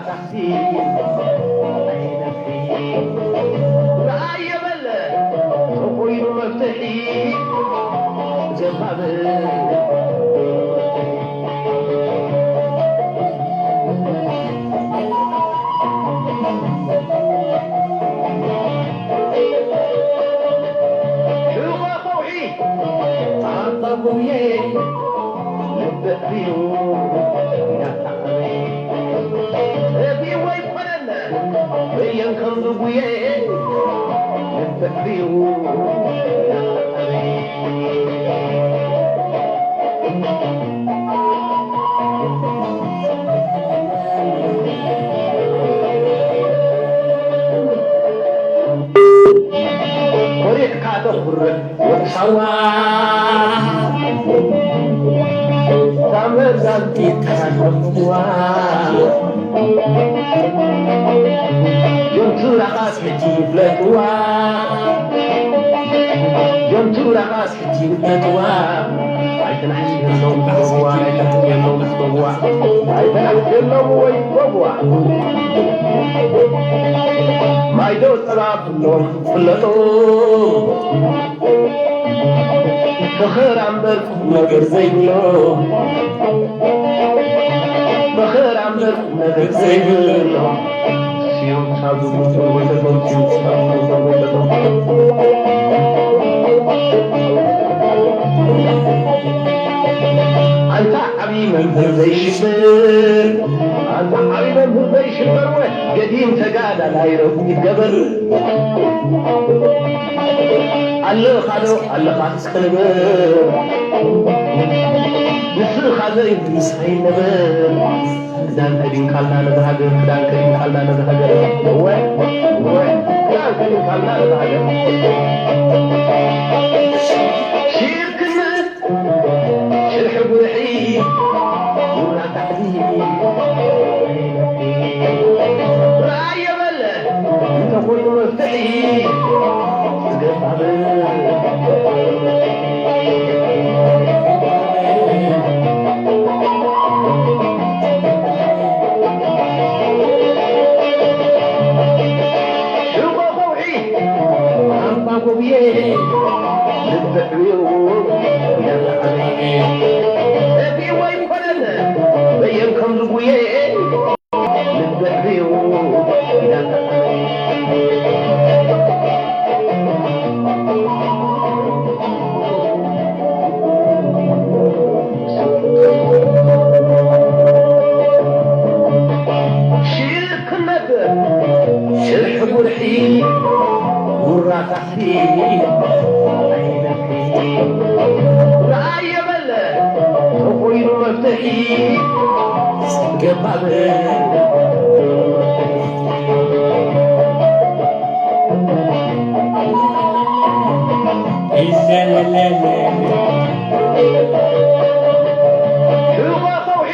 ታሕቲ ኣይነፍሒ። ረኣየ በለ ተኾይኑ መፍትሒ ዘባብ ሕቖ ከውሒ ኣባ ጉብየ ልቢ ዕብዩ እናተዓበየ ረቢእዎ ኣይኮነን በየን ከም ዝጉየ ልቢ ዕብዩ እናተዓበየ ኮሪዕካ ተኹርዕ ወዲ ሳዋ፣ እታ መርዛም ጢጥካ ሸምዋ። ጆንቱ ራኻስ ሕጂ ይፍለጥዋ፣ ጆንቱ ራኻስ ሕጂ ይፍለጥዋ። ኣይተናሕስየሎም በብዋ፣ ኣይተናሕስየሎም በብዋ፣ ኣይተናሕስየሎም ወይ በብዋ። ማይዶ ጸባ ብሎም ፍለጡ። ፈኸራ እምበር ቁም ነገር ዘይብሎ፣ ፈኸራ እምበር ቁም ነገር ዘይብሎ። ሲዮም ሳብ ዝሞቱ ወተቶም፣ ሲዮም ሳብ ዝሞቱ ወተቶም። ኣንታ ዓብዪ መምህር ዘይሽበር፣ ኣንታ ዓብዪ መምህር ዘይሽበር፣ ወ ገዲም ተጋዳላይ ረጉድ ገበር። ኣለኻዶ ኣለኻስ ክንበር፣ ንስኻ ዘይብሉ ምሳይ ነበር። ክዳን ከዲንካልና ነዛ ሃገር፣ ክዳን ከዲንካልና ነዛ ሃገር። እወ፣ እወ፣ ክዳን ከዲንካልና ነዛ ሃገር። ሽርክነት ሽርሒ ጉርሒ ጉራ ታሕቲ ራእየ በለ እንተኾይኑ መፍትሒ ዝገባብ ሽጎ ከውሒ ኣባ ጎብየ ልብዕብዩ እቲዎ ኣይኮነን በየን ከም ዝጉየ ልብዕብዩ ሽርክነት ሽርሒ ጉርሒ ጉራ ታሕቲ ኣይነፍሒ። ረኣየ በለ ተኾይኑ መፍትሒ ገባብ ሕቖ ከውሒ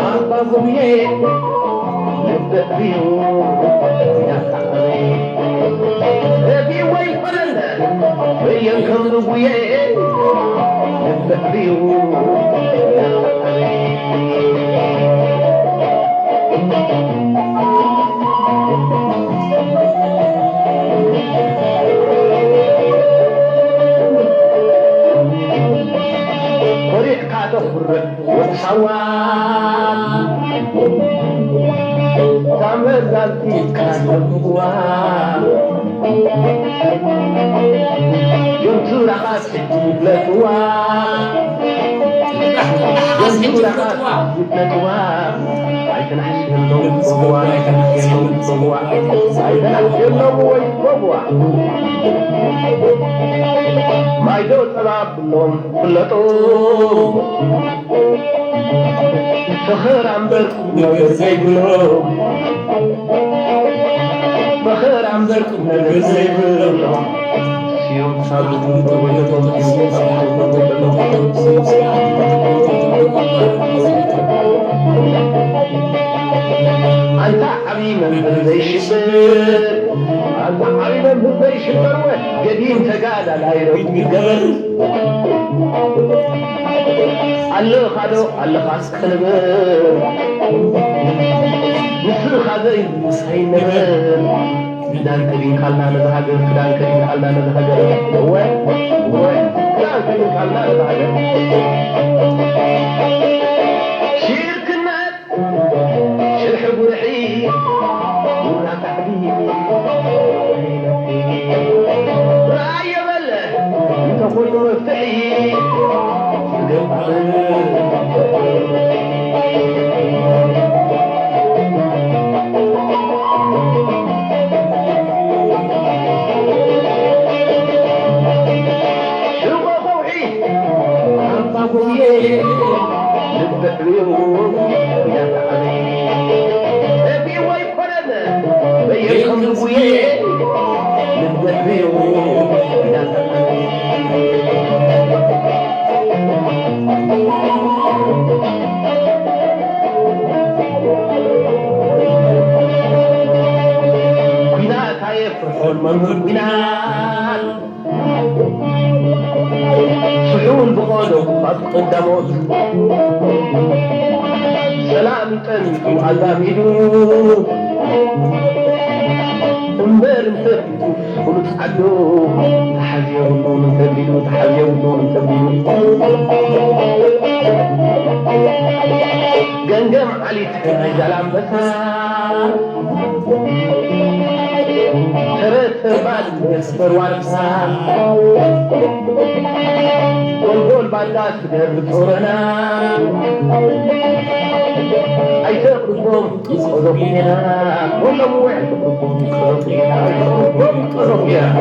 ኣባ ጉብየ ልቢ ዕብዩ ያታዕበየ ረቢእዎ ይኾነን በየን ከም ዝጉየ ልቢ ዕብዩ ያታዕበየ ኮሪዕካ ተኹርዕ ወዲ ሳዋ እታ መዛዚትካ ዘንብዋ ጆንቱራኻስ ሕጂ ይፍለጥዋ ጆንቱራኻስ ይፍለጥዋ ኣይተናሕስየሎም በብዋ ኣይተናሕስየሎም በብዋ ኣይተናሕስየሎም ወይ በብዋ ማይዶ ጸባ ብሎም ፍለጡ ፈኸራ እምበር ቁም ነገር ዘይብሎ ፈኸራ እምበር ቁም ነገር ዘይብሎ ስዮም ሳብ ዝሞቱ ወለቶም ስዮም ሳብ ዝሞቱ ወለቶም ኣንታ ዓብዪ መምህር ዘይሽብር ኣንታ ዓብዪ መምህር ዘይሽበር ወ ገዲም ተጋዳላይ ረጉድ ገበር ኣለኻዶ ኣለኻስ ክንብል ምሳይ ነበረ። ክዳን ከዲንካልና ነዛ ሃገር፣ ክዳን ከዲንካልና ነዛ ሃገር። እወ፣ እወ፣ ክዳን ከዲንካልና ነዛ ሃገር። ሽርክነት ሽርሒ ጉርሒ፣ ቡና ካሕዲ፣ ራእየ በለ እንተኾይኑ መፍትሒ፣ ገባር። ሽጎ ከውሒ፣ ኣባ ጎብየ፣ ልቢ ሕቢሩ፣ ያተዓበይ። እቢ ወይ ኮነን፣ በየን ከም ዝጉየ፣ ልቢ ሕቢሩ፣ ያተዓበይ። ኲናት ኣየፍርሖን መምህር ኲናት። ስሑል ብቐዶ ኣብ ቀዳሞት ሰላም ጠሚቱ ኣዛሚዱ እምበር እንተቢቱ ፍሉጥ ዓዱ ተሓዝዮ ብሉን እንተቢሉ ተሓዝዮ ብሉን እንተቢሉ ገንገም ዓሊት ናይ ዛላምበሳ ተረት ተርባል ተርዋርሳ ጎልጎል ባንዳ ስገር ጦረና ኣይተቕርቦም ቀረቡ ጌና ወሎም ውዕ ቀረቡ ጌና ቀረቡ ጌና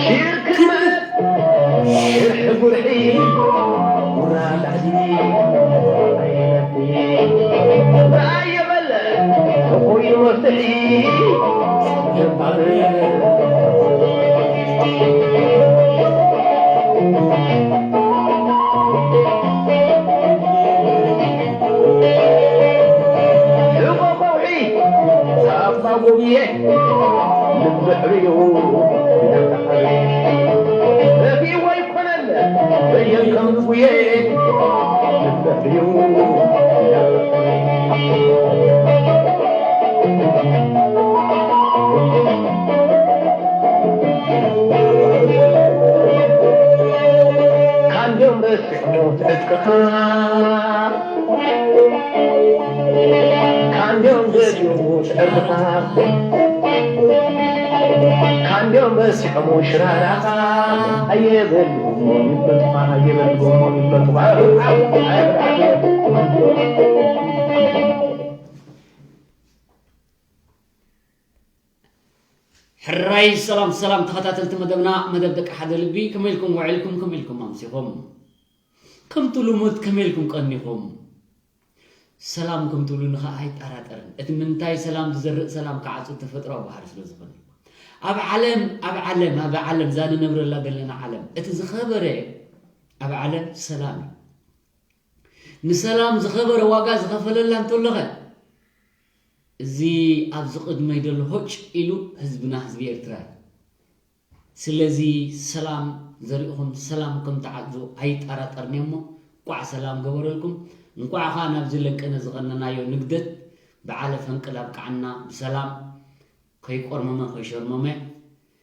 ሽርክነት ሽርሒ ጉርሒ ጉራ ላሕዲ ኣይነቲ ራእየ በለ ተኾይኑ መፍትሒ ገባር ሕቆ ከውሒ ኣባ ጎብየ ልቢ ሕርዩ ረፊ ወይ ኮነን በየን ከም ዝጉየ ልቢ ሕርዩ ካንዶም ረሲዖ ትዕጥቅኻ ካንዶም ገዲኡ ትዕጥቕኻ ካንዶም ረሲዖሞ ሽራራኻ ኣየበልዎ ይፈጥኻ ኣየበልዎ ይፈጥኻ ሕራይ ሰላም ሰላም ተኸታተልቲ መደብና መደብ ደቂ ሓደ ልቢ ከመይ ኢልኩም ውዒልኩም ከመይ ኢልኩም ኣምሲኹም ከምቲ ልሙድ ከመይ ኢልኩም ቀኒኹም ሰላም ከም ትብሉኒ ኸኣ ኣይጠራጠርን እቲ ምንታይ ሰላም ዝዘርእ ሰላም ክዓጽድ ተፈጥራዊ ባህሪ ስለ ዝኾነ ኣብ ዓለም ኣብ ዓለም ኣብ ዓለም እዛ ንነብረላ ዘለና ዓለም እቲ ዝኸበረ ኣብ ዓለም ሰላም እዩ ንሰላም ዝኸበረ ዋጋ ዝኸፈለላ እንተሎኸ እዚ ኣብዚ ቅድመይ ዘሎ ሆጭ ኢሉ ህዝብና ህዝቢ ኤርትራ እዩ። ስለዚ ሰላም ዘሪእኹም ሰላም ከም ትዓዙ ኣይጠራጠርን'የ እሞ እንቋዕ ሰላም ገበረልኩም። እንቋዕ ኸኣ ናብዚ ለቀነ ዝቐነናዮ ንግደት በዓለ ፈንቅል ኣብቅዓና ብሰላም ከይቆርመመ ከይሸርመመ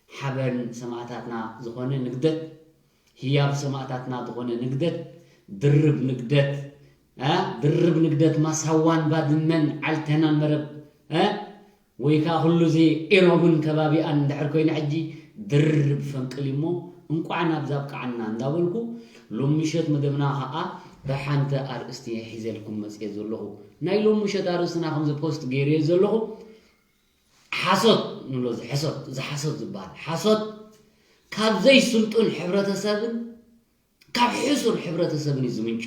ሓበን ሰማእታትና ዝኾነ ንግደት ህያብ ሰማእታትና ዝኾነ ንግደት ድርብ ንግደት እ ድርብ ንግደት ማሳዋን ባድመን ዓልቴናን መረብ እ ወይ ከዓ ኩሉ እዚ ኢሮብን ከባቢኣን እንድሕር ኮይኑ ሕጂ ድርብ ፈንቅል እሞ እንቋዕ ናብዚ ኣብቅዓና እንዳበልኩ ሎም ምሸት መደብና ከዓ ብሓንቲ ኣርእስቲ እየ ሒዘልኩም መፅየ ዘለኹ ናይ ሎም ምሸት ኣርእስትና ከምዚ ፖስት ገይረዮ ዘለኹ ሓሶት ንብሎ እዚ ሕሶት እዚ ሓሶት ዝበሃል ሓሶት ካብ ዘይስልጡን ሕብረተሰብን ካብ ሕሱር ሕብረተሰብን እዩ ዝምንጩ።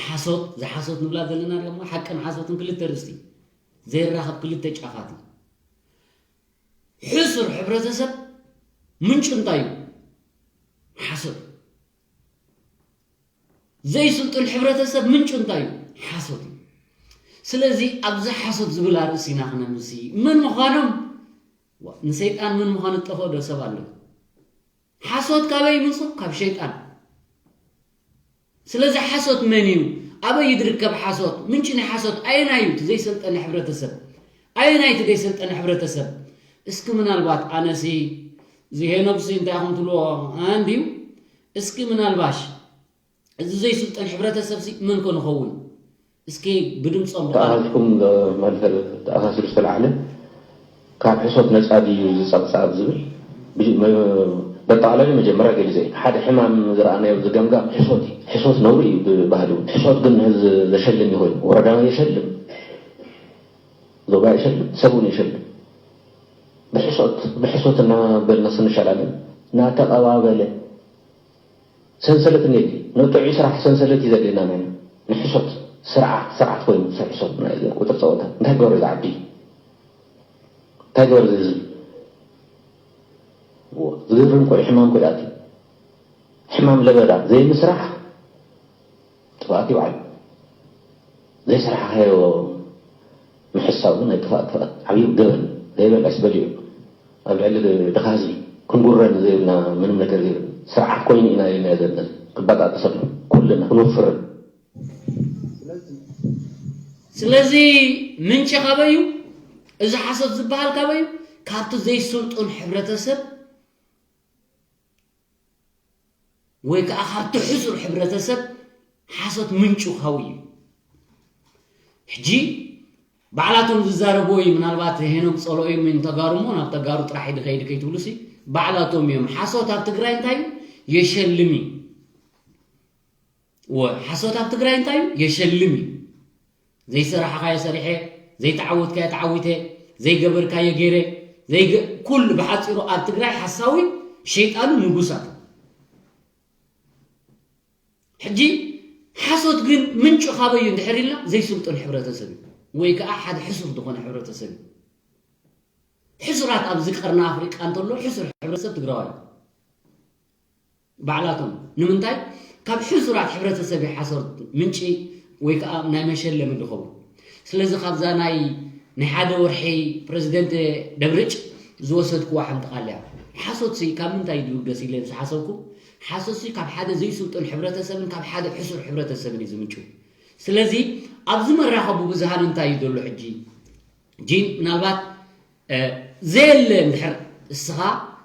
ሓሶት እዛ ሓሶት ንብላ ዘለና ደሞ ሓቅን ሓሶትን ክልተ ርእስቲ ዘይራኸብ ክልተ ጫፋት እዩ። ሕሱር ሕብረተሰብ ምንጩ እንታይ እዩ? ሓሶት። ዘይስልጡን ሕብረተሰብ ምንጩ እንታይ እዩ? ሓሶት እዩ። ስለዚ ኣብዚ ሓሶት ዝብል ኣርእሲ ኢና ክነምሲ መን ምዃኖም ንሰይጣን መን ምዃኑ ዝጠፍኦ ዶ ሰብ ኣሎ? ሓሶት ካበይ ይምንጹ? ካብ ሸይጣን። ስለዚ ሓሶት መን እዩ? ኣበይ እዩ ዝርከብ ሓሶት? ምንጪ ናይ ሓሶት ኣየናይ እዩ? እቲ ዘይሰልጠነ ሕብረተሰብ። ኣየናይ እቲ ዘይሰልጠነ ሕብረተሰብ? እስኪ ምናልባት ኣነሲ እዚ ሄኖክሲ እንታይ ኢኹም ትብልዎ? ኣንድዩ? እስኪ ምናልባሽ እዚ ዘይስልጠን ሕብረተሰብሲ መን ኮን ይኸውን? እስኪ ብድምፆም ደኣ ተኣሃዝኩም መድፈር ተኣሳሲሩ ዝተላዕለ ካብ ሕሶት ነፃ ድዩ ዝፀብፃብ ዝብል ብጣዕላዊ መጀመርያ ገሊፀ እዩ። ሓደ ሕማም ዝረኣናዮ ዝገምጋም ሕሶት እዩ። ሕሶት ነውሪ እዩ ብባህሉ። ሕሶት ግን ህዝ ዘሸልም ይኾይኑ ወረዳዊ የሸልም፣ ዞባ የሸልም፣ ሰብን የሸልም። ብሕሶት ብሕሶት እናበልና ስንሸላለን እናተቐባበለ ሰንሰለት እኔ ነጥዑ ስራሕ ሰንሰለት እዩ ዘድልየና ናይ ንሕሶት ስርዓት ስርዓት ኮይኑ ሰብ ሕሶት ናይ ቁጥር ፀወታ እንታይ ገበረ ዝዓዲ እንታይ ገበረ ዝህዝብ ዝግርም ኮ ሕማም ኮ ይኣቲ ሕማም ለበዳ ዘይምስራሕ ጥፋኣት ይውዓል ዘይስራሕካዮ ምሕሳቡ ናይ ጥፋእ ጥፋእ ዓብዩ ገበን ዘይበላሽ በሊዑ ኣብ ልዕሊ ድኻ ህዝቢ ክንጉረን ዘይብልና ምንም ነገር ዘይብልና ስርዓት ኮይኑ ኢና ኢልና ዘለና ክበጣጠሰሉ ኩልና ክንወፍርን ስለዚ ምንጪ ካበይ እዩ? እዚ ሓሶት ዝበሃል ካበይ እዩ? ካብቲ ዘይስልጡን ሕብረተሰብ ወይ ከዓ ካብቲ ሕሱር ሕብረተሰብ ሓሶት ምንጩ ካብኡ እዩ። ሕጂ ባዕላቶም ዝዛረብዎ እዩ። ምናልባት ሄኖም ፀልኦ እዩ ምን ተጋሩ እሞ ናብ ተጋሩ ጥራሕ እዩ ዝኸይድ ከይትብሉ ሲ ባዕላቶም እዮም። ሓሶት ኣብ ትግራይ እንታይ እዩ? የሸልም እዩ። ወ ሓሶት ኣብ ትግራይ እንታይ እዩ? የሸልም እዩ። ዘይሰራሕኻዮ ሰሪሐ፣ ዘይተዓወትካዮ ተዓዊተ፣ ዘይገበርካዮ ገይረ፣ ዘይገ ኩሉ ብሓፂሩ ኣብ ትግራይ ሓሳዊ ሸይጣኑ ንጉሳት። ሕጂ ሓሶት ግን ምንጩ ካበይ እዩ እንድሕር ኢልና ዘይስልጡን ሕብረተሰብ እዩ ወይ ከዓ ሓደ ሕሱር ዝኾነ ሕብረተሰብ እዩ። ሕሱራት ኣብዚ ቀርኒ ኣፍሪቃ እንተሎ ሕሱር ሕብረተሰብ ትግራዋይ እዩ። ባዕላቶም ንምንታይ ካብ ሕሱራት ሕብረተሰብ እዩ ሓሶት ምንጪ ወይ ከዓ ናይ መሸለሚ ዝኸውን። ስለዚ ካብዛ ናይ ናይ ሓደ ወርሒ ፕረዚደንት ደብርጭ ዝወሰድክዋ ሓንቲ ቃል እያ። ሓሶትሲ ካብ ምንታይ እዩ ዝብገስ ኢለ ምስ ሓሰብኩ ሓሶትሲ ካብ ሓደ ዘይስልጡን ሕብረተሰብን ካብ ሓደ ሕሱር ሕብረተሰብን እዩ ዝምንጩ። ስለዚ ኣብዚ መራኸቡ ብዙሃን እንታይ እዩ ዘሎ ሕጂ ጂን ምናልባት ዘየለ እንድሕር እስኻ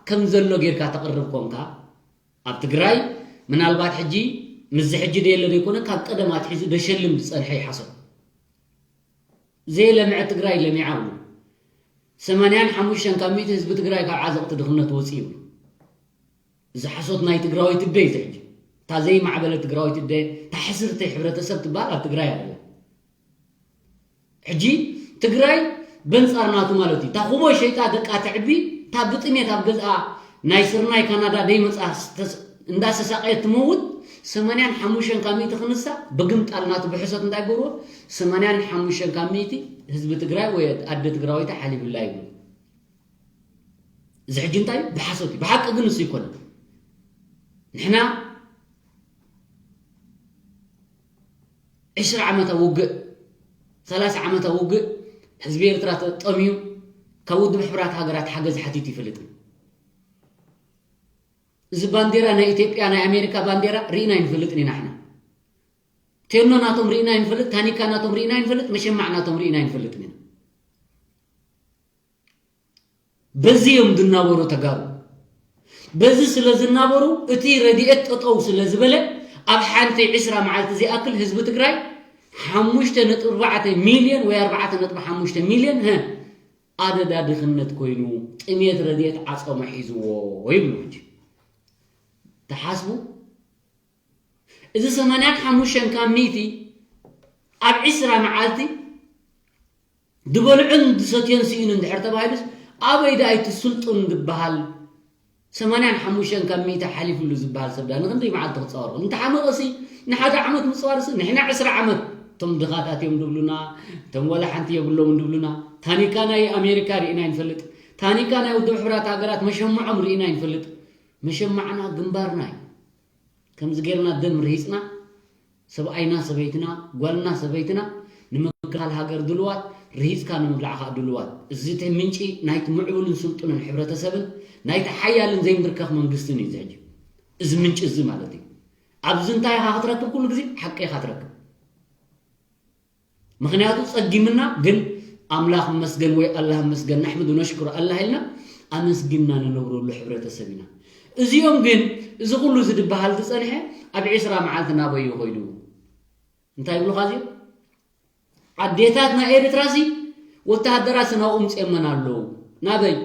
ከም ዘሎ ጌርካ ተቕርብ ኮንካ ኣብ ትግራይ ምናልባት ሕጂ ምስዚ ሕጂ ደየለ ዘይኮነ ካብ ቀደም ኣትሒዙ ደሸልም ዝፀንሐ ይሓሰብ ዘየለምዐ ትግራይ ለሚዓ ብሉ ሰማንያን ሓሙሽተን ካብ ሚእቲ ህዝቢ ትግራይ ካብ ዓዘቕቲ ድኽነት ወፂ ይብሉ እዚ ሓሶት ናይ ትግራወይቲ ደይ ዝሕጂ እታ ዘይማዕበለ ትግራወይቲ ደ እታ ሕስርቲ ሕብረተሰብ ትበሃል ኣብ ትግራይ ኣለ ሕጂ ትግራይ በንፃር ናቱ ማለት እዩ። እታ ኩቦ ሸይጣ ደቃ ተዕቢ እታ ብጥሜት ኣብ ገዝኣ ናይ ስርናይ ካናዳ ደይመፃ እንዳሰሳቀየት ትመውት ሰማንያን ሓሙሽተን ካብ ሚእቲ ክንሳ ብግምጣል ናቱ ብሕሰት እንታይ ገብርዎ ሰማንያን ሓሙሽተን ካብ ሚእቲ ህዝቢ ትግራይ ወይ ኣደ ትግራወይቲ ሓሊፍላ ይብሉ። እዚ ሕጂ እንታይ ብሓሶት እዩ። ብሓቂ ግን እሱ ይኮነ ንሕና ዕስራ ዓመት ኣብ ውግእ ሰላሳ ዓመት ኣብ ውግእ ህዝቢ ኤርትራ ጠምዩ ካብ ውድብ ሕቡራት ሃገራት ሓገዝ ሓቲቱ ይፈልጥን እዚ ባንዴራ ናይ ኢትዮጵያ ናይ ኣሜሪካ ባንዴራ ርኢና ይንፈልጥን ኢና ሕና ቴኖ ናቶም ርኢና ይንፈልጥ ታኒካ ናቶም ርኢና ይንፈልጥ መሸማዕ ናቶም ርኢና ይንፈልጥን ኢና በዚ እዮም ዝናበሩ ተጋሩ በዚ ስለ ዝናበሩ እቲ ረድኤት ጠጠው ስለ ዝበለ ኣብ ሓንቲ ዕስራ መዓልቲ ዘይኣክል ህዝቢ ትግራይ ሓሙሽተ ነጥቢ ኣርባዕተ ሚልዮን ወይ ኣርባዕተ ነጥቢ ሓሙሽተ ሚልዮን ሀ ኣደዳ ድኽነት ኮይኑ ጥሜት ረድኤት ዓፀሞ ሒዝዎ ይብሉ ሕጂ ተሓስቡ እዚ ሰማንያን ሓሙሽተን ካብ ሚእቲ ኣብ ዕስራ መዓልቲ ዝበልዑን ዝሰትዮን ስኢኑ እንድሕር ተባሂሉስ ኣበይ ደኣ እቲ ስልጡን ዝበሃል ሰማንያን ሓሙሽተን ካብ ሚእቲ ሓሊፍሉ ዝበሃል ሰብ ደኣ ንክንደይ መዓልቲ ክፃወር ክእል? እንተሓመቐሲ ንሓደ ዓመት ምፅዋርሲ ንሕና ዕስራ ዓመት እቶም ድኻታት እዮም ድብሉና እቶም ወላ ሓንቲ የብሎምን ድብሉና ታኒካ ናይ ኣሜሪካ ርኢና ይንፈልጥ ታኒካ ናይ ውድብ ሕብራት ሃገራት መሸምዖም ርኢና ይንፈልጥ መሸማዕና ግንባርና እዩ ከምዚ ጌርና ደም ርሂፅና ሰብኣይና ሰበይትና ጓልና ሰበይትና ንምክልኻል ሃገር ድልዋት ርሂፅካ ንምብላዕ ከዓ ድልዋት እዚ እቲ ምንጪ ናይቲ ምዕቡልን ስልጡንን ሕብረተሰብን ናይቲ ሓያልን ዘይምብርከኽ መንግስትን እዩ ዝሕጂ እዚ ምንጪ እዚ ማለት እዩ ኣብዚ እንታይ ኢኻ ክትረክብ? ኩሉ ግዜ ሓቂ ኢኻ ትረክብ። ምኽንያቱ ጸጊምና፣ ግን ኣምላኽ መስገን ወይ ኣላህ መስገን፣ ናሕምዱ ነሽኩር ኣላህ ኢልና ኣመስጊንና ንነብረሉ ሕብረተሰብ ኢና። እዚኦም ግን፣ እዚ ኩሉ እዚ ዝበሃል ዝጸንሐ ኣብ ዒስራ መዓልቲ ናበይ እዩ ኸይዱ? እንታይ ይብሉኻ እዚኦም? ኣዴታት ናይ ኤርትራሲ ወተሃደራት ናብኡ ምጽኦመን ኣለዉ። ናበይ?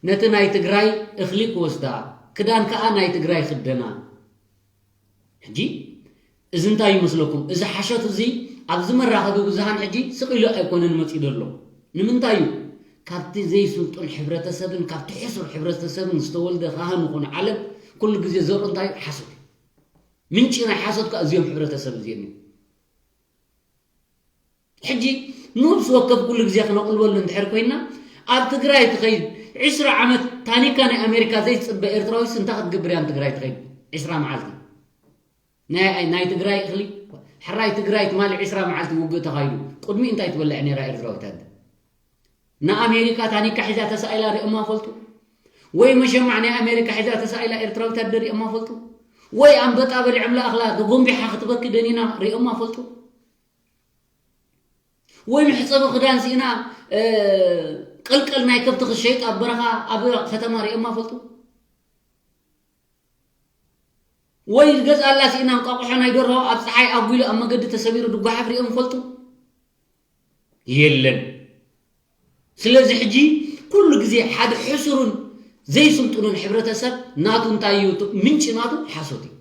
ነቲ ናይ ትግራይ እኽሊ ክወስዳ፣ ክዳን ከኣ ናይ ትግራይ ክደና። ሕጂ እዚ እንታይ ይመስለኩም? እዚ ሓሸት እዚ ኣብዚ መራኸቢ ብዙሃን ሕጂ ስቕ ኢሉ ኣይኮነን መጺኡ ዘሎ። ንምንታይ እዩ? ካብቲ ዘይስልጡን ሕብረተሰብን ካብቲ ሕሱር ሕብረተሰብን ዝተወልደ ካህን ይኹን ዓለም ኩሉ ግዜ ዘርኡ እንታይ እዩ? ሓሶት እዩ። ምንጪ ናይ ሓሶት ከኣ እዚኦም ሕብረተሰብ እዚኦም እዮም። ሕጂ ነብሲ ወከፍ ኩሉ ግዜ ክነቕልበሉ እንድሕር ኮይና፣ ኣብ ትግራይ ትኸይድ ዒስራ ዓመት ታኒካ ናይ ኣሜሪካ ዘይትጽበ ኤርትራዊስ እንታይ ክትገብር እያ ንትግራይ ትኸይድ ዒስራ መዓልቲ? ናይ ናይ ትግራይ እኽሊ፣ ሕራይ ትግራይ ትማሊ ዒስራ መዓልቲ ውግእ ተኻይዱ፣ ቅድሚ እንታይ ትበልዕ ነይራ ኤርትራዊት ኣደ? ንኣሜሪካ ታኒካ ሒዛ ተሳኢላ ሪኦማ ፈልጡ? ወይ መሸማዕ ናይ ኣሜሪካ ሒዛ ተሳኢላ ኤርትራዊት ኣደ ሪኦማ ፈልጡ? ወይ ኣንበጣ በሊዖምላ እኽላ ተጎንቢሓ ክትበኪ ደኒና ሪኦማ ፈልጡ? ወይ መሕጸቢ ክዳን ስኢና፣ እ፣ ቀልቀል ናይ ከብቲ ክሸይጥ ኣብ በረኻ፣ ኣብ ከተማ ሪኦማ ፈልጡ? ወይ ገዝኣላ ስኢና እንቋቑሖ ናይ ደርሆ ኣብ ጸሓይ ኣጒሉ ኣብ መገዲ ተሰቢሩ ድጓሓፍ ሪኦም ፈልጡ? የለን። ስለዚ ሕጂ ኩሉ ግዜ ሓደ ሕሱርን ዘይስልጡንን ሕብረተሰብ ናቱ እንታይ እዩ? እቲ ምንጪ ናቱ ሓሶት እዩ።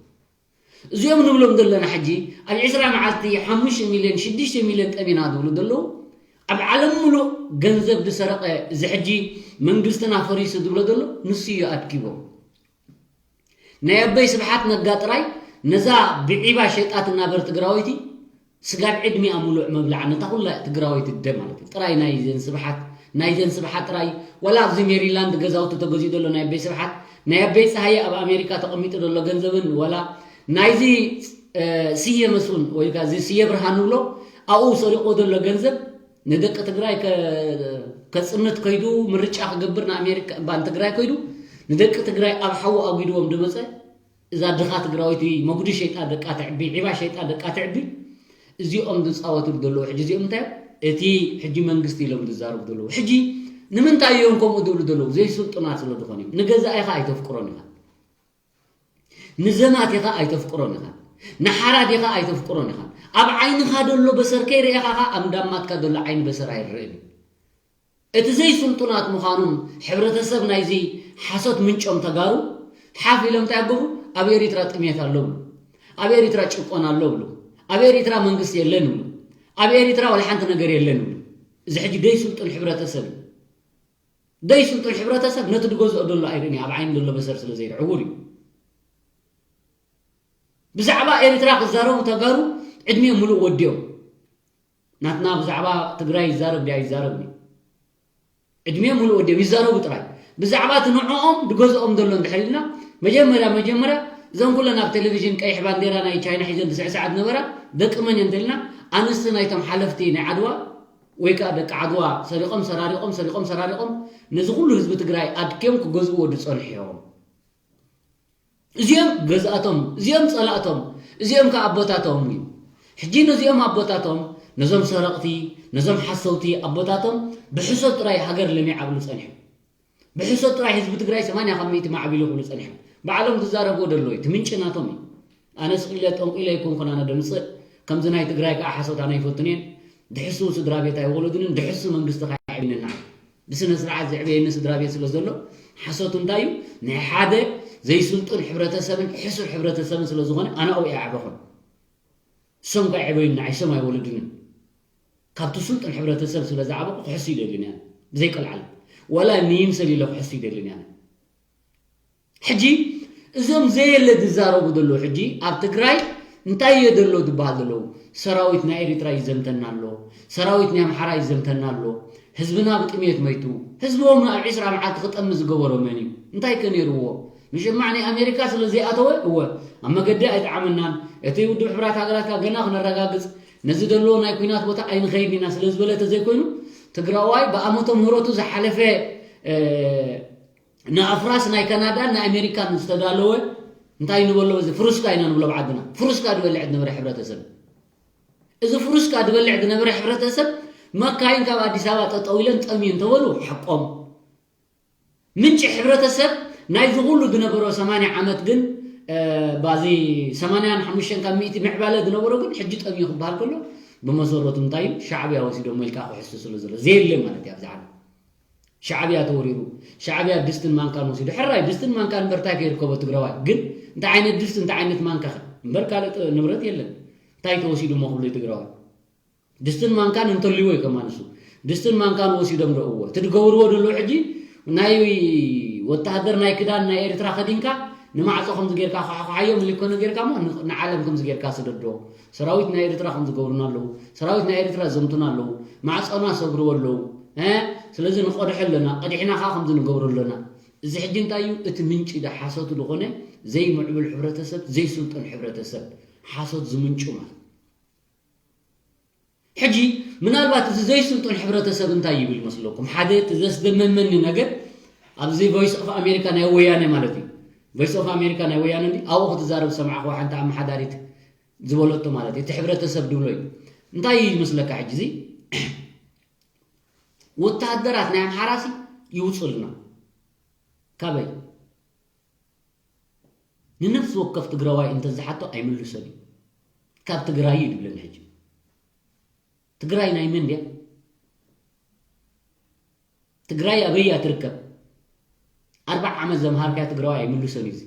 እዚኦም ንብሎም ዘለና ሕጂ ኣብ ዒስራ መዓልቲ ሓሙሽተ ሚልዮን ሽዱሽተ ሚልዮን ጠሚና ዝብሉ ዘለዉ፣ ኣብ ዓለም ሙሉእ ገንዘብ ዝሰረቐ፣ እዚ ሕጂ መንግስትና ፈሪሱ ዝብሎ ዘሎ ንሱ እዩ ኣድኪቦም። ናይ ኣቦይ ስብሓት ነጋ ጥራይ ነዛ ብዒባ ሸይጣ ትናበር ትግራወይቲ ስጋብ ዕድሚኣ ሙሉእ መብልዓ ነታ ኩላ ትግራወይቲ ኣደ ማለት እዩ። ጥራይ ናይዘን ስብሓት፣ ናይዘን ስብሓት ጥራይ፣ ዋላ ኣብዚ ሜሪላንድ ገዛውቲ ተገዚኡ ዘሎ ናይ ኣቦይ ስብሓት፣ ናይ ኣቦይ ፀሃየ ኣብ ኣሜሪካ ተቐሚጡ ዘሎ ገንዘብን ዋላ ናይዚ፣ እ፣ ስየ መስፍን ወይ ከዓ እዚ ስየ ብርሃን ንብሎ ኣብኡ ሰሪቆ ዘሎ ገንዘብ ንደቂ ትግራይ ከ-፣ ከጽንት ከይዱ ምርጫ ክገብር ንኣሜሪካ እባ ንትግራይ ከይዱ ንደቂ ትግራይ ኣብ ሓዊ ኣጒድዎም ዝመጸ እዛ ድኻ ትግራወይቲ መጉዲ ሸይጣ ደቃ ትዕቢ፣ ዒባ ሸይጣ ደቃ ትዕቢ። እዚኦም ዝጻወትሉ ዘለዉ ሕጂ እዚኦም እንታይ እዮም? እቲ ሕጂ መንግስቲ ኢሎም ዝዛረቡ ዘለዉ። ሕጂ ንምንታይ እዮም ከምኡ ዝብሉ ዘለዉ? ዘይስልጡናት ስለ ዝኾኑ እዮም። ንገዛኢኻ ኣይተፍቅሮን ኢኻ። ንዘማቲኻ ኣይተፍቅሮን ኢኻ። ንሓራዲኻ ኣይተፍቅሮን ኢኻ። ኣብ ዓይንኻ ዘሎ በሰር ከይረኣኻ ኸኣ ኣብ እንዳማትካ ዘሎ ዓይኒ በሰር ኣይረኣን እዩ። እቲ ዘይስልጡናት ምዃኖም ሕብረተሰብ ናይዚ ሓሶት ምንጮም ተጋሩ ሓፍ ኢሎም እንታይ ኣገብሩ? ኣብ ኤሪትራ ጥሜት ኣሎ ብሉ። ኣብ ኤሪትራ ጭቆና ኣሎ ብሉ። ኣብ ኤሪትራ መንግስቲ የለን ብሉ። ኣብ ኤሪትራ ወላ ሓንቲ ነገር የለን ብሉ። እዚ ሕጂ ዘይስልጡን ሕብረተሰብ እዩ። ዘይስልጡን ሕብረተሰብ ነቲ ዝገዝኦ ዘሎ ኣይርእን እዩ። ኣብ ዓይኒ ዘሎ በሰር ስለ ዘይርኢ ዕዉር እዩ። ብዛዕባ ኤሪትራ ክዛረቡ ተጋሩ ዕድሚኦም ሙሉእ ወዲኦም። ናትና ብዛዕባ ትግራይ ይዛረብ ድያ ይዛረብ ድዩ? ዕድሚኦም ሙሉእ ወዲኦም ይዛረቡ ጥራይ። ብዛዕባ እቲ ንዕኦም ዝገዝኦም ዘሎ እንድሕር ኢልና፣ መጀመርያ፣ መጀመርያ እዞም ኩለን ኣብ ቴሌቪዥን ቀይሕ ባንዴራ ናይ ቻይና ሒዘን ዝስዕስዓ ዝነበራ ደቂ መን እየን እንተኢልና፣ ኣንስቲ ናይቶም ሓለፍቲ ናይ ዓድዋ ወይ ከዓ ደቂ ዓድዋ ሰሪቖም፣ ሰራሪቖም፣ ሰሪቖም፣ ሰራሪቖም ነዚ ኩሉ ህዝቢ ትግራይ ኣድክዮም ክገዝእዎ ዝጸንሑ እዮም። እዚኦም ገዝኣቶም፣ እዚኦም ጸላእቶም፣ እዚኦም ከኣ ኣቦታቶም እዩ። ሕጂ ነዚኦም ኣቦታቶም፣ ነዞም ሰረቕቲ፣ ነዞም ሓሰውቲ ኣቦታቶም ብሕሶት ጥራይ ሃገር ለሚዓ ብሉ ጸኒሑ። ብሕሶት ጥራይ ህዝቢ ትግራይ ሰማንያ ካብ ሚእቲ ማዕቢሉ ክብሉ ጸኒሖም። ባዕሎም ዝዛረብዎ ደሎ እዩ፣ እቲ ምንጪ ናቶም እዩ። ኣነ ስቕ ኢለ ጠንቑ ኢለ ኣይኮንኩን ኣነ ደምጽእ፣ ከምዚ ናይ ትግራይ ከኣ ሓሶት ኣነ ኣይፈቱን እየን። ድሕሱ ስድራ ቤት ኣይወለዱንን፣ ድሕሱ መንግስቲ ከኣ ኣይዕብንን ንዓይ። ብስነ ስርዓት ዘዕበየኒ ስድራ ቤት ስለ ዘሎ፣ ሓሶት እንታይ እዩ? ናይ ሓደ ዘይስልጡን ሕብረተሰብን ሕሱር ሕብረተሰብን ስለ ዝኾነ ኣነ ኣብኡ እየ ዓበኹን። እሶም ከኣ የዕበዩኒ ንዓይ፣ እሶም ኣይወለዱንን። ካብቲ ስልጡን ሕብረተሰብ ስለ ዝዓበኹ ክሕሱ ይደልን እየ። ብዘይቀልዓለም። ዋላ ንይምሰል ኢለ ክሕሱ ይደልን እየ። ሕጂ እዞም ዘየለ ዝዛረቡ ዘለዉ ሕጂ ኣብ ትግራይ እንታይ እየ ዘሎ ዝበሃል ዘለዉ? ሰራዊት ናይ ኤሪትራ ይዘምተና ኣሎ፣ ሰራዊት ናይ ኣምሓራ ይዘምተና ኣሎ፣ ህዝብና ብጥሜት መይቱ፣ ህዝቦም ኣብ ዒስራ መዓልቲ ክጠሚ ዝገበሮ መን እዩ? እንታይ ከ ነይርዎ? ምሽማዕ ናይ ኣሜሪካ ስለ ዘይኣተወ፣ እወ፣ ኣብ መገዲ ኣይጠዓመናን፣ እቲ ውድብ ሕቡራት ሃገራት ከኣ ገና ክነረጋግጽ፣ ነዚ ዘለዎ ናይ ኲናት ቦታ ኣይንኸይድን ኢና ስለ ዝበለ ተዘይኮይኑ፣ ትግራዋይ ብኣመቶ ምህረቱ ዝሓለፈ፣ እ፣ ንኣፍራስ ናይ ካናዳን ናይ ኣሜሪካን ዝተዳለወ እንታይ ንበሎ? እዚ ፍሩስካ ኢና ንብሎ ብዓድና። ፍሩስካ ዝበልዕ ዝነበረ ሕብረተሰብ፣ እዚ ፍሩስካ ዝበልዕ ዝነበረ ሕብረተሰብ፣ መካይን ካብ ኣዲስ ኣበባ ጠጠው ኢለን ጠምዩ እንተበሉ ሓቆም። ምንጪ ሕብረተሰብ ናይዚ ኩሉ ዝነበሮ ሰማንያ ዓመት ግን፣ እ፣ ባዚ ሰማንያን ሓሙሽተን ካብ ሚእቲ ምዕባለ ዝነበሮ ግን ሕጂ ጠምዩ ክበሃል ከሎ፣ ብመሰረቱ እንታይ እዩ? ሻዕብያ ወሲዶሞ ኢልካ ክሕሱ ስለ ዘሎ ዘየለ ማለት እዩ። ኣብዚ ዓለም ሻዕብያ ተወሪሩ፣ ሻዕብያ ድስትን ማንካን ወሲዱ። ሕራይ ድስትን ማንካን እምበር እንታይ ከይርከቦ ትግራዋይ? ግን እንታይ ዓይነት ድስት እንታይ ዓይነት ማንካ ኸ? እምበር ካልእ ጥ-፣ ንብረት የለን። እንታይ ተወሲዱ እሞ ክብሎ ትግራዋይ? ድስትን ማንካን እንተልይዎ እዩ ከማን እሱ። ድስትን ማንካን ወሲዶም ዶ እዎ? እቲ ዝገብርዎ ዘለዉ ሕጂ ናይ ወተሃደር ናይ ክዳን ናይ ኤርትራ ከዲንካ ንማዕጾ ከምዚ ጌርካ ኳሕኳሓዮ ምልኮነ ጌርካ እሞ ን-፣ ንዓለም ከምዚ ጌርካ ስደዶ። ሰራዊት ናይ ኤርትራ ከም ዝገብሩና ኣለዉ። ሰራዊት ናይ ኤርትራ ዘምቱና ኣለዉ። ማዕጾና ሰብርዎ ኣለዉ። እ? ስለዚ ንቐድሖ ኣለና። ቀዲሕና ኸዓ ከምዚ ንገብሮ ኣለና። እዚ ሕጂ እንታይ እዩ? እቲ ምንጪ ዶ ሓሶት ዝኾነ ዘይምዕቡል ሕብረተሰብ፣ ዘይስልጡን ሕብረተሰብ፣ ሓሶት ዝምንጩ ማለት። ሕጂ ምናልባት እዚ ዘይስልጡን ሕብረተሰብ እንታይ ይብል መስለኩም? ሓደ እቲ ዘስደመመኒ ነገር ኣብዚ ቮይስ ኦፍ ኣሜሪካ ናይ ወያነ ማለት እዩ። ቮይስ ኦፍ ኣሜሪካ ናይ ወያነ እንዲ ኣብኡ ክትዛረብ ሰማዕኹዋ ሓንቲ ኣመሓዳሪት ዝበለቶ ማለት እዩ። እቲ ሕብረተሰብ ድብሎ እዩ። እንታይ ይመስለካ ሕጂ እዚ? ወተሃደራት ናይ ኣምሓራሲ ይውፁልና። ካበይ? ንነፍሲ ወከፍ ትግራዋይ እንተዝሓቶ ኣይምልሶን እዩ። ካብ ትግራይ እዩ ድብለኒ ሕጂ። ትግራይ ናይ መን ድያ? ትግራይ ኣበይ እያ ትርከብ? ኣርባዓ ዓመት ዘምሃርካዮ ትግራዋይ ኣይምልሶን እዩ እዚ።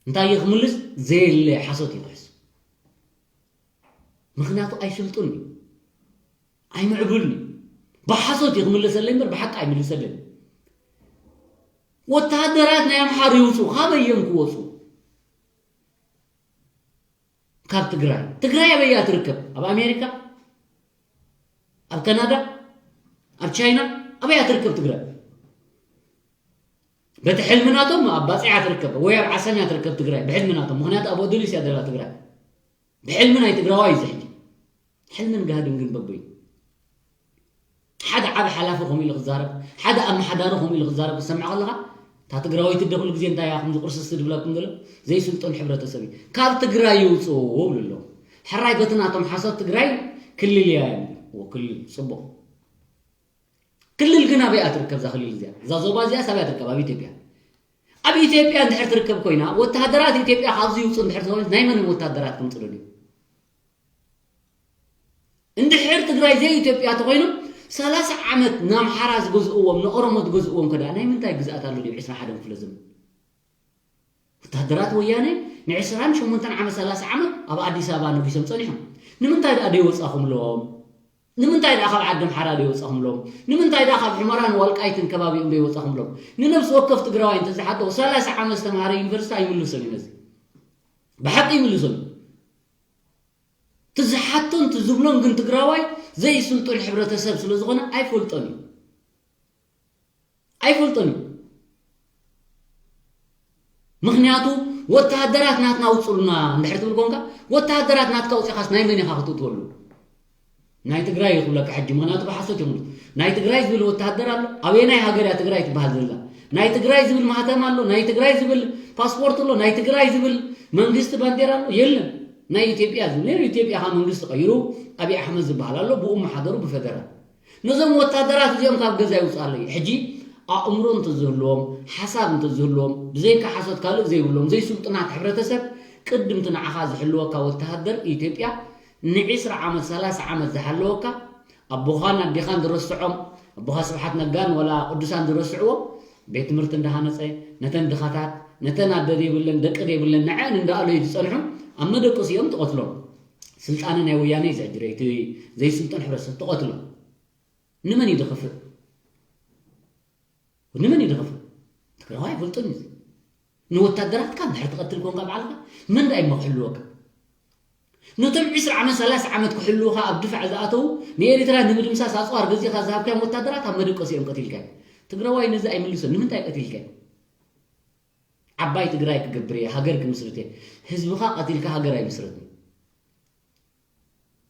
እንታይ እዩ ክምልስ? ዘየለ ሓሶት እዩ ክሕስ። ምኽንያቱ ኣይስልጡን እዩ። ኣይምዕቡልን እዩ። ብሓሶት እዩ ክምልሰለይ እምበር ብሓቂ ኣይምልሰለይን። ወተሃደራት ናይ ኣምሓሩ ይውፁ፣ ካበይ እዮም ክወፁ? ካብ ትግራይ። ትግራይ ኣበይ እያ ትርከብ? ኣብ ኣሜሪካ? ኣብ ካናዳ? ኣብ ቻይና? ኣበይ እያ ትርከብ ትግራይ? በቲ ሕልሚ ናቶም ኣብ ባፅዕ እያ ትርከብ ወይ ኣብ ዓሰብ እያ ትርከብ ትግራይ፣ ብሕልሚ ናቶም። ምኽንያቱ ኣብ ኣዱሊስ እያ ዘላ ትግራይ። ብሕልሚ ናይ ትግራዋይ እዩ እዚ ሕጂ። ሕልምን ጋህድን ግን በበይ? ሓደ ዓቢ ሓላፊ ከምኡ ኢሉ ክዛረብ፣ ሓደ ኣመሓዳሪ ከምኡ ኢሉ ክዛረብ ክትሰምዕ ከለኻ፣ እታ ትግራወይቲ ኣደ ኩሉ ግዜ እንታይ እያ ከምዚ ቁርስስ ትብለኩም ዘሎ? ዘይስልጡን ሕብረተሰብ እዩ። ካብ ትግራይ ይውፅኡ ይብሉ ኣለዉ። ሕራይ በቲ ናቶም ሓሶት ትግራይ ክልል እያ እዮም። እዎ፣ ክልል፣ ፅቡቕ። ክልል ግን ኣበይ እያ ትርከብ እዛ ክልል እዚኣ? እዛ ዞባ እዚኣስ ኣበይ እያ ትርከብ? ኣብ ኢትዮጵያ። ኣብ ኢትዮጵያ እንድሕር ትርከብ ኮይና፣ ወተሃደራት ኢትዮጵያ ካብዚ ይውፅኡ እንድሕር ዝኾነ፣ ናይ መን ወተሃደራት ክምፅኡ ደልዩ? እንድሕር ትግራይ ዘይ ኢትዮጵያ ተኾይኑ፣ ሰላሳ ዓመት ንኣምሓራ ዝገዝእዎም፣ ንኦሮሞ ዝገዝእዎም ከዳ ናይ ምንታይ ግዝኣት ኣሎ ድዩ? ዕስራን ሓደን ክፍለ ዘመን ወታደራት ወያነ ንዕስራን ሸሞንተን ዓመት፣ ሰላሳ ዓመት ኣብ ኣዲስ ኣበባ ነጊሶም ጸኒሖም። ንምንታይ ደኣ ደይወጻኹምሎም? ንምንታይ ደኣ ካብ ዓዲ ኣምሓራ ደይወጻኹምሎም? ንምንታይ ደኣ ካብ ሑመራን ዋልቃይትን ከባቢኦም ደይወጻኹምሎም? ንነብሲ ወከፍ ትግራዋይ እንተዝሓቶ፣ ሰላሳ ዓመት ዝተምሃረ ዩኒቨርሲቲ ኣይምልሶን እዩ ነዚ። ብሓቂ ይምልሶን እዩ። ትዝሓቶን ትዝብሎን ግን ትግራዋይ ዘይስልጡን ሕብረተሰብ ስለ ዝኾነ ኣይፈልጦን እዩ። ኣይፈልጦን እዩ። ምኽንያቱ ወተሃደራት ናትና ውፅሉና እንድሕር ትብል ኮንካ፣ ወተሃደራት ናትካ ውፂኻስ ናይ መን ኢኻ ክትእትወሉ? ናይ ትግራይ እዩ ክብለካ ሕጂ፣ ምኽንያቱ ብሓሶት እዮም። ናይ ትግራይ ዝብል ወተሃደር ኣሎ? ኣበየናይ ሃገር እያ ትግራይ ትበሃል ዘላ? ናይ ትግራይ ዝብል ማህተም ኣሎ? ናይ ትግራይ ዝብል ፓስፖርት ኣሎ? ናይ ትግራይ ዝብል መንግስቲ ባንዴራ ኣሎ? የለን። ናይ ኢትዮጵያ ዝብል ነይሩ። ኢትዮጵያ ኸዓ መንግስቲ ቀይሩ፣ ኣብይ ኣሕመድ ዝበሃል ኣሎ፣ ብኡ መሓደሩ ብፌደራል። ነዞም ወታደራት እዚኦም ካብ ገዛ ይውፅኣለይ። ሕጂ ኣእምሮ እንተዝህልዎም፣ ሓሳብ እንተዝህልዎም፣ ብዘይካ ሓሶት ካልእ ዘይብሎም ዘይስልጡናት ሕብረተሰብ፣ ቅድምቲ ንዓኻ ዝሕልወካ ወተሃደር ኢትዮጵያ ንዒስራ ዓመት፣ ሰላሳ ዓመት ዝሓለወካ፣ ኣቦኻን ኣዴኻን ዝረስዖም፣ ኣቦኻ ስብሓት ነጋን ወላ ቅዱሳን ዝረስዕዎ፣ ቤት ትምህርቲ እንዳሃነፀ፣ ነተን ድኻታት፣ ነተን ኣደ ዘይብለን፣ ደቂ ዘይብለን፣ ንዐን እንዳኣለዩ ዝፀንሑ፣ ኣብ መደቀሲኦም ትቐትሎም። ስልጣነ ናይ ወያነ እዩ ዝሕድረ፣ እቲ ዘይስልጡን ሕብረተሰብ ትቐትሎ። ንመን እዩ ዝኸፍእ? ንመን እዩ ዝኸፍእ? ትግራዋይ ኣይፈልጦን እዩ። ንወታደራትካ እንድሕር ትቐትል ኮንካ ባዕልኻ፣ መን ደኣ እሞ ክሕልወካ? ነቶም ዕስራ ዓመት፣ ሰላሳ ዓመት ክሕልውኻ ኣብ ድፋዕ ዝኣተዉ፣ ንኤርትራ ንምድምሳስ ኣጽዋር ገዚእኻ ዝሃብካዮም ወታደራት ኣብ መደቀሲኦም ቀቲልካዮም። ትግራዋይ ነዚ ኣይምልሶን። ንምንታይ ቀቲልካዮ? ዓባይ ትግራይ ክገብር እየ፣ ሃገር ክምስርት እየ። ህዝብኻ ቀቲልካ ሃገር ኣይምስረትን።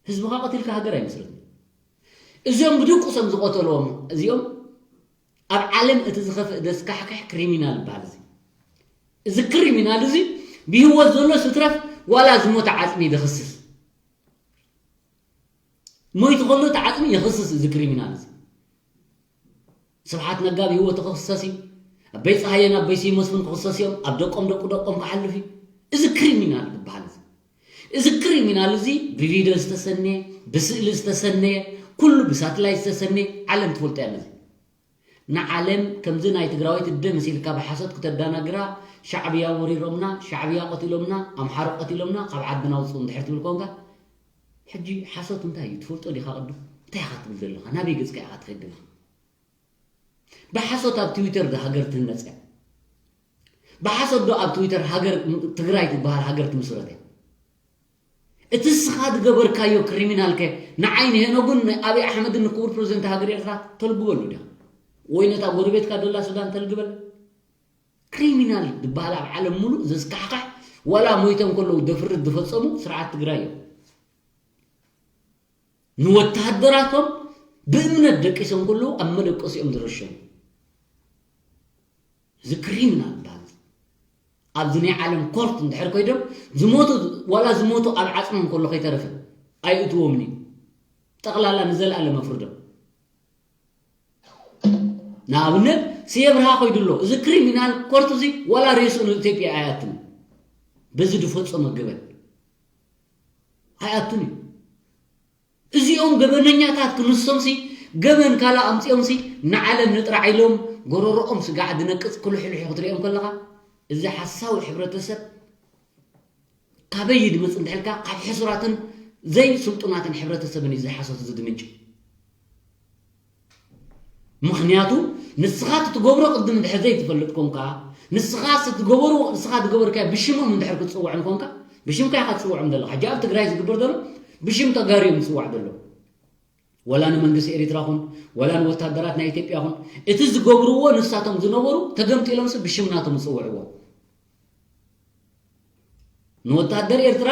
ህዝብኻ ቀቲልካ ሃገር ኣይምስረትን። እዚኦም ብድቁሶም ዝቐተልዎም፣ እዚኦም ኣብ ዓለም እቲ ዝኸፍእ ዘስካሕክሕ ክሪሚናል ይበሃል። እዚ እዚ ክሪሚናል እዚ ብህይወት ዘሎ ስትረፍ ዋላ ዝሞተ ዓፅሚ ይደኽስስ። ሞይቱ ከሎ እቲ ዓፅሚ ይኽስስ። እዚ ክሪሚናል እዚ ስብሓት ነጋ ብህይወቱ ክኽሰስ እዩ። ኣበይ ፀሃየን ኣበይ ስዩም መስፍን ክኽሰስ እዮም። ኣብ ደቆም ደቁ ደቆም ክሓልፍ እዩ። እዚ ክሪሚናል ዝበሃል እዚ እዚ ክሪሚናል እዚ ብቪድዮ ዝተሰነየ፣ ብስእሊ ዝተሰነየ፣ ኩሉ ብሳትላይት ዝተሰነየ ዓለም ትፈልጦ እያ ነዚ። ንዓለም ከምዚ ናይ ትግራወይቲ ደምስ ኢልካ ብሓሶት ክተዳናግራ፣ ሻዕብያ ወሪሮምና፣ ሻዕብያ ቀቲሎምና፣ ኣምሓሩ ቀቲሎምና፣ ካብ ዓድና ውፅኡ እንድሕር ትብል ኮንካ፣ ሕጂ ሓሶት እንታይ እዩ? ትፈልጦ ዲኻ ቅድም? እንታይ ኢኻ ትብል ዘለኻ? ናበይ ገፅካ ኢኻ ትኸይድ ዘለኻ? ብሓሶት ኣብ ትዊተር ዶ ሃገር ትህነፅ እያ? ብሓሶት ዶ ኣብ ትዊተር ሃገር ትግራይ ትበሃል ሃገር ትምስረት እያ? እቲ እስኻ ዝገበርካዮ ክሪሚናል ከ ንዓይ ንሄኖግን ንኣብይ ኣሕመድን ንክቡር ፕረዚደንት ሃገር ኤርትራ ተልግበሉ ዲኻ? ወይ ነታ ጎረቤትካ ደላ ሱዳን ተልግበል? ክሪሚናል ዝበሃል ኣብ ዓለም ሙሉእ ዘስካሕካሕ ዋላ ሞይቶም ከለዉ ደፍርት ዝፈጸሙ ስርዓት ትግራይ እዮም። ንወተሃደራቶም ብእምነት ደቂሶም ከለዉ ኣብ መደቀሲኦም ዝረሸኑ እዚ ክሪሚናል ይበሃል። ኣብዚ ናይ ዓለም ኮርት እንድሕር ኮይዶም ዝሞቱ ዋላ ዝሞቱ ኣብ ዓፅሞም ከሎ ከይተረፈ ኣይእትዎምን እዩ። ጠቕላላ ንዘለኣለም ኣፍርዶም። ንኣብነት ስየ ብርሃ ኮይዱ ኣሎ። እዚ ክሪሚናል ኮርት እዚ ዋላ ሬስኡ ንኢትዮጵያ ኣይኣትን። በዚ ዝፈፀመ ገበን ኣይኣትን እዩ። እዚኦም ገበነኛታት ክንሶምሲ ገበን ካልእ ኣምፂኦምሲ ንዓለም ንጥራዕ ኢሎም ጎረሮኦም ስጋዕ ድነቅፅ ክልሕልሑ ክትሪኦም ከለኻ እዚ ሓሳዊ ሕብረተሰብ ካበይ ድመፅ እንድሕልካ ካብ ሕሱራትን ዘይስልጡናትን ሕብረተሰብን እዩ እዚ ሓሶት እዚ ድምንጭ። ምኽንያቱ ንስኻ ትትገብሮ ቅድም ድሕር ዘይትፈልጥ ኮንካ ንስኻ ስትገበሩ ንስኻ ዝገበርካዮ ብሽሞም እንድሕር ክትፅውዕን ኮንካ ብሽምካ ኢኻ ትፅውዖም ዘለኻ። ሕጂ ኣብ ትግራይ ዝግበር ዘሎ ብሽም ተጋሩ እዮም ዝፅዋዕ ዘሎ። ወላ ንመንግስቲ ኤሪትራ ኹን ወላ ንወታደራት ናይ ኢትዮጵያ ኹን እቲ ዝገብርዎ ንሳቶም ዝነበሩ ተገምጢሎምሲ ብሽም ናቶም ዝፅውዕዎ። ንወታደር ኤርትራ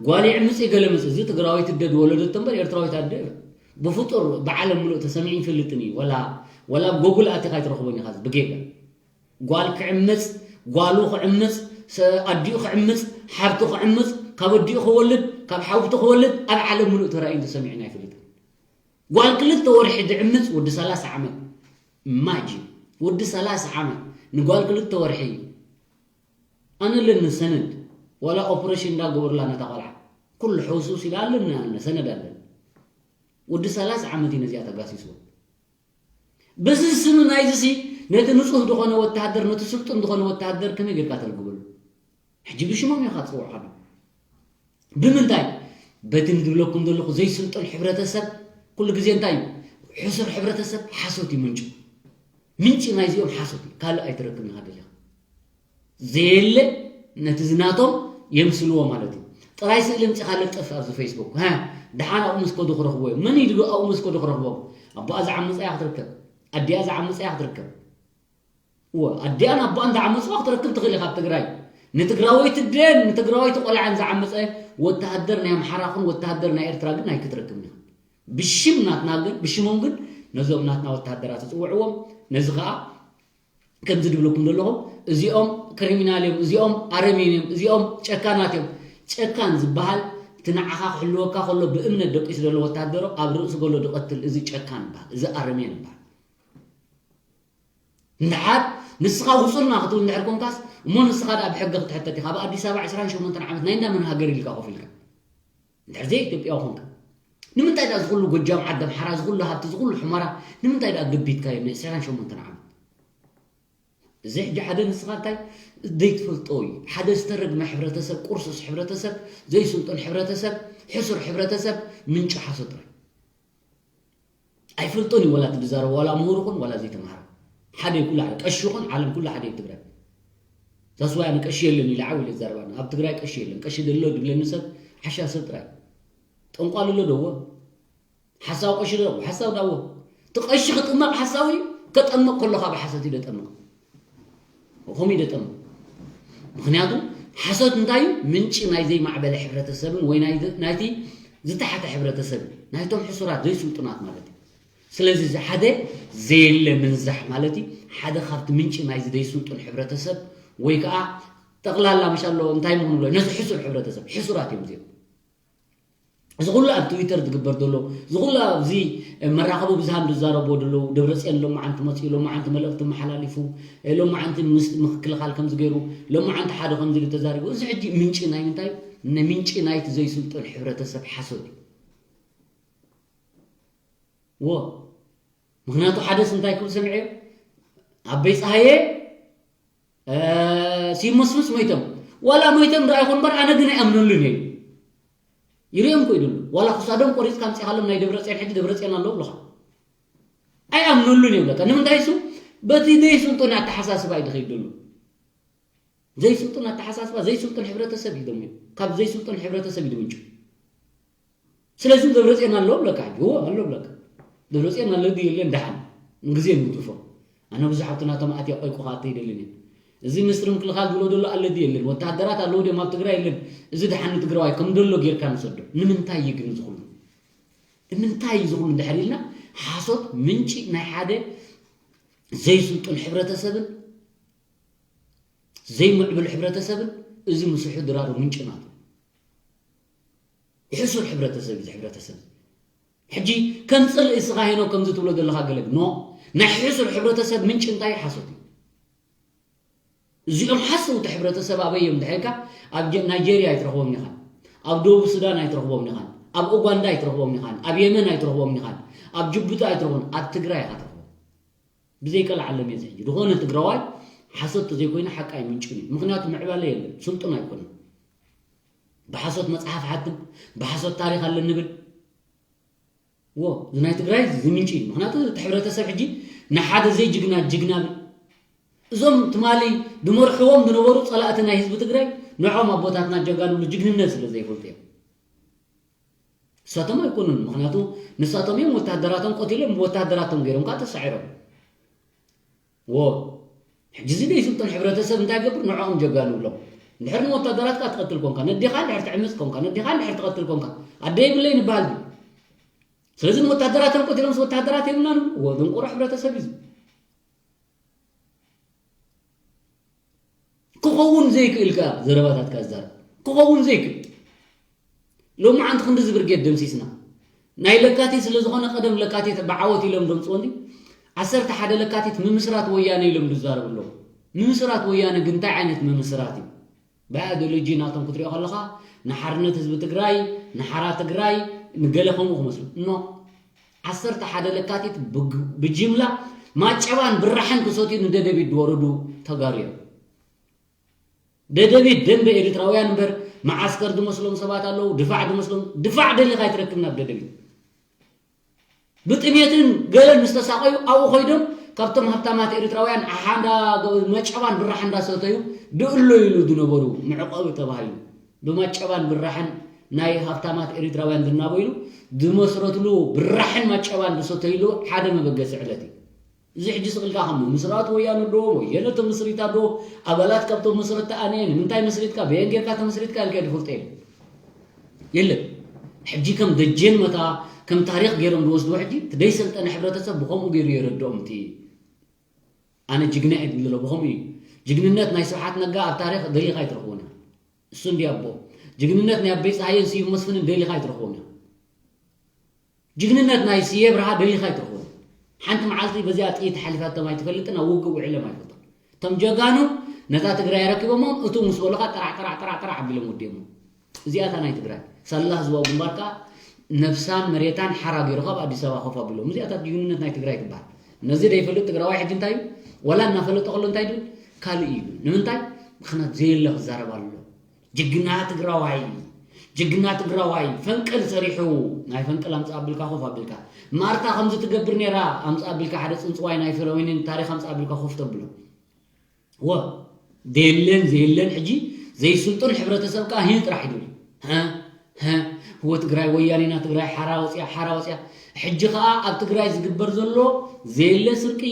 ጓል ይዕምፅ እዩ ገለ ምፅ እዚ ትግራዊት እደ ዝወለደቶ እምበር ኤርትራዊት ኣደ ብፍጡር ብዓለም ምሉእ ተሰሚዑ ይፈልጥን እዩ። ወላ ወላ ኣብ ጎጉል ኣቲኻ ኣይትረኽቦን ኢኻ እዚ ብጌጋ ጓል ክዕምፅ ጓሉ ክዕምፅ ኣዲኡ ክዕምፅ ሓብቱ ክዕምፅ ካብ ኣዲኡ ክወልድ ካብ ሓውቱ ክወልድ ኣብ ዓለም ምሉእ ተራእዩን ተሰሚዑን ኣይፈልጥን። ጓል ክልተ ወርሒ ድዕምፅ ወዲ ሰላሳ ዓመት ኢማጂን ወዲ ሰላሳ ዓመት ንጓል ክልተ ወርሒ ኣነ ኣለኒ ሰነድ ዋላ ኦፕሬሽን እንዳገበሩላ ነታ ቆልዓ ኩሉ ሕውስውስ ኢላ ኣለኒ ኣነ ሰነድ ኣለኒ። ወዲ ሰላሳ ዓመት እዩ ነዚኣ ተጋሲስዎ። በዚ ስም ናይዚ ሲ ነቲ ንጹህ ዝኾነ ወተሃደር ነቲ ስልጡን ዝኾነ ወተሃደር ከመይ ጌርካ ተልግበሉ? ሕጂ ብሽሞም ኢኻ ትጽውዖ ካዶ ብምንታይ በቲ ንድብለኩም ዘለኹ ዘይስልጡን ሕብረተሰብ ኩሉ ግዜ እንታይ እዩ ሕሱር ሕብረተሰብ ሓሶት እዩ ምንጩ ምንጪ ናይዚኦም ሓሶት እዩ ካልእ ኣይትረክብን ኢኻ ደሊኻ ዘየለ ነቲ ዝናቶም የምስልዎ ማለት እዩ ጥራይ ስእሊ ምፂኻ ለጥፍ ኣብዚ ፌስቡክ ሃ ድሓን ኣብኡ ምስ ከዱ ክረኽቦ እዮም መን እዩ ድዶ ኣብኡ ምስ ከዱ ክረኽቦም ኣቦኣ ዝዓመፀ እያ ክትርከብ ኣዲኣ ዝዓመፀ እያ ክትርከብ እወ ኣዲኣን ኣቦኣን ዝዓመፅዋ ክትረክብ ትኽእል ኢኻ ኣብ ትግራይ ንትግራወይቲ ደን ንትግራወይቲ ቆልዓን ዝዓመፀ ወተሃደር ናይ ኣምሓራ ኹን ወተሃደር ናይ ኤርትራ ግን ኣይክትረክብን ኢኻ ብሽም ናትና ግን ብሽሞም ግን ነዞም ናትና ወተሃደራት ትፅውዕዎም ነዚ ከዓ ከምዚ ድብለኩም ዘለኹም እዚኦም ክሪሚናል እዮም እዚኦም ኣረሜን እዮም እዚኦም ጨካናት እዮም ጨካን ዝበሃል እቲ ንዓኻ ክሕልወካ ከሎ ብእምነት ደቂሱ ዘሎ ወታደሮ ኣብ ርእሲ ገሎ ድቐትል እዚ ጨካን ይበሃል እዚ ኣረሜን ይበሃል እንድሓር ንስኻ ውፁልና ክትብል እንድሕር ኮንካስ እሞ ንስኻ ደኣ ብሕጊ ክትሕተት ኢኻ ኣብ ኣዲስ ኣበባ ዕስራን ሸሞንተን ዓመት ናይ እንዳመን ሃገር ኢልካ ኮፍ ኢልካ እንድሕር ዘይ ኢትዮጵያዊ ኮንካ ንምንታይ ደኣ ዝኹሉ ጎጃም ዓዲ ኣምሓራ ዝኹሉ ሃብቲ ዝኹሉ ሑመራ ንምንታይ ደኣ ገቢትካዮ ን ዕስራን ሸሞንተን ዓመት እዚ ሕጂ ሓደ ንስኻ እንታይ ዘይትፈልጦ እዩ ሓደ ዝተረግመ ሕብረተሰብ ቁርሱስ ሕብረተሰብ ዘይስልጡን ሕብረተሰብ ሕሱር ሕብረተሰብ ምንጪ ሓሶት ጥራይ ኣይፈልጦን እዩ ወላ ትዛረብ ዋላ ምሁር ኹን ዋላ ዘይተምሃረ ሓደ ኩላ ቀሺ ኹን ዓለም ኩላ ሓደ ትግራይ ዛስዋይ ኣነ ቀሺ የለን ኢለ ዓው ኢለ ዝዛረብ ኣነ ኣብ ትግራይ ቀሺ የለን ቀሺ ደሎ ድብለኒ ሰብ ሓሻ ሰብ ጥራይ ጠንቋል ኣሎ ደዎ ሓሳው ቀሺ ደዎ ሓሳው ዳዎ እቲ ቀሺ ክጥመቕ ሓሳው እዩ ከጠምቕ ከሎ ካብ ሓሰት እዩ ደጠምቕ ከምኡ ይደጠም ምክንያቱ ሓሶት እንታይ እዩ ምንጪ ናይ ዘይማዕበለ ሕብረተሰብን ወይ ናይቲ ዝተሓተ ሕብረተሰብ ናይቶም ሕሱራት ዘይስልጡናት ማለት እዩ ስለዚ እዚ ሓደ ዘየለ ምንዛሕ ማለት እዩ ሓደ ካብቲ ምንጪ ናይዚ ዘይስልጡን ሕብረተሰብ ወይ ከዓ ጠቕላላ ምሻሎ እንታይ ምኾኑ ብሎ ነዚ ሕሱር ሕብረተሰብ ሕሱራት እዮም እዚኦም። እዚ ኩሉ ኣብ ትዊተር ዝግበር ዘሎ፣ እዚ ኩሉ ኣብዚ መራኸቢ ብዙሃን ዝዛረቦ ዘለዉ፣ ደብረፅዮን ሎማዓንቲ መፂኡ፣ ሎማዓንቲ መልእኽቲ መሓላሊፉ፣ ሎማዓንቲ ምስ ምክልኻል ከምዚ ገይሩ፣ ሎማዓንቲ ሓደ ከምዚ ኢሉ ተዛሪቡ። እዚ ሕጂ ምንጪ ናይ ምንታይ? ምንጪ ናይቲ ዘይስልጡን ሕብረተሰብ ሓሶት እዩ። ዎ ምክንያቱ ሓደስ እንታይ ክብል ሰምዐ? ኣበይ ፀሃየ ሲሞስምስ ሞይቶም፣ ዋላ ሞይቶም ዶ ኣይኮን በር ኣነ ግን ኣይኣምነሉን እየ። ይርእዮም ኮይዱሉ ዋላ ክሳዶም ቆሪፅካ ምፅኻሎም ናይ ደብረፅዮን ሕጂ ደብረፅዮን ኣለዉ ብለኻ ኣይኣምነሉን እየ ብለካ። ንምንታይ እሱ በቲ ዘይስልጡን ኣተሓሳስባ እዩ ዝኸይድ ዘሎ። ዘይስልጡን ኣተሓሳስባ ዘይስልጡን ሕብረተሰብ እዩ ደሞ ካብ ዘይስልጡን ሕብረተሰብ እዩ ድምንጩ። ስለዚ ደብረፅዮን ኣለዎ ብለካ ሕጂ እዎ ኣሎ ብለካ። ደብረፅዮን ኣሎ ድዩ የለን ደሓን ንግዜ ንግድፎ። ኣነ ብዙሓት ናቶም ኣትያ ቆይ ክኣተ ይደልን እየ። እዚ ሚኒስትሪ ምክልኻል ዝብሎ ዘሎ ኣሎ ድዩ የለን፣ ወታደራት ኣለዎ ድዮም ኣብ ትግራይ የለን። እዚ ደሓን ንትግራዋይ ከም ደሎ ጌርካ ንሰዶ። ንምንታይ እዩ ግን ዝኹሉ? ንምንታይ እዩ ዝኹሉ እንድሕር ኢልና ሓሶት ምንጪ ናይ ሓደ ዘይስልጡን ሕብረተሰብን ዘይምዕብል ሕብረተሰብን እዚ ምስሑ ድራሩ ምንጭ ናቱ ሕሱር ሕብረተሰብ እዩ። ሕብረተሰብ ሕጂ ከም ፅልኢ እስኻ ሄኖ ከምዚ ትብሎ ዘለኻ ገለ ኖ ናይ ሕሱር ሕብረተሰብ ምንጭ እንታይ ሓሶት እዩ። እዚኦም ሓሰውቲ ሕብረተሰብ ኣበይ እዮም ድሕልካ ኣብ ናይጀርያ ኣይትረኽቦም ኢኻን፣ ኣብ ደቡብ ሱዳን ኣይትረኽቦም ኢኻን፣ ኣብ ኡጋንዳ ኣይትረኽቦም ኢኻን፣ ኣብ የመን ኣይትረኽቦም ኢኻን፣ ኣብ ጅቡቲ ኣይትረኽቦም፣ ኣብ ትግራይ ኢኻ ትረኽቦም። ብዘይቀልዓለም እየ ዝሕጂ ዝኾነ ትግራዋይ ሓሶት ተዘይኮይኑ ሓቂ ኣይምንጭን እዩ። ምክንያቱ ምዕባለ የለን፣ ስልጡን ኣይኮነን። ብሓሶት መፅሓፍ ሓትም፣ ብሓሶት ታሪክ ኣለ ንብል። ዎ እዚ ናይ ትግራይ እዚ ምንጭ እዩ። ምክንያቱ እቲ ሕብረተሰብ ሕጂ ንሓደ ዘይጅግና ጅግና ብል። እዞም ትማሊ ድመርሕዎም ዝነበሩ ፀላእቲ ናይ ህዝቢ ትግራይ ንዖም ኣቦታትና ጀጋኑ ጅግንነት ስለ ዘይፈልጡ እዮም። ንሳቶም ኣይኮኑን። ምክንያቱ ንሳቶም እዮም ወታደራቶም ቆቲሎም ብወታደራቶም ገይሮም ከዓ ተሳዒሮም። ዎ ሕጂ እዚ ዘይስልጡን ሕብረተሰብ እንታይ ገብር ንዕኦም ጀጋኑ ብሎም። እንድሕር ንወታደራትካ ትቐትል ኮንካ ነዲኻ እንድሕር ትዕምፅ ኮንካ ነዲኻ እንድሕር ትቐትል ኮንካ ኣደ የብለይ ንበሃል ድዩ? ስለዚ ንወታደራቶም ቆቲሎምስ ወታደራት የብልናን። ዎ ድንቁሮ ሕብረተሰብ እዩ። ክኸውን ዘይክእል ከኣ ዘረባታትካ ዝዛረብ ክኸውን ዘይክእል። ሎማዓንቲ ክንዲ ዝብርጌድ ደምሲስና ናይ ለካቲት ስለ ዝኾነ ቀደም ለካቲት ብዓወት ኢሎም ደምፅዎ እንዲ ዓሰርተ ሓደ ለካቲት ምምስራት ወያነ ኢሎም ዝዛረቡ ኣለዉ። ምምስራት ወያነ ግን እንታይ ዓይነት ምምስራት እዩ? ብኣይዲዮሎጂ ናቶም ክትሪኦ ከለኻ ንሓርነት ህዝቢ ትግራይ ንሓራ ትግራይ ንገለ ከምኡ ክመስሉ ኖ ዓሰርተ ሓደ ለካቲት ብጅምላ ማጨባን ብራሕን ክሰትዩ ንደደቢት ዝወረዱ ተጋሩ እዮም። ደደቢት ደንበ ኤርትራውያን እምበር መዓስከር ዝመስሎም ሰባት ኣለዉ። ድፋዕ ዝመስሎም ድፋዕ ደሊኻ ኣይትረክብን ኣብ ደደቢት። ብጥሜትን ገለን ዝተሳቐዩ ኣብኡ ኮይዶም ካብቶም ሃብታማት ኤርትራውያን ኣሓንዳ መጨባን ብራሕ እንዳሰተዩ ድእሎ ኢሉ ዝነበሩ መዕቆቢ ተባሂሉ ብመጨባን ብራሕን ናይ ሃብታማት ኤርትራውያን ዝናበይሉ ዝመስረትሉ ብራሕን መጨባን ዝሰተይሉ ሓደ መበገሲ ዕለት እዩ። እዚ ሕጂ ስቕልካ ከም ምስራት ወያነ ዶ ወየነ ተመስሪታ ዶ ኣባላት ካብቶም መስረቲ ኣነ ንምንታይ መስሪትካ በየን ጌርካ ተመስሪትካ ኢልካ ድፈልጦ የለ የለን። ሕጂ ከም ደጀን መታ ከም ታሪክ ገይሮም ዝወስድዎ ሕጂ እቲ ደይሰልጠነ ሕብረተሰብ ብኸምኡ ገይሩ የረድኦም እቲ ኣነ ጅግና እየ ዝብሎ ብኸምኡ እዩ። ጅግንነት ናይ ስብሓት ነጋ ኣብ ታሪክ ደሊኻ ኣይትረኽቦን እሱ እንዲ ኣቦ ጅግንነት ናይ ኣበይ ፀሃየን ስዩም መስፍንን ደሊኻ ኣይትረኽቦን እዮም። ጅግንነት ናይ ስየ ብርሃ ደሊኻ ኣይትረኽቦን። ሓንቲ መዓልቲ በዚኣ ጥይት ሓሊፋቶም ኣይትፈልጥን ኣብ ውግእ ውዒሎም ኣይፈልጡን። እቶም ጀጋኑ ነታ ትግራይ ረኪቦሞም እቱ ምስ በሉኻ ጥራዕ ጥራዕ ጥራዕ ጥራዕ ኣቢሎም ወዲኦሞ። እዚኣታ ናይ ትግራይ ሳላ ህዝባዊ ግንባር ከዓ ነብሳን መሬታን ሓራ ገይሩ ካብ ኣዲስ ኣበባ ኮፍ ኣቢሎም እዚኣታት ጅግንነት ናይ ትግራይ ትበሃል። ነዚ ዘይፈልጥ ትግራዋይ ሕጂ እንታይ እዩ? ዋላ እናፈለጠ ከሎ እንታይ ድብል ካልእ እዩ። ንምንታይ? ምክንያት ዘየለ ክዛረብ ኣሎ። ጅግና ትግራዋይ ጅግና ትግራዋይ ፈንቅል ሰሪሑ ናይ ፈንቅል ኣምፃ ኣቢልካ ኮፍ ኣቢልካ ማርታ ከምዚ ትገብር ነራ ኣምፃ ኣቢልካ ሓደ ፅንፅዋይ ናይ ፍረወይንን ታሪክ ኣምፃ ኣቢልካ ኮፍ ተብሎ ወ ደየለን ዘየለን ሕጂ ዘይስልጡን ሕብረተሰብ ከዓ ህን ጥራሕ ይብል። ህወ ትግራይ ወያኔና ትግራይ ሓራ ወፅያ ሓራ ወፅያ። ሕጂ ከዓ ኣብ ትግራይ ዝግበር ዘሎ ዘየለ ስርቂ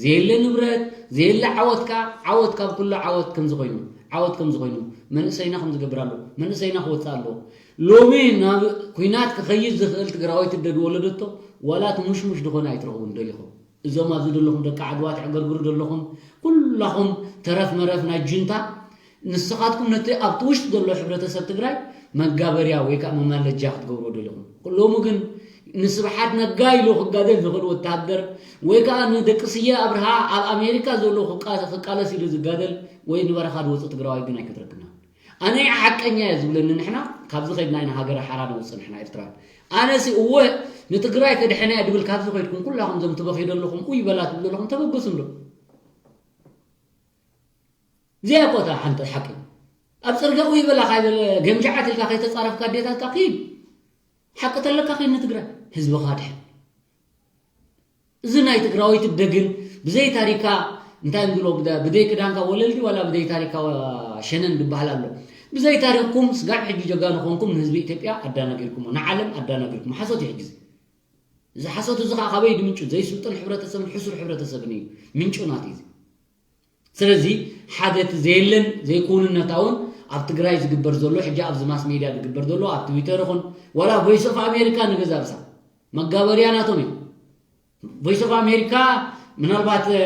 ዘየለ ንብረት ዘየለ ዓወትካ ዓወት ካብ ኩሉ ዓወት ከምዝኮይኑ ዓወት ከምዝኮይኑ መንእሰይና ከምዝገብር ኣሎ መንእሰይና ክወፅእ ኣለዎ። ሎሚ ናብ ኩናት ክኸይድ ዝኽእል ትግራዋይ ትደድ ወለደቶ ዋላ እቲ ሙሽሙሽ ዝኾነ ኣይትረኽቡን ደሊኹም እዞም ኣብዚ ዘለኹም ደቂ ዓድዋ ትዕገርግሩ ዘለኹም ኩላኹም ተረፍ መረፍ ናይ ጁንታ፣ ንስኻትኩም ነቲ ኣብቲ ውሽጢ ዘሎ ሕብረተሰብ ትግራይ መጋበርያ ወይ ከዓ መማለጃ ክትገብርዎ ደሊኹም። ሎሚ ግን ንስብሓት ነጋ ኢሉ ክጋደል ዝኽእል ወታሃደር ወይ ከዓ ንደቂ ስየ ኣብርሃ ኣብ ኣሜሪካ ዘሎ ክቃ-፣ ክቃለስ ኢሉ ዝጋደል ወይ ንበረኻ ዝወፅእ ትግራዋይ ግን ኣይክትረክብና። ኣነ ሓቀኛ እየ ዝብለኒ ንሕና ካብዚ ከይድና ኢና ሃገረ ሓራ ነውፅእ ንሕና ኤርትራ። ኣነ ሲ እወ ንትግራይ ከድሕና እየ ድብል ካብዚ ከይድኩም ኩላኹም ዘም ትበኽዩ ዘለኹም ኡይ በላ ትብሉ ዘለኹም ተበገሱ እንዶ። እዚኣ እኮ እታ ሓንቲ ሓቂ። ኣብ ፅርግያ ኡይ በላ ካይበለ ገምጃዓት ኢልካ ከይተፃረፍካ ኣዴታትካ ክይድ። ሓቂ ተለካ ከይድ ንትግራይ ህዝብኻ ድሕን። እዚ ናይ ትግራወይቲ ደግን ብዘይ ታሪካ እንታይ ንብሎ ብደ-፣ ብደይ ክዳንካ ወለልዲ ዋላ ብደይ ታሪካ ሸነን ዝበሃል ኣሎ። ብዘይ ታሪክኩም ስጋብ ሕጂ ጀጋኑ ኮንኩም ንህዝቢ ኢትዮጵያ ኣዳናጊርኩሞ፣ ንዓለም ኣዳናጊርኩሞ። ሓሶት እዩ ሕጂ እዚ። እዚ ሓሶት እዚ ከዓ ካበይ ድምንጩ? ዘይስልጥን ሕብረተሰብን ሕሱር ሕብረተሰብን እዩ ምንጩ ናት እዚ። ስለዚ ሓደ እቲ ዘየለን ዘይክውንነታውን ኣብ ትግራይ ዝግበር ዘሎ፣ ሕጂ ኣብዚ ማስ ሜድያ ዝግበር ዘሎ፣ ኣብ ትዊተር ይኹን ዋላ ቮይስ ኦፍ ኣሜሪካ ንገዛ ርሳ መጋበርያ ናቶም እዩ። ቮይስ ኦፍ ኣሜሪካ ምናልባት፣ እ፣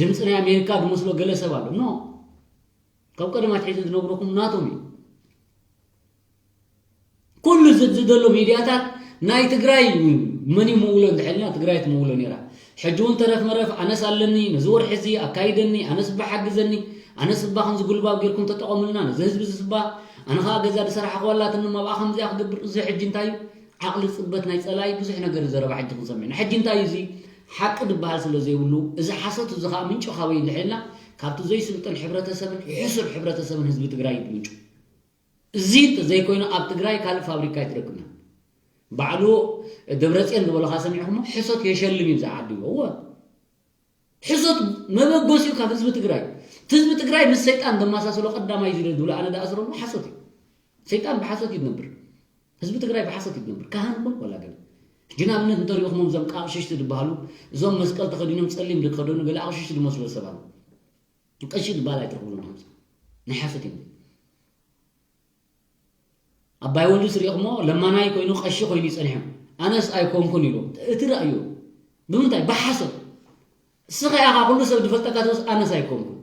ድምፂ ናይ ኣሜሪካ ዝመስሎ ገለ ሰብ ኣሎ። ኖ፣ ካብ ቀደም ኣትሒዘ ዝነግረኩም ናቶም እዩ። ኩሉ እዚ፣ እዚ ዘሎ ሚድያታት ናይ ትግራይ መን እዩ ምውሎ እንድሕልና ትግራይ ትምውሎ ነይራ። ሕጂ እውን ተረፍ መረፍ ኣነስ ኣለኒ፣ ነዚ ወርሒ እዚ ኣካይደኒ፣ ኣነስ እባ ሓግዘኒ፣ ኣነስ እባ ከምዚ ጉልባብ ጌርኩም ተጠቐሙልና፣ ነዚ ህዝቢ እዚ እባ ኣነ ኸዓ ገዛ ዝሰራሕኹ ኣላትኒ፣ እባ ከምዚኣ ክገብር፣ እዚ ሕጂ እንታይ እዩ? ዓቕሊ ጽበት ናይ ጸላኢ ብዙሕ ነገር ዘረባ ሕጂ ክንሰምዕ ኢና። ሕጂ እንታይ እዩ እዚ? ሓቂ ዝበሃል ስለ ዘይብሉ፣ እዚ ሓሶት እዚ ኸዓ ምንጩ ካበይ እንድሕልና ካብቲ ዘይስልጥን ሕብረተሰብን ሕሱር ሕብረተሰብን ህዝቢ ትግራይ እዩ ምንጩ። እዚ እንተዘይኮይኑ ኣብ ትግራይ ካልእ ፋብሪካ ኣይትረክብና። ባዕሉ ደብረጽዮን ዝበሎ ኸዓ ሰሚዕኹሞ? ሕሶት የሸልም እዩ ዝዓዲ። እወ። ሕሶት መበገሲኡ ካብ ህዝቢ ትግራይ። እቲ ህዝቢ ትግራይ ምስ ሰይጣን ዘመሳስሎ ቀዳማይ ዝለ ዝብሎ ኣነ ዝኣስረሉ ሓሶት እዩ። ሰይጣን ብሓሶት እዩ ዝነብር። ህዝቢ ትግራይ ብሓሶት እዩ ዝነብር። ካህን ይኹን ዋላ ገለ። ሕጂ ንኣብነት እንተሪእኹሞም እዞም ኣቕሽሽቲ ዝበሃሉ፣ እዞም መስቀል ተኸዲኖም ጸሊም ዝኸደኑ ገለ ኣቕሽሽቲ ዝመስሉ ሰባት ኣለዉ። ቀሺ ዝበሃል ኣይትረኽብሉን እዮም። ናይ ሓሶት እዮም። ኣባይ ወልዱስ ሪእኹሞ ለማናይ ኮይኑ ቀሺ ኮይኑ እዩ ጸኒሑ። ኣነስ ኣይኮንኩን ኢሉ። እቲ ራእዩ። ብምንታይ? ብሓሶት። እስኻ ኢኻ ኩሉ ሰብ ዝፈልጠካ ተወስ ኣነስ ኣይኮንኩን።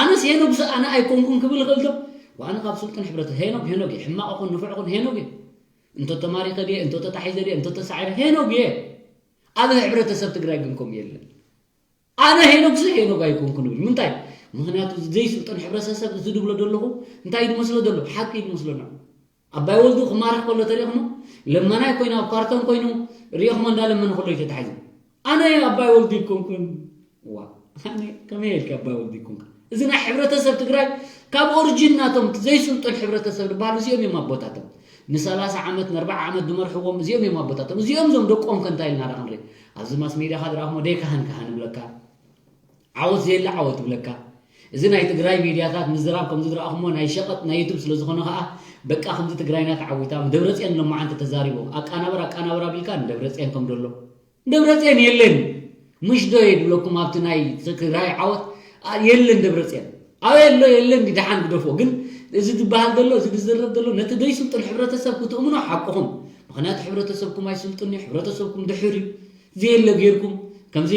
ኣነስ ሄኖግ ስ-፣ ኣነ ኣይኮንኩን ክብል ይኽእል ዶ? ኣነ ካብ ስልጡን ሕብረተ-፣ ሄኖግ፣ ሄኖግ እየ። ሕማቕ ኹን ንፉዕ ኹን ሄኖግ እየ። እንቶ ተማሪኸ ድየ፣ እንቶ ተታሒዘ ድየ፣ እንቶ ተሳዒረ ሄኖግ እየ። ኣብ ሕብረተሰብ ትግራይ ግን ከምኡ የለን። ኣነ ሄኖግ ስ-፣ ሄኖግ ኣይኮንኩን እብል። ምንታይ? ምኽንያቱ ዘይስልጡን ሕብረተሰብ እዚ ዝብሎ ዘለኹ እንታይ እዩ ዝመስሎ ዘሎ? ሓቂ እዩ ዝመስሎ ኣሎ። ኣባይ ወልዱ ክማረኽ ከሎ ተሪእኹሞ? ለመናይ ኮይኑ ኣብ ካርቶን ኮይኑ ሪእኹሞ እንዳለመነ ከሎ እዩ ተታሒዙ። ኣነ ኣባይ ወልዱ ይኮንኩን። ዋ፣ ኣነ ከመይ ኢልካ ኣባይ ወልዱ ይኮንኩን? እዚ ናይ ሕብረተሰብ ትግራይ ካብ ኦሪጂን ናቶም ዘይስልጡን ሕብረተሰብ ዝበሃሉ እዚኦም እዮም ኣቦታቶም። ንሰላሳ ዓመት ንኣርባዓ ዓመት ዝመርሕዎም እዚኦም እዮም ኣቦታቶም። እዚኦም እዞም ደቆም ከ እንታይ ኢልና ዳ ክንርኢ? ኣብዚ ማስ ሜድያ ካ ዝረኣኹሞ ደይ ካህን ካህን ይብለካ። ዓወት ዘየለ ዓወት ይብለካ። እዚ ናይ ትግራይ ሚድያታት ምዝራብ ከምዚ ዝረኣኹሞ ናይ ሸቐጥ ናይ ዩቱብ ስለ ዝኾነ ኸዓ በቃ ከምዚ ትግራይና ተዓዊታ፣ ደብረፅዮን ሎማዓንቲ ተዛሪቡ ኣቃናብር ኣቃናብር ኣቢልካ ንደብረፅዮን ከም ደሎ ደብረፅዮን የለን። ምሽ ዶ የድብለኩም ኣብቲ ናይ ትግራይ ዓወት? አ፣ የለን ደብረፅዮን። ኣበይ ኣሎ የለን፣ ድሓን ግደፎ። ግን እዚ ዝበሃል ዘሎ፣ እዚ ዝዝረብ ዘሎ ነቲ ዘይስልጡን ሕብረተሰብ ክትእምኖ ሓቅኹም። ምኽንያቱ ሕብረተሰብኩም ኣይስልጡን እዩ፣ ሕብረተሰብኩም ድሑር እዩ። ዘየለ ጌርኩም፣ ከምዚ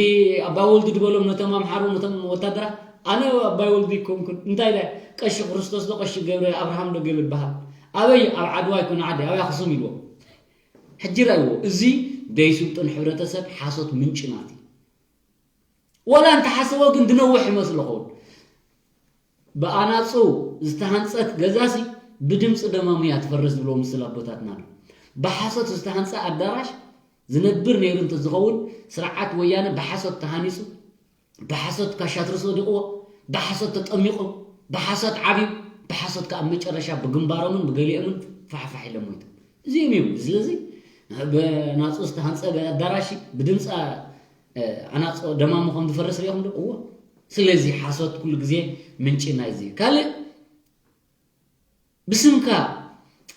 ኣባይ ወልዱ ዝበሎም ነቶም ኣምሓሩ፣ ነቶም ወታደራት፣ ኣነ ኣባይ ወልዱ ይኮንኩን። እንታይ ዳ ቀሺ ክርስቶስ ዶ ቀሺ ገብረ ኣብርሃም ዶ ገለ ይበሃል? ኣበይ? ኣብ ዓድዋ ይኮነ ዓዲ፣ ኣበይ ኣኽሱም ኢልዎም። ሕጂ ራእይዎ፣ እዚ ደይስልጡን ሕብረተሰብ ሓሶት ምንጪ ናት እዩ። ወላ እንተሓሰቦ ግን ድነውሕ ይመስሎ ኸውን። ብኣናጹ ዝተሃንጸት ገዛሲ ብድምጺ ደማሙ እያ ትፈርስ ዝብሎ ምስል ኣቦታትና ኣሎ። ብሓሶት ዝተሃንጸ ኣዳራሽ ዝነብር ነይሩ እንተዝኸውን፣ ስርዓት ወያነ ብሓሶት ተሃኒጹ፣ ብሓሶት ካሻትርስ ወዲቕዎ፣ ብሓሶት ተጠሚቑ፣ ብሓሶት ዓብዩ፣ ብሓሶት ከኣ መጨረሻ ብግንባሮምን ብገሊኦምን ፋሕፋሕ ኢሎም ሞይቶም። እዚኦም እዮም። ስለዚ ብናጹ ዝተሃንጸ ኣዳራሽ ብድምጻ፣ እ፣ ኣናጾ ደማሙ ከም ዝፈርስ ሪኢኹም ዶ? እዎ። ስለዚ ሓሶት ኩሉ ግዜ ምንጪ ናይዚ። ካልእ ብስምካ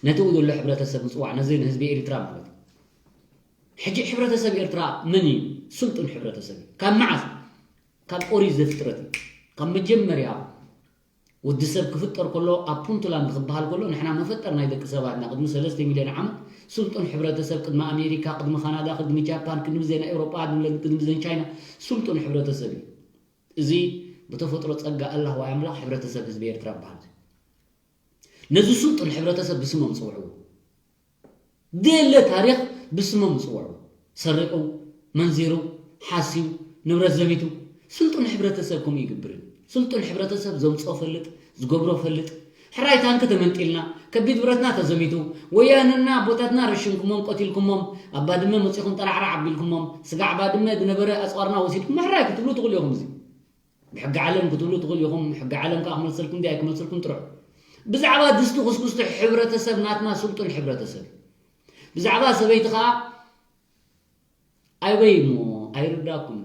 ነቲ ኣብኡ ዘሎ ሕብረተሰብ ምጽዋዕ፣ ነዚ ንህዝቢ ኤሪትራ ማለት እዩ። ሕጂ ሕብረተሰብ ኤርትራ መን እዩ? ስልጡን ሕብረተሰብ እዩ። ካብ መዓስ? ካብ ኦሪት ዘፍጥረት እዩ። ካብ መጀመርያ ወዲ ሰብ ክፍጠር ከሎ ኣብ ፑንትላንድ ክበሃል ከሎ ንሕና መፈጠር ናይ ደቂ ሰባት ኢና። ቅድሚ ሰለስተ ሚልዮን ዓመት ስልጡን ሕብረተሰብ፣ ቅድሚ ኣሜሪካ፣ ቅድሚ ካናዳ፣ ቅድሚ ጃፓን፣ ቅድሚ ዜና ኤውሮጳ፣ ቅድሚ ለ- ቅድሚ ዘን ቻይና ስልጡን ሕብረተሰብ እዩ። እዚ ብተፈጥሮ ጸጋ ኣላህ ወይ ኣምላኽ ሕብረተሰብ ህዝቢ ኤርትራ ይበሃል። ነዚ ስልጡን ሕብረተሰብ ብስሞም ጽውዕዎ። ደለ ታሪኽ ብስሞም ጽውዑ። ሰሪቑ፣ መንዚሩ፣ ሓስዩ፣ ንብረት ዘሚቱ። ስልጡን ሕብረተሰብ ከምኡ ይግብርን። ስልጡን ሕብረተሰብ ዘምጽኦ ፈልጥ፣ ዝገብሮ ፈልጥ። ሕራይ ታንኪ ተመንጢልና፣ ከቢድ ብረትና ተዘሚቱ፣ ወያነና ኣቦታትና ረሽንኩሞም፣ ቀቲልኩሞም፣ ኣብ ባድመ መጺኹም ጠራዕራዕ ኣቢልኩሞም፣ ስጋዕ ባድመ ዝነበረ ኣጽዋርና ወሲድኩም፣ ሕራይ ክትብሉ ትኽእሉ ኢኹም። እዚ ብሕጊ ዓለም ክትብሉ ትኽእሉ ኢኹም። ሕጊ ዓለም ከኣ ክመልሰልኩም ድዩ ኣይክመልሰልኩም ጥርሑ። ብዛዕባ ድስቲ ኩስኩስቲ ሕብረተሰብ ናትና ስልጡን ሕብረተሰብ። ብዛዕባ ሰበይቲ ከኣ ኣይበይ እሞ ኣይርዳኩም።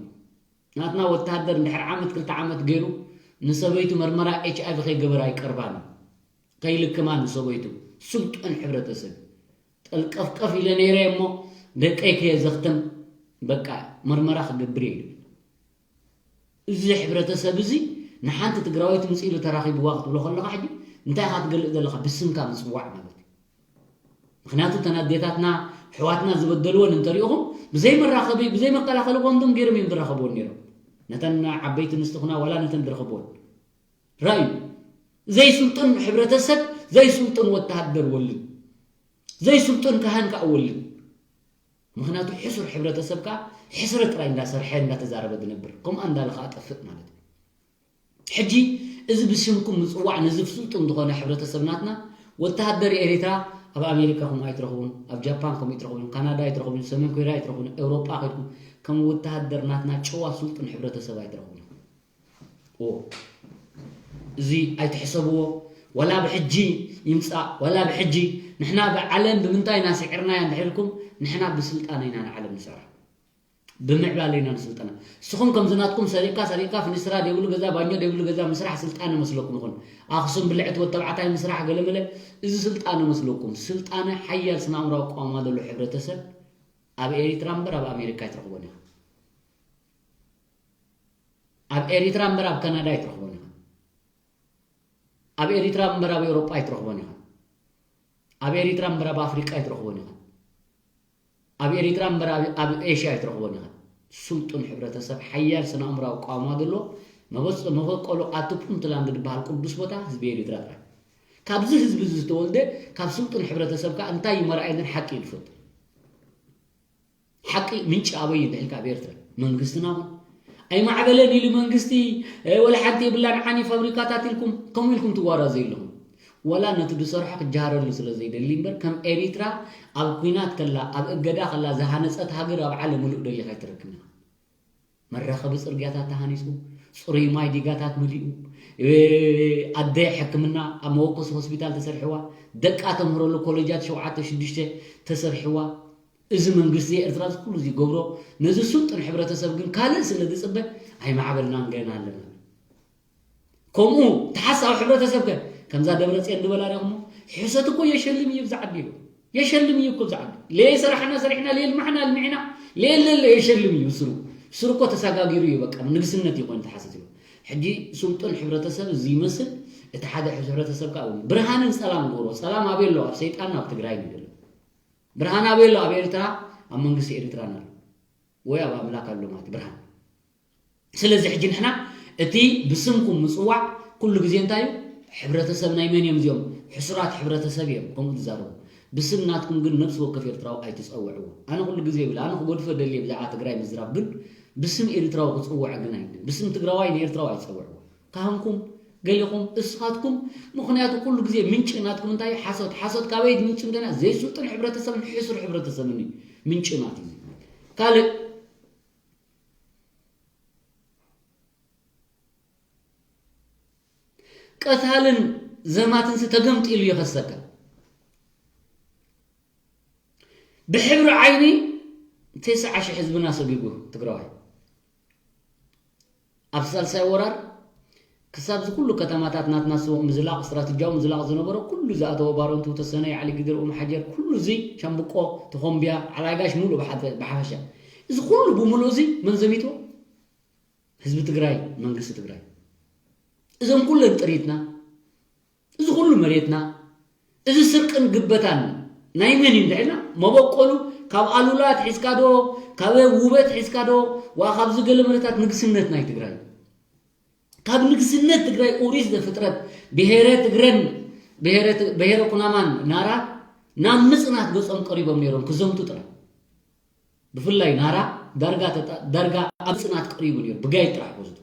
ናትና ወተሃደር እንድሕር ዓመት ክልተ ዓመት ገይሩ ንሰበይቱ መርመራ ኤች ኣይ ቪ ከይገበረ ኣይቀርባን እዩ። ከይልክማ ንሰበይቱ። ስልጡን ሕብረተሰብ። ጠልቀፍቀፍ ኢለ ነይረ እሞ ደቀይ ከየዘኽተም በቃ መርመራ ክገብር እየ ኢሉ። እዚ ሕብረተሰብ እዚ ንሓንቲ ትግራወይቲ ምጽእ ኢሉ ተራኺብዋ ክትብሎ ከለኻ ሕጂ እንታይ ኢኻ ትገልጽ ዘለኻ? ብስምካ ምጽዋዕ ማለት እዩ። ምኽንያቱ እተን ኣዴታትና ኣሕዋትና ዝበደልወን እንተሪእኹም ብዘይ መራኸቢ ብዘይ መከላኸሊ ኮንዶም ገይሮም እዮም ዝራኸብወን ነይሮም። ነተን ዓበይቲ ኣንስቲ ኹና ዋላ ነተን ዝረኸብወን ራእዩ። ዘይስልጡን ሕብረተሰብ ዘይስልጡን ወተሃደር ወልድ ዘይስልጡን ካህን ከዓ ወልድ። ምኽንያቱ ሕሱር ሕብረተሰብ ከዓ ሕስረ ጥራይ እንዳሰርሐ እንዳተዛረበ ዝነብር ከምኣ እንዳለ ከዓ ጠፍእ ማለት እዩ። ሕጂ እዚ ብስምኩም ምፅዋዕ ነዚ ፍሱልጡም ዝኾነ ሕብረተሰብ ናትና ወተሃደር ኤሪትራ ኣብ ኣሜሪካ ከምኡ ኣይትረኽቡን፣ ኣብ ጃፓን ከምኡ ኣይትረኽቡን፣ ካናዳ ኣይትረኽቡን፣ ሰሜን ኮርያ ኣይትረኽቡን፣ ኤውሮጳ ከድኩም ከም ወተሃደር ናትና ጨዋ ስልጡን ሕብረተሰብ ኣይትረኽቡን። ኦ እዚ ኣይትሕሰብዎ። ዋላ ብሕጂ ይምፃእ ዋላ ብሕጂ ንሕና ብዓለም ብምንታይ ኢና ስዒርናያ እንድሕር ኢልኩም ንሕና ብስልጣነ ኢና ንዓለም ንሰርሓ። ብምዕባለ ኢና ንስልጠና። ንስኹም ከምዚ ናትኩም ሰሪቕካ ሰሪቕካ ፍንስትራ ዘይብሉ ገዛ ባኞ ዘይብሉ ገዛ ምስራሕ ስልጣነ መስለኩም ይኹን። ኣኽሱም ብልዕቲ ወተባዕታይ ምስራሕ ገለመለ እዚ ስልጣነ መስለኩም። ስልጣነ ሓያል ስነ ኣእምራዊ ኣቋውማ ዘሎ ሕብረተሰብ ኣብ ኤሪትራ እምበር ኣብ ኣሜሪካ ኣይትረኽቦን ኢኻ። ኣብ ኤሪትራ እምበር ኣብ ካናዳ ኣይትረኽቦን ኢኻ። ኣብ ኤሪትራ እምበር ኣብ ኤውሮጳ ኣይትረኽቦን ኢኻ። ኣብ ኤሪትራ እምበር ኣብ ኣፍሪቃ ኣይትረኽቦን ኢኻ። ኣብ ኤሪትራ እምበር ኣብ- ኣብ ኤሽያ ኣይትረኽቦን ኢኻ። ስልጡን ሕብረተሰብ ሓያል ስነ ኣእምራዊ ኣቋውማ ዘለዎ መበፅ- መበቆሉ ኣቲ ፑንትላንድ ዝበሃል ቅዱስ ቦታ ህዝቢ ኤሪትራ ጥራይ። ካብዚ ህዝቢ እዚ ዝተወልደ ካብ ስልጡን ሕብረተሰብ ከዓ እንታይ እዩ መርኣየንን ሓቂ እዩ ዝፈጥር። ሓቂ ምንጪ ኣበይ እንድሕልካ ኣብ ኤርትራ መንግስትና እውን ኣይማዕበለን ኢሉ መንግስቲ እ፣ ወላ ሓንቲ የብላን ዓኒ ፋብሪካታት ኢልኩም ከምኡ ኢልኩም ትዋራዘዩ ኣለኹም። ወላ ነቲ ዝሰርሖ ክጀሃረሉ ስለ ዘይደሊ እምበር ከም ኤሪትራ ኣብ ኲናት ከላ ኣብ እገዳ ከላ ዝሃነፀት ሃገር ኣብ ዓለም ምሉእ ደሊኻ ኣይትረክብን ኢኻ። መራኸቢ ጽርግያታት ተሃኒጹ፣ ጽሩይ ማይ ዲጋታት መሊኡ፣ እ፣ ኣደ ሕክምና ኣብ መወከሲ ሆስፒታል ተሰርሕዋ፣ ደቃ ተምህረሉ ኮሌጃት ሸውዓተ ሽዱሽተ ተሰርሕዋ። እዚ መንግስቲ ኤርትራ እዚ ኩሉ እዚ ይገብሮ ነዚ ስልጡን ሕብረተሰብ ግን ካልእ ስለ ዝጽበ ኣይማዕበልናን ገና ኣለና። ከምኡ እቲ ሓሳዊ ሕብረተሰብ ከ ከምዛ ደብረጽዮን ዝበላ ሪኹሞ ሕሰት እኮ የሸልም እዩ ብዛ ዓዲ ኢሉ የሸልም እዩ እኮ ብዛ ዓዲ ለየሰራሕና ሰሪሕና ለየልማሕና ልሚዕና ለየለለ የሸልም እዩ ስሩ ስሩ እኮ ተሳጋጊሩ እዩ በቃ ንግስነት እዩ ኮይኑ ተሓሰት እዩ ሕጂ ስልጡን ሕብረተሰብ እዚ ይመስል እቲ ሓደ ሕብረተሰብ ከዓ እውን ብርሃንን ጸላም ንገብሮ ጸላም ኣበይ ኣሎ ኣብ ሰይጣን ኣብ ትግራይ ንገለ ብርሃን ኣበይ ኣሎ ኣብ ኤርትራ ኣብ መንግስቲ ኤርትራ ኣሎ ወይ ኣብ ኣምላክ ኣሎ ማለት ብርሃን ስለዚ ሕጂ ንሕና እቲ ብስምኩም ምፅዋዕ ኩሉ ግዜ እንታይ እዩ ሕብረተሰብ ናይ መን እዮም እዚኦም ሕሱራት ሕብረተሰብ እዮም ከምኡ ዝዛረቡ ብስም ናትኩም ግን ነብሲ ወከፍ ኤርትራዊ ኣይትፀውዕዎ ኣነ ኩሉ ግዜ ይብል ኣነ ክጎድፎ ደልየ ብዛዕባ ትግራይ ምዝራብ ግን ብስም ኤርትራዊ ክፅውዕ ግን ኣይብልን ብስም ትግራዋይ ንኤርትራዊ ኣይፀውዕዎ ካህንኩም ገሊኹም እስኻትኩም ምኽንያቱ ኩሉ ግዜ ምንጭ ናትኩም እንታይ ሓሶት ሓሶት ካበይ ምንጭ እንደና ዘይስልጥን ሕብረተሰብን ሕሱር ሕብረተሰብን እዩ ምንጭ ናት እዩ ካልእ ቀታልን ዘማትንሲ ተገምጢሉ ይኸሰካ ብሕብሪ ዓይኒ ተስዓ ሽሕ ህዝብና ሰጊጉ ትግራዋይ ኣብ ሳልሳይ ወራር ክሳብ እዚ ኩሉ ከተማታት ናትና ስውቕ ምዝላቕ ስትራተጂያዊ ምዝላቕ ዝነበሮ ኩሉ ዝኣተወ ባረንቱ ተሰነይ ዓሊ ግድር ኡም ሓጀር ኩሉ እዚ ሸምብቆ ተኾምቢያ ዓላይጋሽ ሙሉእ ብሓፈሻ እዚ ኩሉ ብምሉእ እዚ መን ዘሚትዎ ህዝቢ ትግራይ መንግስቲ ትግራይ እዞም ኩለን ጥሪትና እዚ ኩሉ መሬትና፣ እዚ ስርቅን ግበታን ናይ መን እዩ እንድሕልና፣ መበቆሉ ካብ ኣሉላ ትሒዝካ ዶ፣ ካብ ውበት ትሒዝካ ዶ፣ ዋ ካብዚ ገለ መረታት ንግስነት ናይ ትግራይ፣ ካብ ንግስነት ትግራይ ኦሪት ዘፍጥረት ብሄረ ትግረን ብሄረ ት- ብሄረ ኩናማን ናራ ናብ ምፅናት ገፆም ቀሪቦም ነይሮም ክዘምቱ ጥራይ። ብፍላይ ናራ ዳርጋ ተጣ- ዳርጋ ኣብ ምፅናት ቀሪቡ ነይሩ፣ ብጋይድ ጥራሕ ክወስዱ።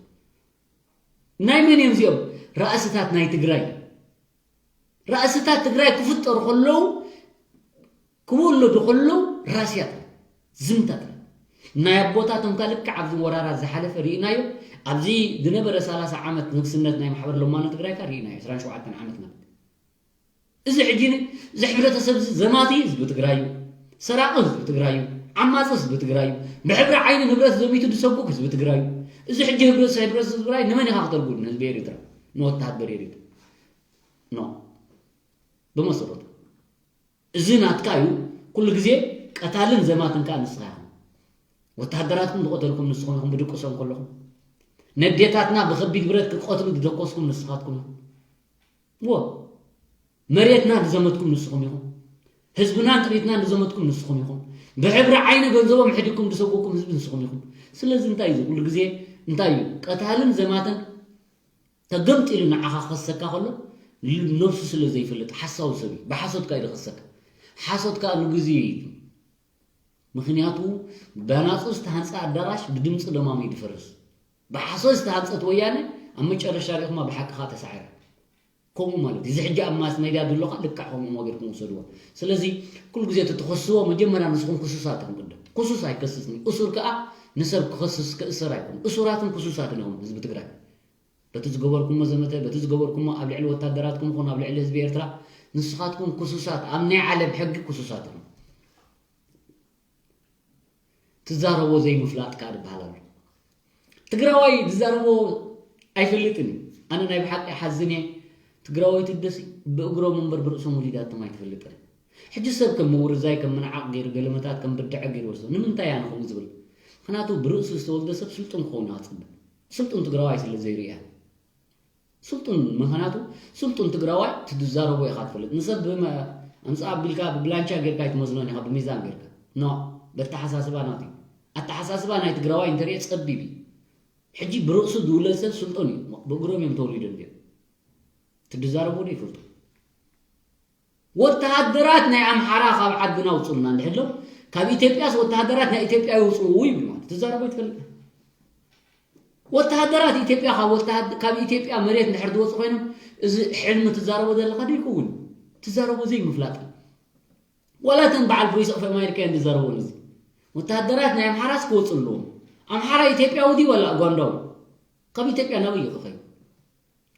ናይ መን እዮም እዚኦም? ራእስታት ናይ ትግራይ። ራእስታት ትግራይ ክፍጠሩ ከለዉ፣ ክውለዱ ከለዉ ራስያት ዝምታት ናይ ኣቦታቶም ከ ልክዕ ኣብዚ ወራራት ዝሓለፈ ርኢናዮ። ኣብዚ ዝነበረ ሰላሳ ዓመት ንግስነት ናይ ማሕበር ለማኖ ትግራይ ከ ርኢናዮ። ዕስራን ሸውዓተን ዓመት ማለት እዚ ሕጂ እዚ ሕብረተሰብ እዚ ዘማቲ ህዝቢ ትግራይ እዩ። ሰራቂ ህዝቢ ትግራይ እዩ። ዓማፂ ህዝቢ ትግራይ እዩ። ብሕብሪ ዓይኒ ንብረት ዘሚቱ ዝሰጉግ ህዝቢ ትግራይ እዩ። እዚ ሕጂ ህብረተሰብ ህብረተሰብ ትግራይ ንመን ኢኻ ክተልጉድ? ንህዝቢ ኤሪትራ፣ ንወታሃደር ኤሪትራ። ኖ፣ ብመሰረቱ እዚ ናትካ እዩ። ኩሉ ግዜ ቀታልን ዘማትን ከዓ ንስኻ ኢኹም። ወተሃደራትኩም ዝቐተልኩም ንስኹም ኢኹም፣ ብድቅሶም ከለኹም ነዴታትና ብኸቢድ ብረት ክቐትሉ ዝደኮስኩም ንስኻትኩም ኢኹም። ዎ፣ መሬትና ዝዘመትኩም ንስኹም ኢኹም። ህዝብናን ጥሪትናን ዝዘመትኩም ንስኹም ኢኹም። ብሕብሪ ዓይኒ ገንዘቦም ሕዲኩም ዝሰጎኩም ህዝቢ ንስኹም ኢኹም። ስለዚ እንታይ እዩ ኩሉ ግዜ እንታይ እዩ ቀታልን ዘማትን ተገምጢሉ ንዓኻ ክኸሰካ ከሎ ነብሱ ስለ ዘይፈልጥ ሓሳዊ ሰብ እዩ። ብሓሶት ከኣ እዩ ዝኸሰካ። ሓሶት ከኣ ንግዜ እዩ። ምኽንያቱ ብኣናጹ ዝተሃንጸ ኣዳራሽ ብድምጺ ደማሙ እዩ ዝፈርስ። ብሓሶት ዝተሃንጸት ወያነ ኣብ መጨረሻ ሪእኹማ ብሓቂ ከኣ ተሳዒራ። ከምኡ ማለት እዩ። እዚ ሕጂ ኣብ ማስ ሜድያ ዘሎ ከኣ ልክዕ ከምኡ ጌርኩም ውሰድዎ። ስለዚ ኩሉ ግዜ እቲ ትኸስዎ መጀመርያ ንስኹም ክሱሳት ኢኹም ቅድም። ክሱስ ኣይከስስን እዩ። እሱር ከኣ ንሰብ ክኸስስ ክእሰር ኣይኮኑን። እሱራትን ክሱሳትን ኢኹም ህዝቢ ትግራይ። በቲ ዝገበርኩሞ ዘመተ፣ በቲ ዝገበርኩሞ ኣብ ልዕሊ ወታደራትኩም ይኹን ኣብ ልዕሊ ህዝቢ ኤርትራ ንስኻትኩም ክሱሳት፣ ኣብ ናይ ዓለም ሕጊ ክሱሳት ኢኹም። ትዛረቦ ዘይምፍላጥ ከኣ ዝበሃል ኣሎ። ትግራዋይ ዝዛረቦ ኣይፈልጥን እዩ። ኣነ ናይ ብሓቂ ይሓዝን እየ። ትግራወይቲ ደስ ብእግሮም እምበር ብርእሶም ወሊዳቶም ኣይትፈልጥን። ሕጂ ሰብ ከም ምውርዛይ ከም ምንዓቕ ገይሩ ገለመታት ከም ብድዐ ገይሩ ወስዶ ንምንታይ ኣነ ከምኡ ዝብል? ምክንያቱ ብርእሱ ዝተወልደ ሰብ ስልጡን ክኸውን እያ ትፅበ። ስልጡን ትግራዋይ ስለ ዘይርእያ። ስልጡን ምክንያቱ ስልጡን ትግራዋይ ትዛረቦ ኢኻ ትፈልጥ። ንሰብ ብመ- ኣምፅኣ ኣቢልካ ብብላንቻ ጌርካ ኣይትመዝኖን ኢኻ ብሚዛን ጌርካ። ኖ፣ በተሓሳስባ ናቱ እዩ። ኣተሓሳስባ ናይ ትግራዋይ እንተሪኦ ፀቢብ እዩ። ሕጂ ብርእሱ ዝውለድ ሰብ ስልጡን እዩ። ብእግሮም እዮም ተወሊዶም እዮም። ትዛረቡ ዶ ይፈልጡ? ወተሃደራት ናይ ኣምሓራ ካብ ዓድና ውፁልና እንድሕሎም ካብ ኢትዮጵያስ ወተሃደራት ናይ ኢትዮጵያ ይውፅኡ ይብል ማለት ትዛረቡ ይትፈልጥ። ወተሃደራት ኢትዮጵያ ካብ ወተሃደ- ካብ ኢትዮጵያ መሬት እንድሕር ዝወፁ ኮይኖም እዚ ሕልሚ ትዛረቦ ዘለካ ዶ ይከውን? ትዛረቦ ዘይምፍላጥ። ዋላ እተን በዓል ቮይስ ኦፍ ኣሜሪካ እየን ዝዛረቦ እዚ። ወተሃደራት ናይ ኣምሓራስ ክወፁ ኣለዎም። ኣምሓራ ኢትዮጵያዊ ድዩ ዋላ ኡጋንዳዊ? ካብ ኢትዮጵያ ናበይ እዩ ክኸይድ?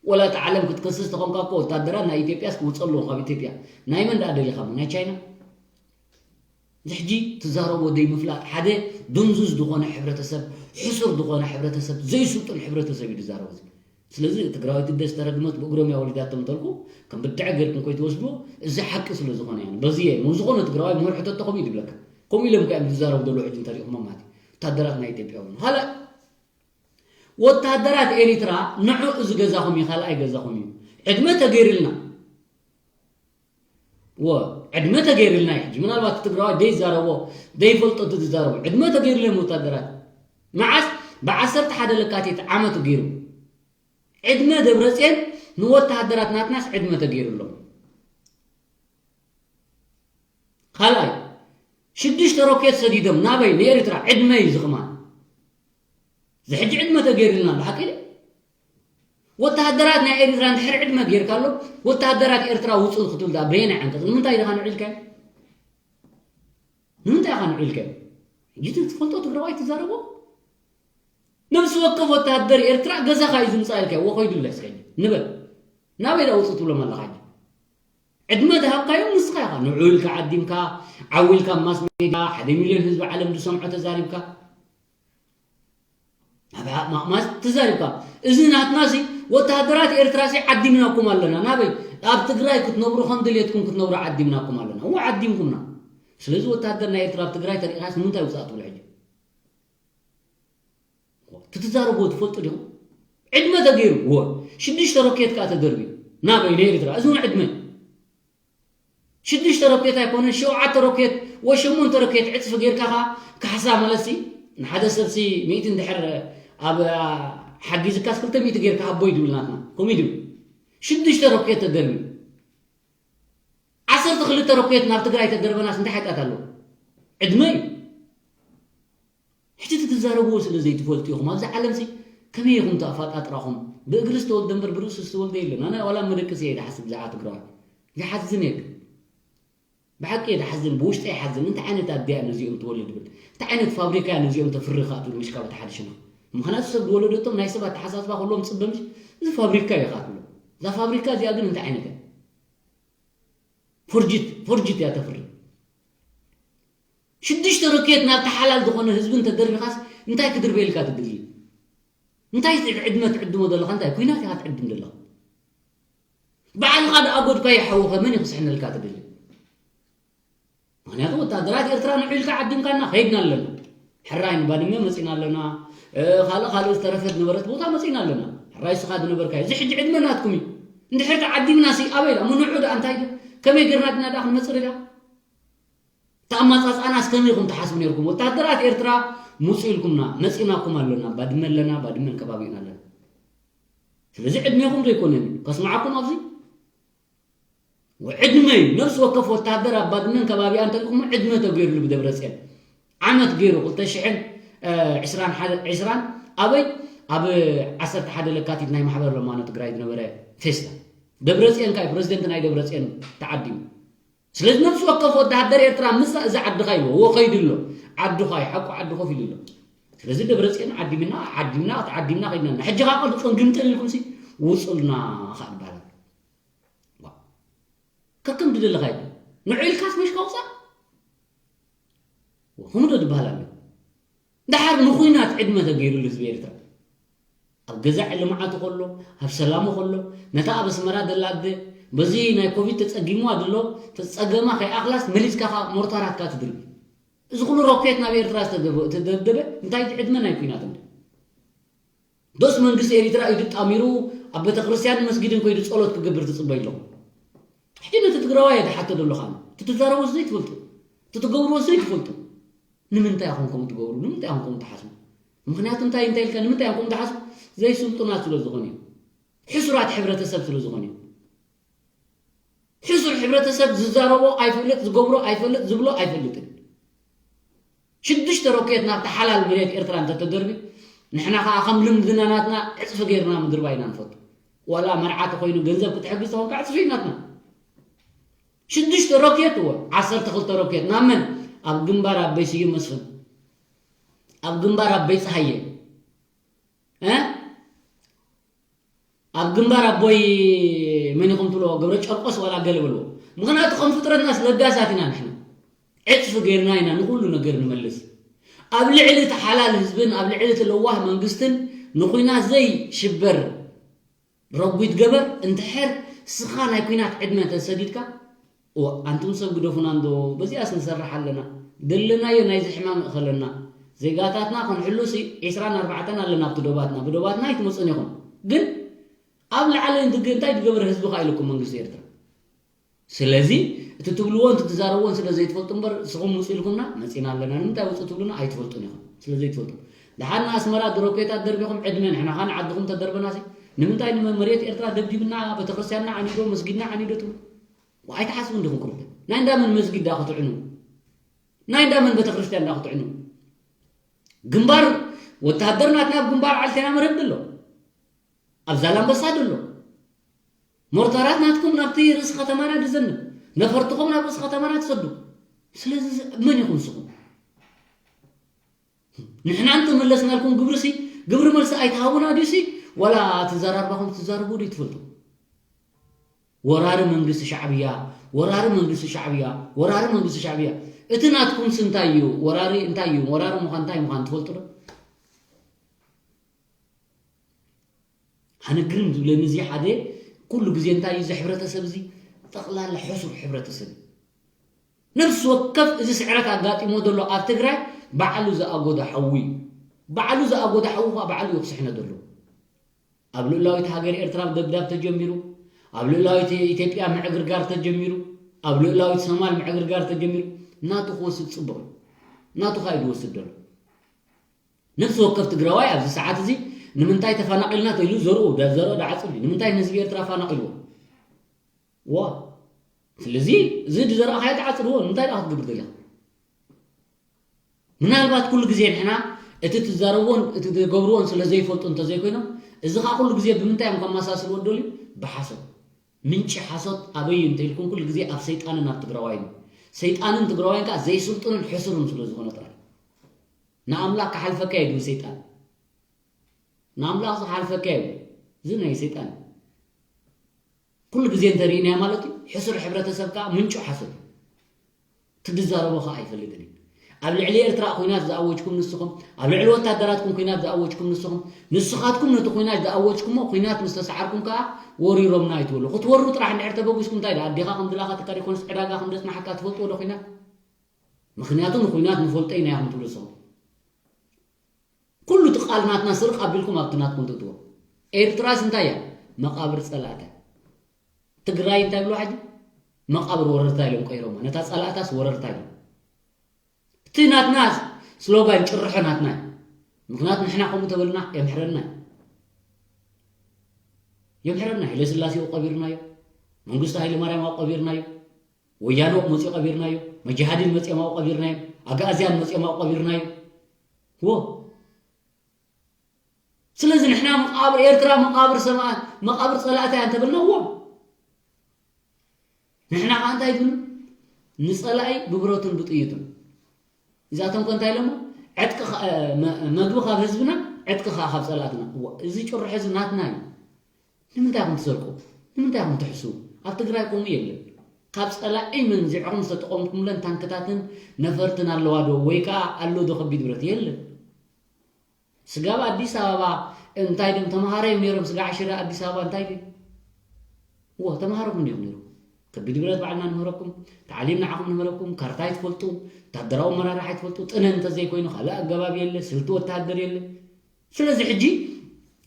ወላ እቲ ዓለም ክትከስስ ተኾንካ እኮ ወታደራት ናይ ኢትዮጵያስ ክውፀ ኣለዎ ካብ ኢትዮጵያ። ናይ መን ደኣ ደሊኻ እሞ? ናይ ቻይና? እዚ ሕጂ ትዛረቦ ዘይምፍላጥ ሓደ ድንዙዝ ዝኾነ ሕብረተሰብ፣ ሕሱር ዝኾነ ሕብረተሰብ፣ ዘይስልጡን ሕብረተሰብ እዩ ዝዛረብ እዚ። ስለዚ ትግራወይቲ ደስ ተረግመት ብእግሮም እያ ወሊዳቶም እንተልኩ ከም ብድዐ ጌርኩም ከይትወስድዎ እዚ ሓቂ ስለ ዝኾነ እያ። በዚ እየ እውን ዝኾነ ትግራዋይ ምሁር ሕተቶ ከምኡ እዩ ዝብለካ። ከምኡ ኢሎም ከ እዮም ዝዛረቡ ዘለዉ ሕጂ እንተሪእኹሞ ማለት እዩ። ወታደራት ናይ ኢትዮጵያ እውን ካልእ ወታደራት ኤሪትራ ንዑ እዚ ገዛኹም እዩ ካልኣይ ገዛኹም እዩ ዕድመ ተገይርልና ወ ዕድመ ተገይርልና እዩ ሕጂ ምናልባት ትግራዋይ ደይዛረቦ ደይፈልጦ ዝዛረቦ ዕድመ ተገይርሎም ወታደራት መዓስ ብዓሰርተ ሓደ ለካቲት ዓመቱ ገይሩ ዕድመ ደብረፅዮን ንወታደራት ናትናስ ዕድመ ተገይርሎም ካልኣይ ሽዱሽተ ሮኬት ሰዲዶም ናበይ ንኤርትራ ዕድመ እዩ ዝኽማን ዝሕጂ ዕድመ ተገይርልና ብሓቂ ወተሃደራት ናይ ኤርትራ እንድሕር ዕድመ ጌርካሎም ወተሃደራት ኤርትራ ውፁ ክትብል ዳ በየናይ ዓንቀፅ ንምንታይ ኢኻ ንዑ ኢልካዮ ንምንታይ ኢኻ ንዑ ኢልካዮ ሕጂ ትፈልጦ ትግራዋይ ትዛረቦ ነብሲ ወከፍ ወተሃደር ኤርትራ ገዛኻ እዩ ዝምፃ ኢልካዮ ወኸይዱለ እስከ ንበል ናበይ ዳ ውፁ ትብሎም ኣለኻ ሕጂ ዕድመ ዝሃብካዮም ንስኻ ኢኻ ንዑ ኢልካ ዓዲምካ ዓው ኢልካ ማስ ሜድያ ሓደ ሚልዮን ህዝቢ ዓለም ዝሰምዖ ተዛሪብካ ማስ ተዛሪብካ እዚ ናትና ሲ ወተሃደራት ኤርትራ ሲ ዓዲምናኩም ኣለና ናበይ ኣብ ትግራይ ክትነብሩ ከም ድሌትኩም ክትነብሩ ዓዲምናኩም ኣለና እዎ ዓዲምኩምና ስለዚ ወተሃደር ናይ ኤርትራ ኣብ ትግራይ ተሪኢኻስ ንምንታይ ውፃእ ትብሉ ሕጂ ትትዛረብዎ ትፈልጡ ዲኹም ዕድመ ተገይሩ እዎ ሽዱሽተ ሮኬት ከዓ ተደርብዩ ናበይ? ንኤርትራ። እዚ እውን ዕድመ። ሽዱሽተ ሮኬት ኣይኮነን፣ ሸውዓተ ሮኬት ወይ ሸሞንተ ሮኬት ዕፅፊ ጌርካ ኸዓ ካሕሳ ማለት ሲ፣ ንሓደ ሰብ ሲ ሚእቲ እንድሕር ኣብ ሓጊዝካስ ክልተ ሚእቲ ጌርካ ሃቦ እዩ ድብል ናትና። ከምኡ እዩ ድብል። ሽዱሽተ ሮኬት ተደርቢ። ዓሰርተ ክልተ ሮኬት ናብ ትግራይ ተደርበናስ እንታይ ሓጢኣት ኣለዎ? ዕድመ እዩ። ሕጂ እቲ ትዛረብዎ ስለ ዘይትፈልጡ ኢኹም። ኣብዚ ዓለምሲ ከመይ ኢኹም ተኣፋጣጥራኹም? ብእግሪ ዝተወልደ እምበር ብርእሲ ዝተወልደ የለን። ኣነ ዋላ መደቅሲ እየ ድሓስብ ብዛዕባ ትግራዋይ። ይሓዝን እየ ግን። ብሓቂ እየ ድሓዝን፣ ብውሽጠይ ይሓዝን። እንታይ ዓይነት ኣዲያ ነዚኦም ትወልድ ብል? እንታይ ዓይነት ፋብሪካ እያ ነዚኦም ተፍሪ ከኣ ትብል ምሽ ካብ እቲ ሓደ ሽነኽ። ምኽንያቱ ሰብ ዝወለደቶም ናይ ሰብ ኣተሓሳስባ ከለዎም ጽበ ምሽ፣ እዚ ፋብሪካ እዩ ከኣ ትብሎ። እዛ ፋብሪካ እዚኣ ግን እንታይ ዓይነት እያ? ፎርጅት፣ ፎርጅት እያ ተፍሪ። ሽዱሽተ ሮኬት ናብ ተሓላል ዝኾነ ህዝቢ እንተደርቢኻስ እንታይ ክድርበየልካ ትደሊ? እንታይ ዕድመ ትዕድሞ ዘለኻ? እንታይ ኲናት ኢኻ ትዕድም ዘለኻ? ባዕልኻ ደኣ ጎድካ ይሓውኸ መን እዩ ክስሕነልካ ትደሊ? ምኽንያቱ ወታደራት ኤርትራ ንዑ ኢልካ ዓዲምካና ከይድና ኣለና። ሕራይ ንባድመ መጺና ኣለና። እ፣ ካልእ ካልእ ዝተረፈ ዝነበረት ቦታ መጺና ኣለና። ሕራይ እስኻ ዝነበርካዮ። እዚ ሕጂ ዕድመ ናትኩም እዩ። እንድሕር ተዓዲምና ሲ ኣበይ ደኣ? ምንዑ ደኣ እንታይ ደኣ? ከመይ ጌርና ድና ደኣ ክንመጽእ ደኣ? ተኣማጻጽኣናስ ከመይ ኢኹም ትሓስቡ ነይርኩም? ወታደራት ኤርትራ ምጹ ኢልኩምና፣ መጺናኩም ኣለና። ባድመ ኣለና፣ ባድመን ከባቢኡን ኣለና። ስለዚ ዕድሜኹም ዘይኮነን ከስምዓኩም ኣብዚ። ወዕድመ እዩ። ነፍሲ ወከፍ ወታደር ኣብ ባድመን ከባቢኣ እንተልኩም ዕድመ ተገይሩሉ ብደብረጽዮን። ዓመት ገይሩ ክልተ ሽሕን ዕስራን ሓደ፣ ዕስራን ኣበይ? ኣብ ዓሰርተ ሓደ ለካቲት ናይ ማሕበር ለማኖ ትግራይ ዝነበረ ፌስታ። ደብረጽዮን ካይ ፕረዚደንት ናይ ደብረጽዮን ተዓዲሙ። ስለዚ ነፍሲ ወከፍ ወተሃደር ኤርትራ ምሳእ እዚ ዓድኻ ኢልዎ፣ እዎ ከይዱ ኣሎ። ዓድኻ እዩ፣ ሓቁ ዓዲ ኮፍ ኢሉ ኣሎ። ስለዚ ደብረጽዮን ዓዲምና፣ ዓዲምና፣ ዓዲምና ከይድና። ሕጂ ኸኣ ቅልጥፎን ግምጥል ኢልኩም ሲ ውጹልና ኸኣ ይበሃል ኣሎ። ዋ። ከከም ድደለኻ ይበል። ንዑ ኢልካስ መሽ ከውጻእ? ከምኡ ዶ ዝበሃል ኣሎ? ደሓር ንኹናት ዕድመ ተገይሩሉ ህዝቢ ኤርትራ። ኣብ ገዛዕ ልምዓቱ ከሎ፣ ኣብ ሰላሙ ከሎ፣ ነታ ኣብ ኣስመራ ዘላ ኣደ፣ በዚ ናይ ኮቪድ ተጸጊምዋ ዘሎ፣ ተጸገማ ከይኣኽላስ መሊስካ ኸኣ ሞርታራትካ ትድርቢ። እዚ ኩሉ ሮኬት ናብ ኤርትራ ዝተደብ-፣ ዝተደብደበ፣ እንታይ እቲ ዕድመ ናይ ኲናት እንደ? ዶስ መንግስቲ ኤሪትራ ኢዱ ጣሚሩ ኣብ ቤተክርስትያንን መስጊድን ከይዱ ጸሎት ክገብር ትጽበይ ኣለኹ? ሕጂ ነቲ ትግራዋይ እየ ዝሓቶ ዘለኹ ኣነ። እቲ ትዛረቦ ዘይትፈልጡ፣ እቲ ትገብርዎ ዘይትፈልጡ። ንምንታይ ኢኹም ከምኡ ትገብሩ? ንምንታይ ኢኹም ከምኡ ትሓስቡ? ምኽንያቱ እንታይ፣ እንታይ ኢልካ ንምንታይ ኢኹም ከምኡ ትሓስቡ? ዘይስልጡናት ስለ ዝኾኑ እዮም። ሕሱራት ሕብረተሰብ ስለ ዝኾኑ እዮም። ሕሱር ሕብረተሰብ ዝዛረቦ ኣይፈልጥ፣ ዝገብሮ ኣይፈልጥ፣ ዝብሎ ኣይፈልጥን። ሽዱሽተ ሮኬት ናብቲ ሓላል መሬት ኤርትራ እንተተደርቢ፣ ንሕና ኸኣ ከም ልምድና ናትና ዕጽፊ ጌርና ምድርባይ ኢና ንፈቱ። ዋላ መርዓ ተኾይኑ ገንዘብ ክትሕግዝ ተኾንካ ዕጽፊ እዩ ናትና። ሽዱሽተ ሮኬት እወ፣ ዓሰርተ ክልተ ሮኬት ናብ መን? ኣብ ግንባር ኣበይ ስዩም መስፍን፣ ኣብ ግንባር ኣበይ ጸሃየ፣ እ? ኣብ ግንባር ኣቦይ መን ኢኹም ትብልዎ? ገብረ ጨርቆስ ዋላ ገለ በልዎ። ምኽንያቱ ከም ፍጥረትናስ ለጋሳት ኢና ንሕና። ዕጽፊ ጌርና ኢና ንኹሉ ነገር ንመልስ። ኣብ ልዕሊ እቲ ሓላል ህዝብን ኣብ ልዕሊ እቲ ለዋህ መንግስትን ንኹናት ዘይሽበር ረጒድ ገበር እንድሕር ስኻ ናይ ኲናት ዕድመ ተሰዲድካ፣ እወ፣ ኣንቱም ሰብ ግደፉና እንዶ፣ በዚኣስ ንሰርሕ ኣለና። ደለናዮ ናይዚ ሕማም እኸለና። ዜጋታትና ክንሕሉሲ ዒስራን ኣርባዕተን ኣለና ኣብቲ ዶባትና። ብዶባትና ኣይትመጹን ኢኹም። ግን ኣብ ላዕሊ እንትግ-፣ እንታይ ዝገበረ ህዝቢ ኸኣ ኢልኩም መንግስቲ ኤርትራ። ስለዚ እቲ ትብልዎን እቲ ትዛረብዎን ስለ ዘይትፈልጡ እምበር፣ ንስኹም ውጹ ኢልኩምና መጺና ኣለና። ንምንታይ ውጹ ትብሉና ኣይትፈልጡን ኢኹም። ስለ ዘይትፈልጡ። ደሓር ንኣስመራ ድሮኬታት ደርቢኹም ዕድመ ንሕና ኸኣ ንዓድኹም ተደርበናሲ። ንምንታይ ንመ-፣ መሬት ኤርትራ ደብዲብና፣ ቤተክርስትያንና ዓኒዶ፣ መስጊድና ዓኒዶ ትብሉ? ኣይትሓስቡን ዲኹም ክልተ? ናይ እንዳ መን መስጊድ ዳ ክትዕኑ? ናይ እንዳ መን ቤተክርስትያን ዳ ክትዕኑ? ግንባር ወተሃደር ናትና ኣብ ግንባር ዓልቴና መረብ ኣሎ። ኣብ ዛላምበሳ ኣሎ። ሞርታራት ናትኩም ናብቲ ርእሲ ከተማና ድዘንብ። ነፈርትኹም ናብ ርእሲ ከተማና ትሰዱ። ስለዚ እዚ መን ኢኹም ንስኹም? ንሕና እንተመለስናልኩም ግብርሲ፣ ግብሪ መልሲ ኣይትሃቡና ድዩሲ? ዋላ እቲ ዘራርባኹም ትዛረቡ ዶ ትፈልጡ? ወራሪ መንግስቲ ሻዕብያ፣ ወራሪ መንግስቲ ሻዕብያ፣ ወራሪ መንግስቲ ሻዕብያ። እቲ ናትኩምስ እንታይ እዩ? ወራሪ እንታይ እዩ? ወራሪ ምዃን እንታይ ምዃን ትፈልጡ ዶ? ኣነ ግርም ዝብለኒ እዚ ሓደ ኩሉ ግዜ እንታይ እዩ እዚ ሕብረተሰብ እዚ ጠቕላላ ሕሱር ሕብረተሰብ እዩ። ነፍሲ ወከፍ እዚ ስዕረት ኣጋጢሞ ዘሎ ኣብ ትግራይ ባዕሉ ዝኣጎዶ ሓዊ እዩ። ባዕሉ ዝኣጎዶ ሓዊ ኸዓ ባዕሉ እዩ ክስሕነ ዘሎ። ኣብ ልኡላዊት ሃገር ኤርትራ ደብዳብ ተጀሚሩ፣ ኣብ ልእላዊት ኢትዮጵያ ምዕግርጋር ተጀሚሩ፣ ኣብ ልእላዊት ሶማል ምዕግርጋር ተጀሚሩ። ናቱ ክወስድ ጽቡቕ እዩ። ናቱ ካዩ ዝወስድ ዘሎ። ነፍሲ ወከፍ ትግራዋይ ኣብዚ ሰዓት እዚ ንምንታይ ተፈናቒልና ተይሉ ዘርኡ ዘርኡ ዳዓፅዱ፣ ንምንታይ ንህዝቢ ኤርትራ ኣፈናቒልዎ? ዋ ስለዚ እዚ ዝዘራእካዮ ተዓፅድዎ። ንምንታይ ደኣ ክትገብር ደሊኻ? ምናልባት ኩሉ ግዜ ንሕና እቲ ትዛረብዎን እቲ ትገብርዎን ስለ ዘይፈልጡ እንተዘይኮይኖም፣ እዚ ከዓ ኩሉ ግዜ ብምንታይ እዮም ከመሳስልዎ ደልዩ? ብሓሶት። ምንጪ ሓሶት ኣበይ እዩ እንተኢልኩም፣ ኩሉ ግዜ ኣብ ሰይጣንን ኣብ ትግራዋይን እዩ። ሰይጣንን ትግራዋይን ከዓ ዘይስልጡንን ሕሱርን ስለ ዝኾነ ጥራይ። ንኣምላኽ ክሓልፈካ እዩ ድብል ሰይጣን። ንኣምላኽ ዝሓልፈካ እዩ። እዚ ናይ ሰይጣን ኩሉ ግዜ እንተርኢናዮ ማለት እዩ። ሕሱር ሕብረተሰብ ከዓ ምንጩ ሓሶት እዩ። ትድዛረቦ ከዓ ኣይፈልጥን እዩ። ኣብ ልዕሊ ኤርትራ ኩናት ዝኣወጅኩም ንስኹም፣ ኣብ ልዕሊ ወታደራትኩም ኩናት ዝኣወጅኩም ንስኹም፣ ንስኻትኩም ነቲ ኩናት ዝኣወጅኩሞ ኩናት ምስ ተሰዓርኩም ከዓ ወሪሮምና እዩ ትብሉ። ክትወሩ ጥራሕ እንድሕር ተበጉስኩም እንታይ ደኣ ኣዴኻ ከም ዝላኻትካ ደይኮነስ ዕዳጋ ከም ዘጽናሓካ ትፈልጥዎ ዶ ኩናት? ምኽንያቱ ንኩናት ንፈልጦ ኢና ኢኹም ትብሉ ንስኹም። ኩሉ እቲ ቃል ናትና ስርቕ ኣቢልኩም ኣብቲ ናትኩም ትእትዎ። ኤርትራስ እንታይ እያ? መቓብር ጸላእታ። ትግራይ እንታይ ብሎ ሓጂ? መቓብር ወረርታ ኢሎም ቀይሮማ። ነታ ጸላእታስ ወረርታ ኢሎም። እቲ ናትና ስሎጋን ጭርሖ ናትና እዩ። ምኽንያቱ ንሕና ከምኡ ተበልና የምሕረና እዩ። የምሕረና። ሃይለ ስላሴ ቀቢርናዮ። መንግስቱ ሃይለ ማርያም ቀቢርናዮ። ወያነ መፂኡ ቀቢርናዮ። መጃሃዲን መፂኦም ኣብኡ ቀቢርናዮ። ኣጋእዝያን መፂኦም ኣብኡ ቀቢርናዮ። ዎ። ስለዚ ንሕና መቓብር ኤርትራ፣ መቓብር ሰማእት፣ መቓብር ጸላእታ እያ እንተበልና፣ እዎ። ንሕና ከኣ እንታይ ትብሉ? ንጸላኢ ብብረቱን ብጥይቱን። እዚኣቶም ከ እንታይ ኢሎሞ? ዕጥቂ ኸ-፣ እ፣ መ-፣ መግቢ ካብ ህዝብና፣ ዕጥቂ ኸኣ ካብ ጸላእትና። እዎ፣ እዚ ጭርሖ እዚ ናትና እዩ። ንምንታይ ኢኹም ትሰርቁ? ንምንታይ ኢኹም ትሕስዉ? ኣብ ትግራይ ከምኡ የለን። ካብ ጸላኢ መንዚዕኹም ዝተጠቐምኩምለን ታንክታትን ነፈርትን ኣለዋ ዶ? ወይ ከኣ ኣሎ ዶ ከቢድ ብረት? የለን። ስጋብ ኣዲስ ኣበባ እንታይ ድም ተምሃሮ እዮም ነይሮም? ስጋዕ ሽረ ኣዲስ ኣበባ እንታይ ድዩ? እዎ፣ ተምሃሮ ኩም ዲኹም ነይሩ? ከቢድ ብረት ባዕልና ንምህረኩም፣ ታዕሊም ንዓኹም ንምህረኩም፣ ካርታ ኣይትፈልጡ፣ ወታደራዊ ኣመራርሓ ኣይትፈልጡ፣ ጥነ እንተዘይኮይኑ ካልእ ኣገባብ የለ፣ ስልቲ ወታደር የለ። ስለዚ ሕጂ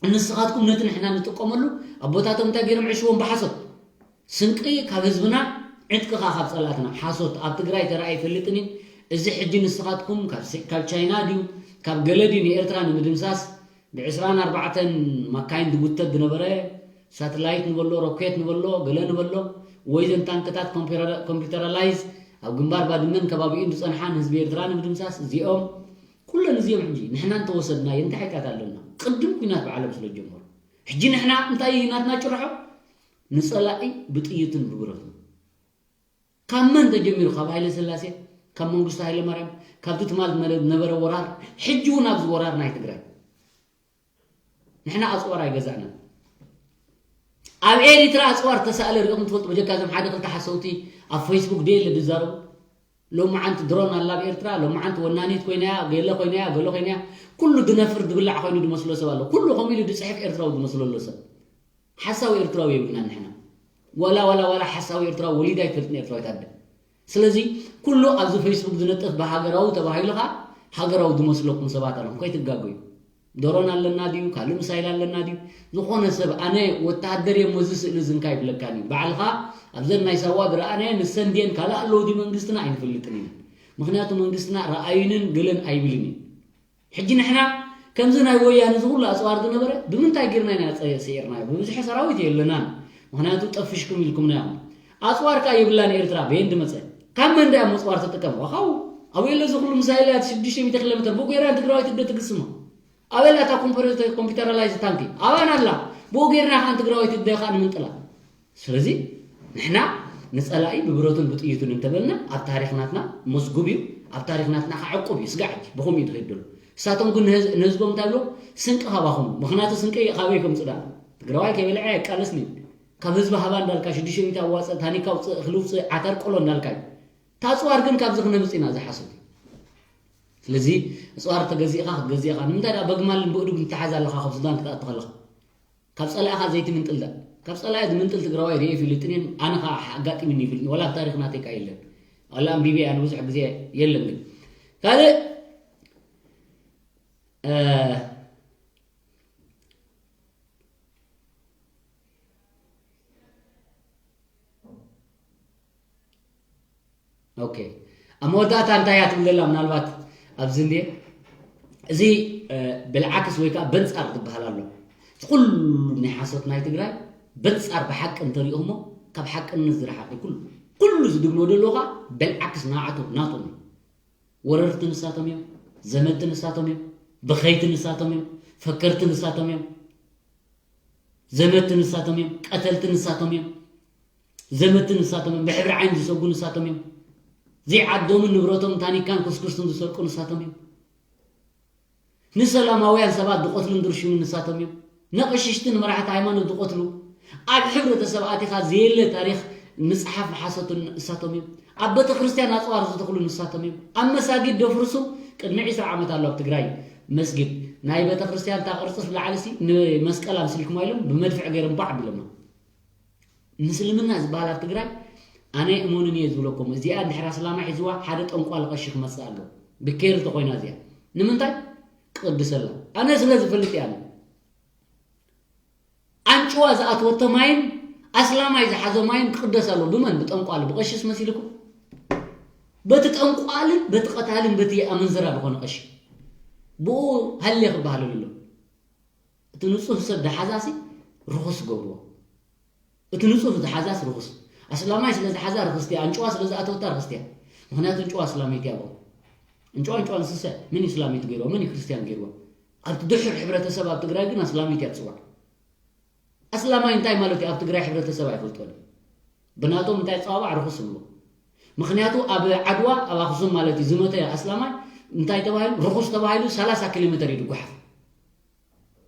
ንስኻትኩም ነቲ ንሕና ንጥቀመሉ ኣቦታቶም እንታይ ገይሮም ዕሽዎም ብሓሶት ስንቂ ካብ ህዝብና ዕጥቂ ኸኣ ካብ ጸላእትና። ሓሶት ኣብ ትግራይ ተራእየ ኣይፈልጥን እዩ። እዚ ሕጂ ንስኻትኩም ካብ ሲ-፣ ካብ ቻይና ድዩ ካብ ገለ ድዩ ንኤርትራ ንምድምሳስ ብዕስራን ኣርባዕተን ማካይን ዝጉተት ዝነበረ ሳትላይት ንበሎ፣ ሮኬት ንበሎ፣ ገለ ንበሎ፣ ወይ ዘን ታንክታት ኮምፒውተራ-፣ ኮምፒውተራላይዝ ኣብ ግንባር ባድመን ከባቢኡን ዝጸንሓ ንህዝቢ ኤርትራ ንምድምሳስ እዚኦም ኩለን እዚኦም ሕጂ ንሕና እንተወሰድናዮ እንታይ ሓጢኣት ኣለና? ቅድም ኲናት ብዓለም ስለ ዝጀመሩ። ሕጂ ንሕና እንታይ እዩ ናትና ጭርሖ? ንጸላኢ ብጥይትን ብብረቱን። ካብ መን ተጀሚሩ? ካብ ሃይለ ስላሴ፣ ካብ መንግስቱ ሃይለ ማርያም፣ ካብቲ ትማል ዝመረ-፣ ዝነበረ ወራር፣ ሕጂ እውን ኣብዚ ወራር ናይ ትግራይ። ንሕና ኣጽዋር ኣይገዛእናን። ኣብ ኤሪትራ ኣጽዋር ተሳእለ ሪኦም ትፈልጡ? በጀካ እዞም ሓደ ክልተ ሓሰውቲ ኣብ ፌስቡክ ደየለ ዝዛረቡ። ሎማዓንቲ ድሮን ኣላ ኣብ ኤርትራ፣ ሎማዓንቲ ወናኒት ኮይናያ፣ ገለ ኮይናያ፣ ገለ ኮይናያ። ኩሉ ድነፍር ድብላዕ ኮይኑ ድመስሎ ሰብ ኣሎ። ኩሉ ከምኡ ኢሉ ድጽሕፍ ኤርትራዊ ድመስሎ ኣሎ ሰብ። ሓሳዊ ኤርትራዊ የብልናን ንሕና። ዋላ፣ ዋላ፣ ዋላ ሓሳዊ ኤርትራዊ ወሊዳ ኣይትፈልጥን ኤርትራዊት ኣደ። ስለዚ ኩሉ ኣብዚ ፌስቡክ ዝነጥፍ ብሃገራዊ ተባሂሉ ኸኣ ሃገራዊ ዝመስለኩም ሰባት ኣለኹም፣ ከይትጋገዩ። ድሮን ኣለና ድዩ? ካልእ ሚሳይል ኣለና ድዩ? ዝኾነ ሰብ፣ ኣነ ወተሃደር እየ እሞ እዚ ስእሊ እዚ እንካ ይብለካን እዩ። ባዕልኻ ኣብዘን ናይ ሳዋ ዝረኣናየን ንሰን ድየን ካልእ ኣለዎ ድዩ መንግስትና? ኣይንፈልጥን ኢና። ምኽንያቱ መንግስትና ረኣዩንን ገለን ኣይብልን እዩ። ሕጂ ንሕና ከምዚ ናይ ወያነ እዚ ኩሉ ኣጽዋር ዝነበረ ብምንታይ ጌርና ኢና ጸ-፣ ስዒርናዮ? ብብዝሒ ሰራዊት የለናን። ምኽንያቱ ጠፍሽኩም ኢልኩምና ኢኹም። ኣጽዋር ከኣ የብላን ኤርትራ፣ በየን ድመጸ? ካብ መን ደኣ እሞ ኣጽዋር ትጥቀም? ዋኻው። ኣብኡ የለ እዚ ኩሉ ሚሳይላት ሽዱሽተ ሚእቲ ኪሎ ሜትር፣ ብኡ ጌራ ንትግራዋይ ትደ ትግስሞ። ኣበይ ኣላ ኮምፒውተር-፣ ኮምፒውተራላይዝ ታንኪ? ኣባና ኣላ። ብኡ ጌርና ከኣ ንትግራዋይ ትደ ከኣ ንምንጥላ። ስለዚ ንሕና ንጸላኢ ብብረቱን ብጥይቱን እንተበልና ኣብ ታሪኽ ናትና መስጉብ እዩ፣ ኣብ ታሪኽ ናትና ከዓ ዕቁብ እዩ። ስጋዕ ሕጂ ብኸምኡ እዩ ዝኸይድ ዘሎ። ንሳቶም ግን ንህዝ-፣ ንህዝቦም እንታይ ብሎ? ስንቂ ካባኹም። ምኽንያቱ ስንቂ ካበይ ከምጽእ ደኣ? ትግራዋይ ከይበልዐ ኣይቃለስን እዩ። ካብ ህዝቢ ሃባ እንዳልካ ሽዱሽተ ሚእቲ ኣዋጽእ፣ ታኒካ ኣውጽእ፣ እኽሊ ውጽእ፣ ዓተር ቆሎ እንዳልካ እዩ። እታ ኣጽዋር ግን ካብዚ ክነምጽእ ኢና ዝሓሰብ እዩ። ስለዚ ኣጽዋር ተገዚእኻ ክትገዝእ ኢኻ። ንምንታይ ደኣ በግማልን ብእዱግ ምትሓዝ ኣለኻ ካብ ሱዳን ክትኣቱ ከለኻ? ካብ ጸላእኻ ዘይትምንጥል ደኣ። ካብ ጸላኢ ዝምንጥል ትግራዋይ ርእየ ይፈልጥን እየን፣ ኣነ ኸኣ ኣጋጢሙኒ ይፈልጥን፣ ዋላ ኣብ ታሪኽ ናተይ ከኣ የለን። ዋላ ኣንቢበ እየ፣ ኣነ ብዙሕ ግዜ የለን። ግን ካልእ፣ እ፣ ኦኬ፣ ኣብ መወዳእታ እንታይ እያ ትብል ዘላ? ምናልባት ኣብዚ እንድየ፣ እዚ ብልዓክስ ወይ ከዓ በንፃር ትበሃል ኣሎ። እቲ ኩሉ ናይ ሓሶት ናይ ትግራይ በንፃር ብሓቂ እንተሪኦሞ ካብ ሓቅነት ዝረሓቀ ኩሉ ኩሉ ዝድግሞ ደሎ ከዓ በልዓክስ ናዓቶም ናቶም እዩ። ወረርቲ ንሳቶም እዮም። ዘመድቲ ንሳቶም እዮም። በኸይቲ ንሳቶም እዮም። ፈከርቲ ንሳቶም እዮም። ዘመድቲ ንሳቶም እዮም። ቀተልቲ ንሳቶም እዮም። ዘመድቲ ንሳቶም እዮም። ብሕብሪ ዓይኒ ዝሰጉ ንሳቶም እዮም። ዘይዓዶምን ንብረቶም ታኒካን ኩስኩስትን ዝሰርቁ ንሳቶም እዮም። ንሰላማውያን ሰባት ዝቐትሉን ዝርሽኑን ንሳቶም እዮም። ንቐሽሽቲ ንመራሕቲ ሃይማኖት ዝቐትሉ፣ ኣብ ሕብረተሰብ ኣቲኻ ዘየለ ታሪኽ ምፅሓፍ ሓሶትን ንሳቶም እዮም። ኣብ ቤተ ክርስቲያን ኣፅዋር ዝተኽሉ ንሳቶም እዮም። ኣብ መሳጊድ ደፍርሱ። ቅድሚ ዕስራ ዓመት ኣሎ ኣብ ትግራይ መስጊድ ናይ ቤተ ክርስቲያን እታ ቅርፂ ብላዕሊ ሲ ንመስቀል ኣምሲልኩማ ኢሎም ብመድፍዕ ገይሮም ባዕ ቢሎማ። ምስልምና ዝበሃል ኣብ ትግራይ ኣነ እመኑን እየ ዝብለኩም፣ እዚኣ እንድሕር ኣስላማይ ሒዝዋ ሓደ ጠንቋል ቀሺ ክመፅእ ኣሎ። ብኬር ተኮይና እዚኣ ንምንታይ ቅድሰላ? ኣነ ስለ ዝፈልጥ እያ። ኣንጭዋ ዝኣትወቶ ማይን ኣስላማይ ዝሓዞ ማይን ክቅደስ ኣሎ። ብመን? ብጠንቋል፣ ብቀሽስ መሲልኩም? በቲ ጠንቋልን በቲ ቀታልን በቲ ኣመንዝራ ዝኾነ ቀሺ ብኡ ሃሌ ክበሃለሉ ኣሎ። እቲ ንጹህ ሰብ ደሓዛሲ ርኹስ ገብርዎ። እቲ ንጹህ ዝሓዛስ ርኹስ። ኣስላማይ ስለ ዝሓዛ ርኽስቲ እያ፣ ኣንጭዋ ስለ ዝኣተወታ ርኽስቲ እያ። ምኽንያቱ ኣንጭዋ ኣስላመይቲ እያ ብኦም። ኣንጭዋ ኣንጭዋ እንስሳ እያ። መን እዩ እስላመይቲ ገይርዋ? መን እዩ ክርስትያን ገይርዋ? ኣብቲ ድሑር ሕብረተሰብ ኣብ ትግራይ ግን ኣስላመይቲ እያ ትጽዋዕ። ኣስላማይ እንታይ ማለት እዩ? ኣብ ትግራይ ሕብረተሰብ ኣይፈልጦን እዩ። ብናቶም እንታይ ጸዋባዕ ርኹስ ይብልዎ። ምኽንያቱ ኣብ ዓድዋ ኣብ ኣኽሱም ማለት እዩ ዝመተ ኣስላማይ እንታይ ተባሂሉ? ርኹስ ተባሂሉ ሰላሳ ኪሎ ሜተር እዩ ዝጓሓፍ።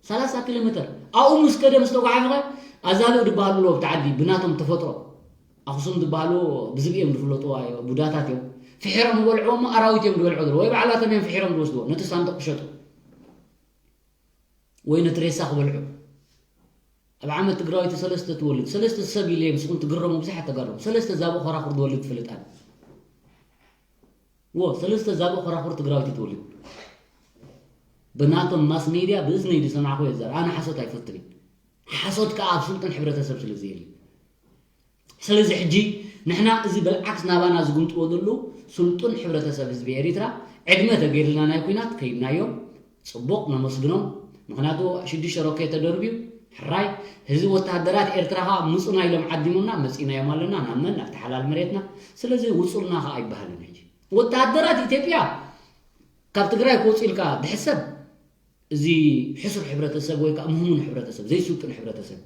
ሰላሳ ኪሎ ሜተር ኣብኡ ምስ ከደ ምስ ተጓሓፈ ኣዛብእ ዝበሃሉ ኣለዉ ኣብቲ ዓዲ ብናቶም ተፈጥሮ ኣኽሱም ዝበሃሉ ብዝብኢ እዮም ዝፍለጡ ቡዳታት እዮም። ፍሒሮም ዝበልዕዎ እሞ ኣራዊት እዮም ዝበልዑ ዘለዉ ወይ ባዕላቶም እዮም ፍሒሮም ዝወስድዎ ነቲ ሳንዱቕ ክሸጡ ወይ ነቲ ሬሳ ክበልዑ። ኣብ ዓመት ትግራወይቲ ሰለስተ ትወልድ። ሰለስተ ሰብ ኢለ ምስኹም ትግረሙ ብዙሓት ተጋሩ። ሰለስተ ዛብእ ኾራኹር ዝወልድ ትፈልጥ ኣነ። ዎ ሰለስተ ዛብእ ኾራኹር ትግራወይቲ ትወልድ። ብናቶም ማስ ሜድያ ብእዝነይ ዝሰማዕኹ የዘር ኣነ ሓሶት ኣይፈትን። ሓሶት ከዓ ኣብ ስልጡን ሕብረተሰብ ስለ ዘየለ። ስለዚ ሕጂ ንሕና እዚ በልዓክስ ናባና ዝጉምጥዎ ዘለዉ ስልጡን ሕብረተሰብ ህዝቢ ኤሪትራ ዕድመ ተገይርልና ናይ ኲናት ከይድናዮ ጽቡቕ ነመስግኖም። ምኽንያቱ ሽዱሽተ ሮኬት ተደርብዩ ሕራይ ህዝቢ ወተሃደራት ኤርትራ ኸዓ ምጹና ኢሎም ዓዲሞምና መጺናዮም ኣለና ናብ መን ናብቲ ሓላል መሬትና። ስለዚ ውጹልና ኸዓ ኣይበሃልን። ሕጂ ወተሃደራት ኢትዮጵያ ካብ ትግራይ ክወፁ ኢልካ ድሕሰብ እዚ ሕሱር ሕብረተሰብ ወይ ከዓ ምህሙን ሕብረተሰብ ዘይስልጡን ሕብረተሰብ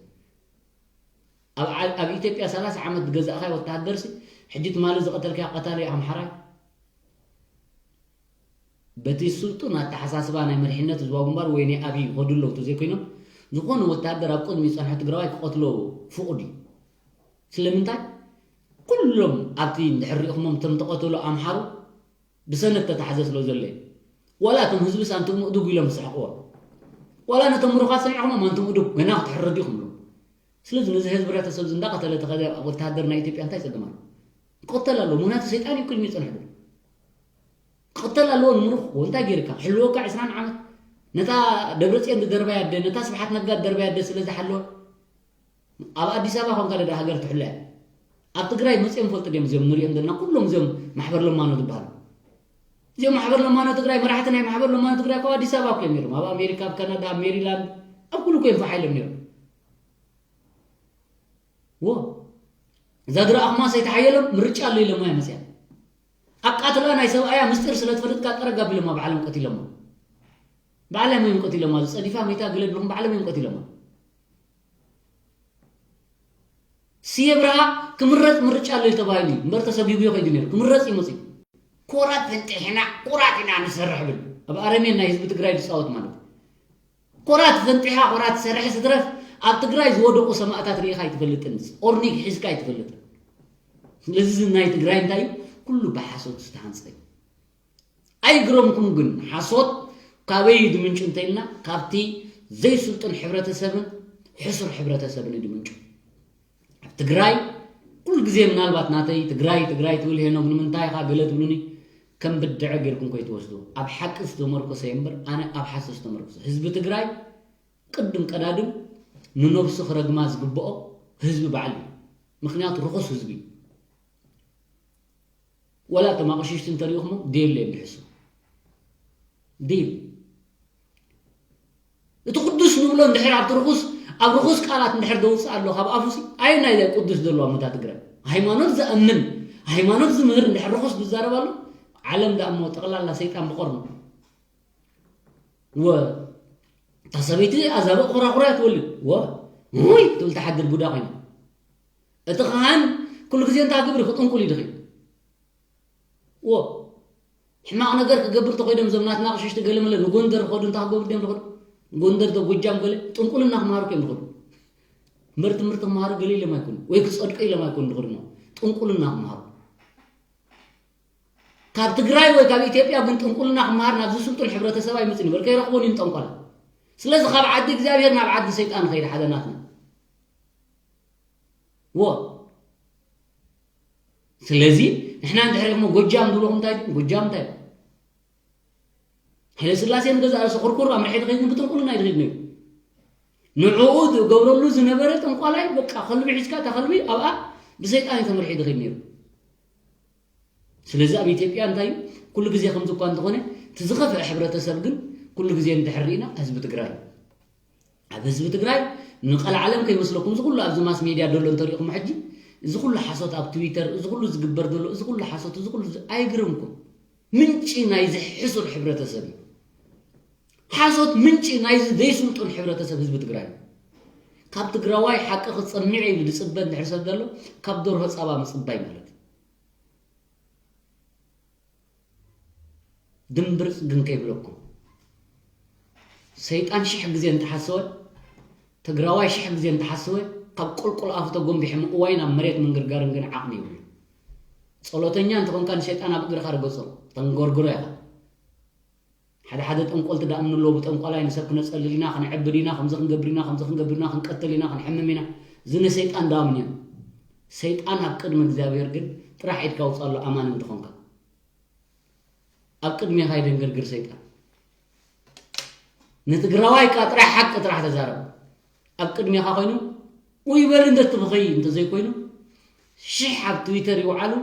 ኣብ ኢትዮጵያ ሰላሳ ዓመት ዝገዛእካዮ ወተሃደርሲ ሕጂ ትማሊ ዝቐተልካዮ ቀታሊ ኣምሓራይ በቲ ስልጡን ኣተሓሳስባ ናይ መሪሕነት ህዝባዊ ግንባር ወይ ናይ ኣብይ ይኸዱ ኣለዉ ተዘይኮይኖም ዝኾነ ወተሃደር ኣብ ቅድሚ ዝፀንሐ ትግራዋይ ክቐትሎ ፍቑድ እዩ። ስለምንታይ ኩሎም ኣብቲ እንድሕር ሪእኹሞም እቶም ተቐተሉ ኣምሓሩ ብሰነድ ተታሕዘ ስለ ዘሎ እዩ። ዋላ እቶም ህዝብስ ኣንቱም እዱግ ኢሎም ዝስሕቕዎ ዋላ ነቶም ምሩኻት ሰሚዕኹሞም ኣንቱም እዱግ ገና ክትሕረዱ ኢኹም ኢሎም። ስለዚ ነዚ ህዝቢ ህብረተሰብ እዚ እንዳቐተለ ተኸደ ወተሃደር ናይ ኢትዮጵያ እንታይ ጸገም ኣሎ? ክቕተል ኣለዎ። ምኽንያቱ ሰይጣን እዩ ቅድሚ ይጸንሕ ዘሎ። ክቕተል ኣለዎ ንምሩኽ እንታይ ገይርካ ክሕልወካ ዕስራን ዓመት ነታ ደብረጽዮን ዝደርባያ ኣደ ነታ ስብሓት ነጋ ዝደርባያ ኣደ ስለ ዝሓለወ ኣብ ኣዲስ ኣበባ ኮንካ ደዳ ሃገር ትሕለ ኣብ ትግራይ መፅኦም ፈልጡ ድዮም እዚኦም ንሪኦም ዘለና ኩሎም እዚኦም ማሕበር ለማኖ ዝበሃሉ እዚኦም ማሕበር ለማኖ ትግራይ መራሕቲ ናይ ማሕበር ለማኖ ትግራይ ካብ ኣዲስ ኣበባ እኮ እዮም ነይሮም ኣብ ኣሜሪካ ኣብ ካናዳ ኣብ ሜሪላንድ ኣብ ኩሉ እኮ እዮም ፋሓ ኢሎም ነይሮም ዎ እዛ ዝረኣኹማ ሰይቲ ሓየሎም ምርጫ ኣሎ ኢሎማ እዮም መፅያ ኣቃትላ ናይ ሰብኣያ ምስጢር ስለ ትፈልጥካ ጠረግ ኣቢሎማ ባዕሎም ቀቲሎማ ባዕሎም እዮም ቀቲሎማ ዝፀዲፋ መይታ ገለ ብልኹም ባዕሎም እዮም ቀቲሎማ ስየ ብርሃ ክምረፅ ምርጫ ኣሎ ተባሂሉ እዩ እምበር ተሰጊጉ ከይዱ ነይሩ ክምረፅ እዩ መፅኡ ኮራት ፈንጢሕና ኩራት ኢና ንሰርሕ ብል ኣብ ኣረሜን ናይ ህዝቢ ትግራይ ዝፃወት ማለት እዩ ኮራት ፈንጢሓ ኮራት ትሰርሕ ስትረፍ ኣብ ትግራይ ዝወደቁ ሰማእታት ርኢኻ ኣይትፈልጥን ኦርኒግ ሒዝካ ኣይትፈልጥን ስለዚ ናይ ትግራይ እንታይ እዩ ኩሉ ብሓሶት ዝተሃንፀ እዩ ኣይግረምኩም ግን ሓሶት ካበይ እዩ ድምንጩ እንተኢልና ካብቲ ዘይስልጡን ሕብረተሰብን ሕሱር ሕብረተሰብን እዩ ድምንጩ ኣብ ትግራይ ኩሉ ግዜ ምናልባት ናተይ ትግራይ ትግራይ ትብል ሄኖግ ንምንታይ ኢኻ ገለ ትብሉኒ ከም ብድዐ ጌርኩም ከይትወስድዎ ኣብ ሓቂ ዝተመርኮሰ እየ እምበር ኣነ ኣብ ሓሶት ዝተመርኮሰ ህዝቢ ትግራይ ቅድም ቀዳድም ንነብሱ ክረግማ ዝግብኦ ህዝቢ ባዕሉ እዩ ምክንያቱ ርኹስ ህዝቢ እዩ ወላ እቶም ኣቕሽሽቲ እንተሪእኹሞ ዴል እዮም ዝሕሱ። ዴል። እቲ ቅዱስ ንብሎ እንድሕር ኣብቲ ርኹስ፣ ኣብ ርኹስ ቃላት እንድሕር ዘውፅእ ኣሎ ካብ ኣፉሲ፣ ኣየናይ ቅዱስ ዘሎ ኣብ መታ ትግራይ? ሃይማኖት ዝኣምን፣ ሃይማኖት ዝምህር እንድሕር ርኹስ ዝዛረብ ኣሎ፣ ዓለም ደኣ እሞ ጠቕላላ ሰይጣን ብቐርኑ። ወ-፣ እታ ሰበይቲ ኣዛብእ ኮራኩራ እያ ትወልድ። ወ-፣ ውይ ትብል ትሓድር ቡዳ ኮይና። እቲ ኻህን ኩሉ ግዜ እንታይ ክገብር እዩ? ክጥንቁል እዩ ድኺ? ወ-፣ ሕማቕ ነገር ክገብር ተኾይዶም እዞም ናትና ኣቕሽሽቲ ገለ መለ ንጎንደር ክኸዱ እንታይ ክገብሩ ድዮም ዝኸዱ? ጎንደር ዶ ጎጃም ገለ ጥንቁልና ክመሃሩ እዮም ዝኸዱ። እምበር ትምህርቲ ክመሃሩ ገለ ኢሎም ኣይኮኑ፣ ወይ ክጸድቁ ኢሎም ኣይኮኑ ዝኸዱ፣ ጥንቁልና ክመሃሩ። ካብ ትግራይ ወይ ካብ ኢትዮጵያ ግን ጥንቁልና ክመሃር ናብዚ ስልጡን ሕብረተሰብ ኣይመጽእን እዩ። በል ከይረኽቦን እዩ ጠንቆላ። ስለዚ ካብ ዓዲ እግዚኣብሔር ናብ ዓዲ ሰይጣን ኸይድ ሓደ ናትና። ወ-፣ ስለዚ ንሕና እንድሕር ኢኹሞ ጎጃም ዝብለኹም እንታይ ድዩ? ጎጃም እንታይ እዩ? ሃይለ ስላሴ ንገዛ ርእሱ ኩርኩር ኣምርሒ ድኸይድ ብጥንቁልና እዩ ድኸይድ ነይሩ። ንዕኡ ዝገብረሉ ዝነበረ ጠንቋላይ በቃ ከልቢ ሒዝካ እታ ከልቢ ኣብኣ ብሰይጣን እዩ ተመርሒ ድኸይድ ነይሩ። ስለዚ ኣብ ኢትዮጵያ እንታይ እዩ? ኩሉ ግዜ ከምዚ እኳ እንተኾነ፣ እቲ ዝኸፍአ ሕብረተሰብ ግን ኩሉ ግዜ እንድሕር ርኢና ህዝቢ ትግራይ እዩ። ኣብ ህዝቢ ትግራይ ንቐልዓለም ከይመስለኩም፣ እዚ ኩሉ ኣብዚ ማስ ሜድያ ዘሎ እንተሪእኹም ሕጂ፣ እዚ ኩሉ ሓሶት ኣብ ትዊተር፣ እዚ ኩሉ ዝግበር ዘሎ፣ እዚ ኩሉ ሓሶት፣ እዚ ኩሉ ዝ-፣ ኣይግርምኩም። ምንጪ ናይዚ ሕሱር ሕብረተሰብ እዩ። ሓሶት ምንጪ ናይዚ ዘይስልጡን ሕብረተሰብ ህዝቢ ትግራይ እዩ። ካብ ትግራዋይ ሓቂ ክጸሚዕ ኢሉ ዝጽበ እንድሕር ሰብ ዘሎ፣ ካብ ደርሆ ጸባ ምጽባይ ማለት እዩ። ድምብርጽ ግን ከይብለኩም። ሰይጣን ሽሕ ግዜ እንተሓሰወ፣ ትግራዋይ ሽሕ ግዜ እንተሓሰወ፣ ካብ ቁልቁል ኣፉ ተጎንቢሑ ምእዋይን ኣብ መሬት ምንግርጋርን ግን ዓቕሚ የብሉን። ጸሎተኛ እንተኾንካ ንሰይጣን ኣብ እግርኻ ርገጾ፣ ተንጎርግሮ ኢኻ። ሓደ ሓደ ጠንቆልቲ ደኣ እምንሎ ብጠንቋላይ ንሰብ ክነጸልል ኢና፣ ክንዕብድ ኢና፣ ከምዚ ክንገብር ኢና፣ ከምዚ ክንገብር ኢና፣ ክንቀትል ኢና፣ ክንሕምም ኢና። እዚ ንሰይጣን ደኣ እምንዮ። ሰይጣን ኣብ ቅድሚ እግዚኣብሔር ግን ጥራሕ ኢድካ ውጻሎ ኣማኒ እንተኾንካ። ኣብ ቅድሜኻ ይደንገርግር ሰይጣን። ንትግራዋይ ቃ ጥራሕ ሓቂ ጥራሕ ተዛረብ። ኣብ ቅድሜኻ ኮይኑ ውይ በል እንደ ትብኸይ እንተዘይኮይኑ ሽሕ ኣብ ትዊተር ይውዓሉ፣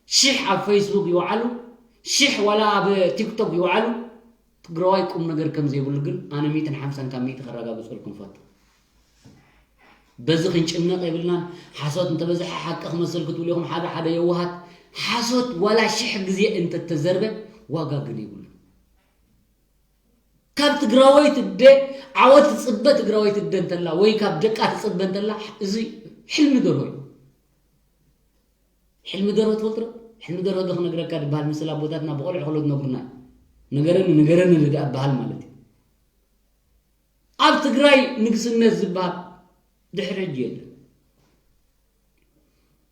ሽሕ ኣብ ፌስቡክ ይውዓሉ፣ ሽሕ ዋላ ኣብ ቲክቶክ ይውዓሉ። ትግራዋይ ቁም ነገር ከም ዘይብሉ ግን ኣነ ሚእትን ሓምሳን ካብ ሚእቲ ከረጋግጸልኩም ፈቱ። በዚ ክንጭነቕ የብልናን። ሓሶት እንተበዝሐ ሓቂ ክመስል ክትብሉ ኢኹም ሓደ ሓደ የዋሃት። ሓሶት ዋላ ሽሕ ግዜ እንተተዘርበ ዋጋ ግን የብሉ። ካብ ትግራወይቲ ኣደ ዓወት ትጽበ ትግራወይቲ ኣደ እንተላ ወይ ካብ ደቃ ትጽበ እንተላ እዚ ሕልሚ ደርሆ እዩ። ሕልሚ ደርሆ ትፈልጡ ዶ? ሕልሚ ደርሆ ዶ ክነግረካ ዝበሃል ምስል ኣቦታትና ብቆልዑ ከሎ ዝነግሩና እዩ። ንገረኒ ንገረኒ ደኣ ዝበሃል ማለት እዩ። ኣብ ትግራይ ንግስነት ዝበሃል ድሕሪ ሕጂ የለን።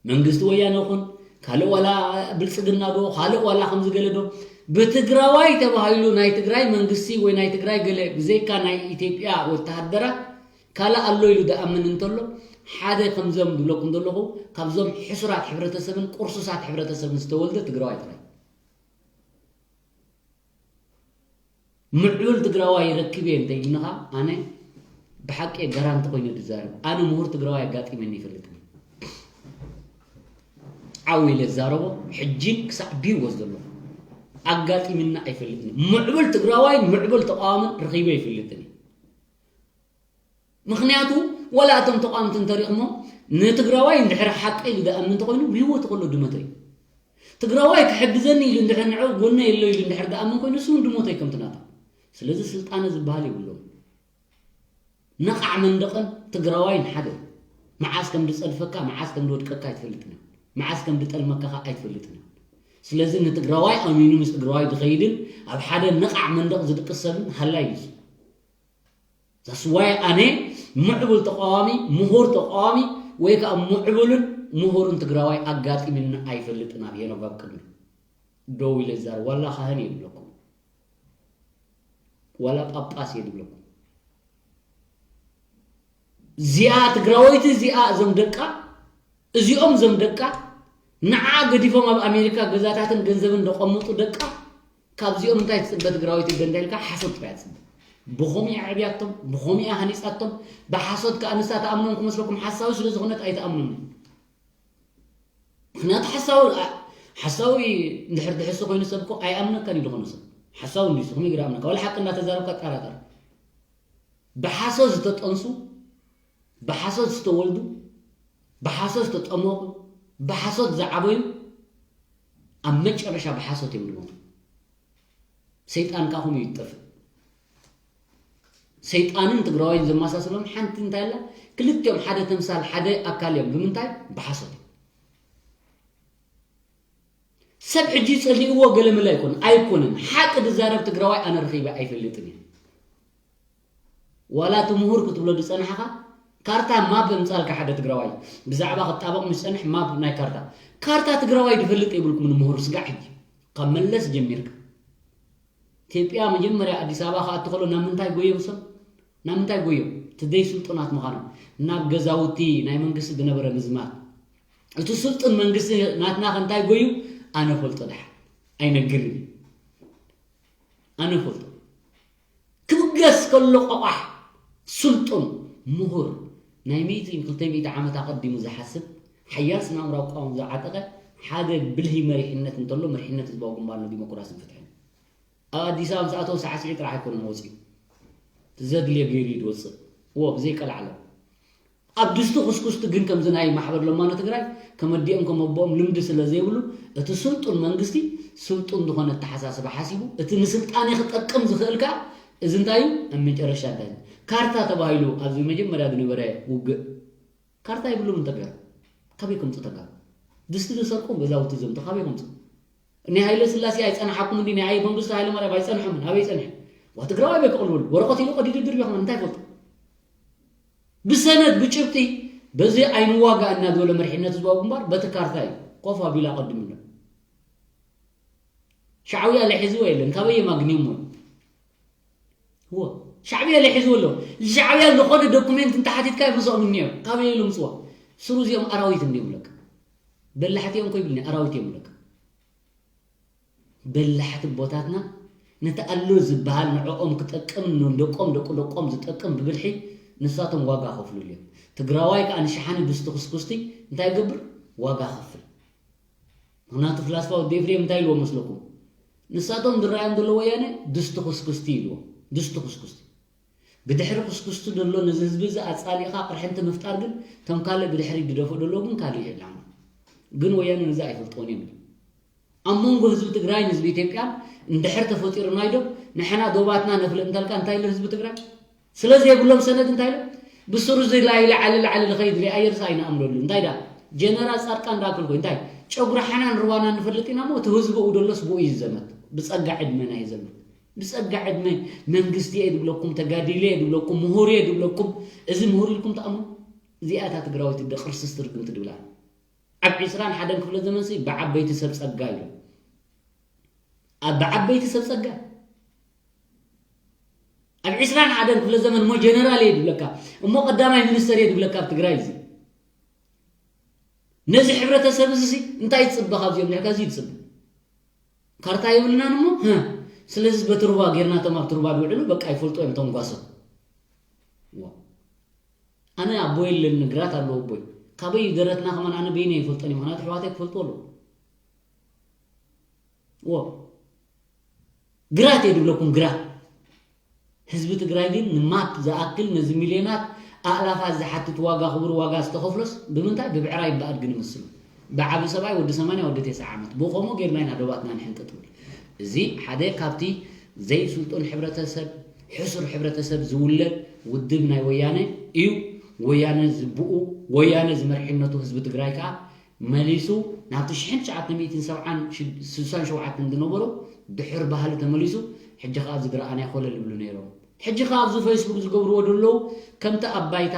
መንግስቲ ወያነ ይኹን ካልእ ዋላ ብልጽግና ዶ ካልእ ዋላ ከምዚ ገለ ዶ ብትግራዋይ ተባሂሉ ናይ ትግራይ መንግስቲ ወይ ናይ ትግራይ ገለ ብዘይካ ናይ ኢትዮጵያ ወተሃደራት ካልእ ኣሎ ኢሉ ዝኣምን እንተሎ ሓደ ከምዞም ዝብለኩም ዘለኹ ካብዞም ሕሱራት ሕብረተሰብን ቁርሱሳት ሕብረተሰብን ዝተወልደ ትግራዋይ ጥራይ። ምዕቡል ትግራዋይ ይረክብ እየ እንተ ኢልንኻ ኣነ ብሓቂ እየ ጋራንቲ ኮይነ ዝዛረብ። ኣነ ምሁር ትግራዋይ ኣጋጢመኒ ይፈልጥን እዩ። ዓው ኢለ ዝዛረቦ ሕጂን ክሳዕ ቢሮ ዘለኹ ኣጋጢምና ኣይፈልጥን እዩ። ምዕቡል ትግራዋይን ምዕቡል ተቃዋምን ረኺበ ይፈልጥን እዩ። ምኽንያቱ ወላ እቶም ተቋምቲ እንተሪእሞ ንትግራዋይ እንድሕር ሓቂ ኢሉ ዝኣምን እንተኮይኑ ብህይወቱ ከሎ ድመቶ እዩ። ትግራዋይ ክሕግዘኒ ኢሉ እንድሕር ንዑ ጎነ የሎ ኢሉ እንድሕር ዝኣምን ኮይኑ እሱ እውን ድመቶ እዩ ከምቲ ናታ። ስለዚ ስልጣነ ዝበሃል የብሎም። ነቓዕ መንደቕን ትግራዋይን ሓደ። መዓስ ከም ድጸድፈካ መዓስ ከም ድወድቀካ ኣይትፈልጥን። መዓስ ከም ድጠልመካ ከዓ ኣይትፈልጥን። ስለዚ ንትግራዋይ ኣሚኑ ምስ ትግራዋይ ዝኸይድን ኣብ ሓደ ነቓዕ መንደቕ ዝድቅስ ሰብን ሃላይ እዩ። ዛስዋይ ኣነ ምዕቡል ተቃዋሚ ምሁር ተቃዋሚ ወይ ከዓ ምዕቡልን ምሁርን ትግራዋይ ኣጋጢምኒ ኣይፈልጥን። ኣብ ሄኖግ ኣብ ቅድሚ ደው ኢለ ዝዛረብ ዋላ ካህን እየ ዝብለኩም ዋላ ጳጳስ እየ ዝብለኩም። እዚኣ ትግራወይቲ እዚኣ እዞም ደቃ እዚኦም እዞም ደቃ ንዓ ገዲፎም ኣብ ኣሜሪካ ገዛታትን ገንዘብን ዘቐምጡ ደቃ ካብዚኦም እንታይ ትፅበ ትግራወይቲ ኣደ እንታይ ኢልካ ሓሶት ጥራይ ትፅበ። ብኸምኡ ኣዕብያቶም ብኸምኡ ሃኒፃቶም። ብሓሶት ከዓ ንሳ ተኣምኖም ክመስለኩም ሓሳዊ ስለ ዝኾነት ኣይተኣምኖም። ምክንያቱ ሓሳዊ ሓሳዊ እንድሕር ድሕሱ ኮይኑ ሰብ እኮ ኣይኣምነካን እዩ ዝኾነ ሰብ። ሓሳዊ እንዲሱ ከመይ ገይሩ ኣምነካ? ዋላ ሓቂ እንዳተዛረብካ ጠራጠር። ብሓሶት ዝተጠንሱ፣ ብሓሶት ዝተወልዱ፣ ብሓሶት ዝተጠመቑ፣ ብሓሶት ዝዓበዩ ኣብ መጨረሻ ብሓሶት እዮም ዝሞቱ። ሰይጣን ከዓ ከምኡ እዩ ዝጠፍእ። ሰይጣንን ትግራዋይን ዘመሳስሎም ሓንቲ እንታይ ኣላ? ክልቲኦም ሓደ ተምሳል ሓደ ኣካል እዮም። ብምንታይ? ብሓሶት እዮም። ሰብ ሕጂ ይጸልእዎ ገለመለ ኣይኮን ኣይኮንን። ሓቂ ዝዛረብ ትግራዋይ ኣነ ረኺበ ኣይፈልጥን እየ። ዋላ እቲ ምሁር ክትብሎ ዝጸናሕኻ ካርታ ማፕ እምጻልካ ሓደ ትግራዋይ ብዛዕባ ክጣበቕ ምስ ጸንሕ ማፕ ናይ ካርታ ካርታ ትግራዋይ ዝፈልጥ የብልኩምን ምሁር ስጋዕ ሕጂ ካብ መለስ ጀሚርካ ኢትዮጵያ መጀመርያ ኣዲስ ኣበባ ክኣቱ ከሎ ናብ ምንታይ ጎዮም ሰብ ናብ ምንታይ ጎዮም እቲ ዘይስልጡናት ምዃኖም ናብ ገዛውቲ ናይ መንግስቲ ዝነበረ ምዝማት እቲ ስልጡን መንግስቲ ናትና ከንታይ ጎዩ ኣነ ፈልጦ ድሓ ኣይነግርን ኣነ ፈልጦ ክብገስ ከሎ ቆቋሕ ስልጡን ምሁር ናይ ሚእቲ ክልተ ሚእቲ ዓመት ኣቐዲሙ ዝሓስብ ሓያል ስነ ኣእምራዊ ቋም ዝዓጠቐ ሓደ ብልሂ መሪሕነት እንተሎ መሪሕነት ህዝባዊ ግንባር ንዲሞክራስን ፍትሕን ኣብ ኣዲስ ኣበባ ምስ ኣተወ ሳዕስዒ ጥራሕ ኣይኮነን ወፂኡ ዘድልዮ ገይሩ እዩ ዝወፅእ እዎ ብዘይቀላዕሎ ኣብ ድስቲ ኩስኩስቲ ግን ከምዚ ናይ ማሕበር ለማኖ ትግራይ ከመዲኦም ከመቦኦም ልምዲ ስለ ዘይብሉ እቲ ስልጡን መንግስቲ ስልጡን ዝኾነ ኣተሓሳስባ ሓሲቡ እቲ ንስልጣኔ ክጠቅም ዝኽእል ከዓ እዚ እንታይ እዩ ኣብ መጨረሻ እንታይ ካርታ ተባሂሉ ኣብዚ መጀመርያ ዝነበረ ውግእ ካርታ የብሉምን ተጋሩ ካበይ ከምፁ ተጋሩ ድስቲ ዝሰርቁ ገዛውቲ ዘምቱ ካበይ ከምፁ ናይ ሃይለ ስላሴ ኣይፀናሓኩም እንዲ ናይ ኣየ መንግስቱ ሃይለ ማርያም ኣይፀንሖምን ኣበይ ፀንሐ ዋ ትግራዋይ በይ ክቕልበሉ ወረቐት ኢሉ ቀዲዱ ድርቢ ከመን እንታይ ፈልጡ ብሰነድ ብጭብጢ በዚ ኣይንዋጋእ እናዝበለ መሪሕነት ህዝባዊ ግንባር በቲ ካርታ እዩ ኮፍ ኣቢሉ ኣቐድሙ ኣሎ ሻዕብያ ለሒዝዎ የለን ካበይ እዮም ኣግኒዮሞ እዎ ሻዕብያ ለሒዝዎ ኣሎ ሻዕብያ ዝኾነ ዶኩሜንት እንተሓቲትካ ምስኦም እኒኦ ካበይ ኢሉ ምፅዋ ስሩ እዚኦም ኣራዊት እንዲዮም ብለካ በላሕቲ እዮም ኮ ይብልኒ ኣራዊት እዮም ብለካ በላሕቲ ቦታትና ነቲ ኣሎ ዝበሃል ንዕኦም ክጠቅም ንደቆም ደቂ ደቆም ዝጠቅም ብብልሒ ንሳቶም ዋጋ ከፍልሉ እዮም ትግራዋይ ከዓ ንሸሓኒ ድስቲ ኩስኩስቲ እንታይ ይገብር ዋጋ ከፍል ምክንያቱ ፍላስፋ ወዲ ኤፍሬም እንታይ ኢልዎ መስለኩም ንሳቶም ዝረኣዮም ዘሎ ወያነ ድስቲ ኩስኩስቲ ኢልዎ ድስቲ ኩስኩስቲ ብድሕሪ ኩስኩስቲ ዘሎ ነዚ ህዝቢ እዚ ኣፃሊእኻ ቅርሕንቲ ምፍጣር ግን እቶም ካልእ ብድሕሪ ዝደፍኡ ዘለዉ ግን ካልእ ይዕላማ ግን ወያነ ነዚ ኣይፈልጥዎን እዮም ኣብ መንጎ ህዝቢ ትግራይን ህዝቢ ኢትዮጵያን እንድሕር ተፈጢሩ ናይ ዶብ ንሕና ዶባትና ነፍልጥ እንተልካ እንታይ ኢሉ ህዝቢ ትግራይ ስለ ዘይብሎም ሰነድ እንታይ ኢሉ ብስሩ እዚ ላይ ላዕሊ ላዕሊ ዝኸይድ ሪኣየርስ ኣይንኣምነሉ እንታይ ዳ ጀነራል ፃድቃን ዳክል ኮይ እንታይ ጨጉሪ ሓናን ርዋና ንፈልጥ ኢና ሞ እቲ ህዝቢ ኡ ደሎስ ብኡ እዩ ዝዘመት ብፀጋ ዕድመና እዩ ዘሎ ብፀጋ ዕድመ መንግስቲ እየ ዝብለኩም ተጋዲለ እየ ዝብለኩም ምሁር እየ ዝብለኩም እዚ ምሁር ኢልኩም ትኣምኑ እዚኣታ ትግራዊት ደቅርስስ ትርግምቲ ድብላ ኣብ ዕስራን ሓደን ክፍለ ዘመንሲ ብዓበይቲ ሰብ ጸጋ ኢሎም ኣብ ብዓበይቲ ሰብ ጸጋ ኣብ ዕስራን ሓደን ክፍለ ዘመን እሞ ጀነራል እየ ድብለካ እሞ ቀዳማይ ሚኒስተር እየ ድብለካ ኣብ ትግራይ እዚ ነዚ ሕብረተሰብ እዚ እንታይ ይጽበ ካብዚኦም ልዕካ እዚ ይጽበ ካርታ የብልናን እሞ ስለዚ በቲ ሩባ ጌርናቶም ኣብቲ ሩባ ዝውዕሉ በቃ ይፈልጡ እዮም ተንጓሶም ኣነ ኣቦ የለን ግራት ኣለዎ ኣቦይ ካበይ ደረትና ከማን ኣነ በይነ ይፈልጠን እዩ ምክንያቱ ኣሕዋተይ ክፈልጡ ኣለዎ እዎ ግራት እየ ድብለኩም ግራት ህዝቢ ትግራይ ግን ንማፕ ዝኣክል ነዚ ሚልዮናት ኣእላፋት ዝሓትት ዋጋ ክቡር ዋጋ ዝተኸፍሎስ ብምንታይ ብብዕራይ በኣድጊ ንምስሉ ብዓቢ ሰብኣይ ወዲ ሰማንያ ወዲ ተስዓ ዓመት ብኸምኡ ጌርና ኢና ዶባትና ንሕንጥጥ ትብል እዚ ሓደ ካብቲ ዘይስልጡን ሕብረተሰብ ሕሱር ሕብረተሰብ ዝውለድ ውድብ ናይ ወያነ እዩ። ወያነ ዝብኡ ወያነ ዝመርሕነቱ ህዝቢ ትግራይ ከዓ መሊሱ ናብቲ ሽሕን ትሽዓተ ሚእትን ሰብዓን ስሳን ሸውዓተን ዝነበሩ ድሑር ባህሊ ተመሊሱ ሕጂ ከዓ ዝድረኣናይ ኮለል ይብሉ ነይሮም። ሕጂ ከዓ ኣብዚ ፌስቡክ ዝገብርዎ ዘለዉ ከምቲ ኣብ ባይታ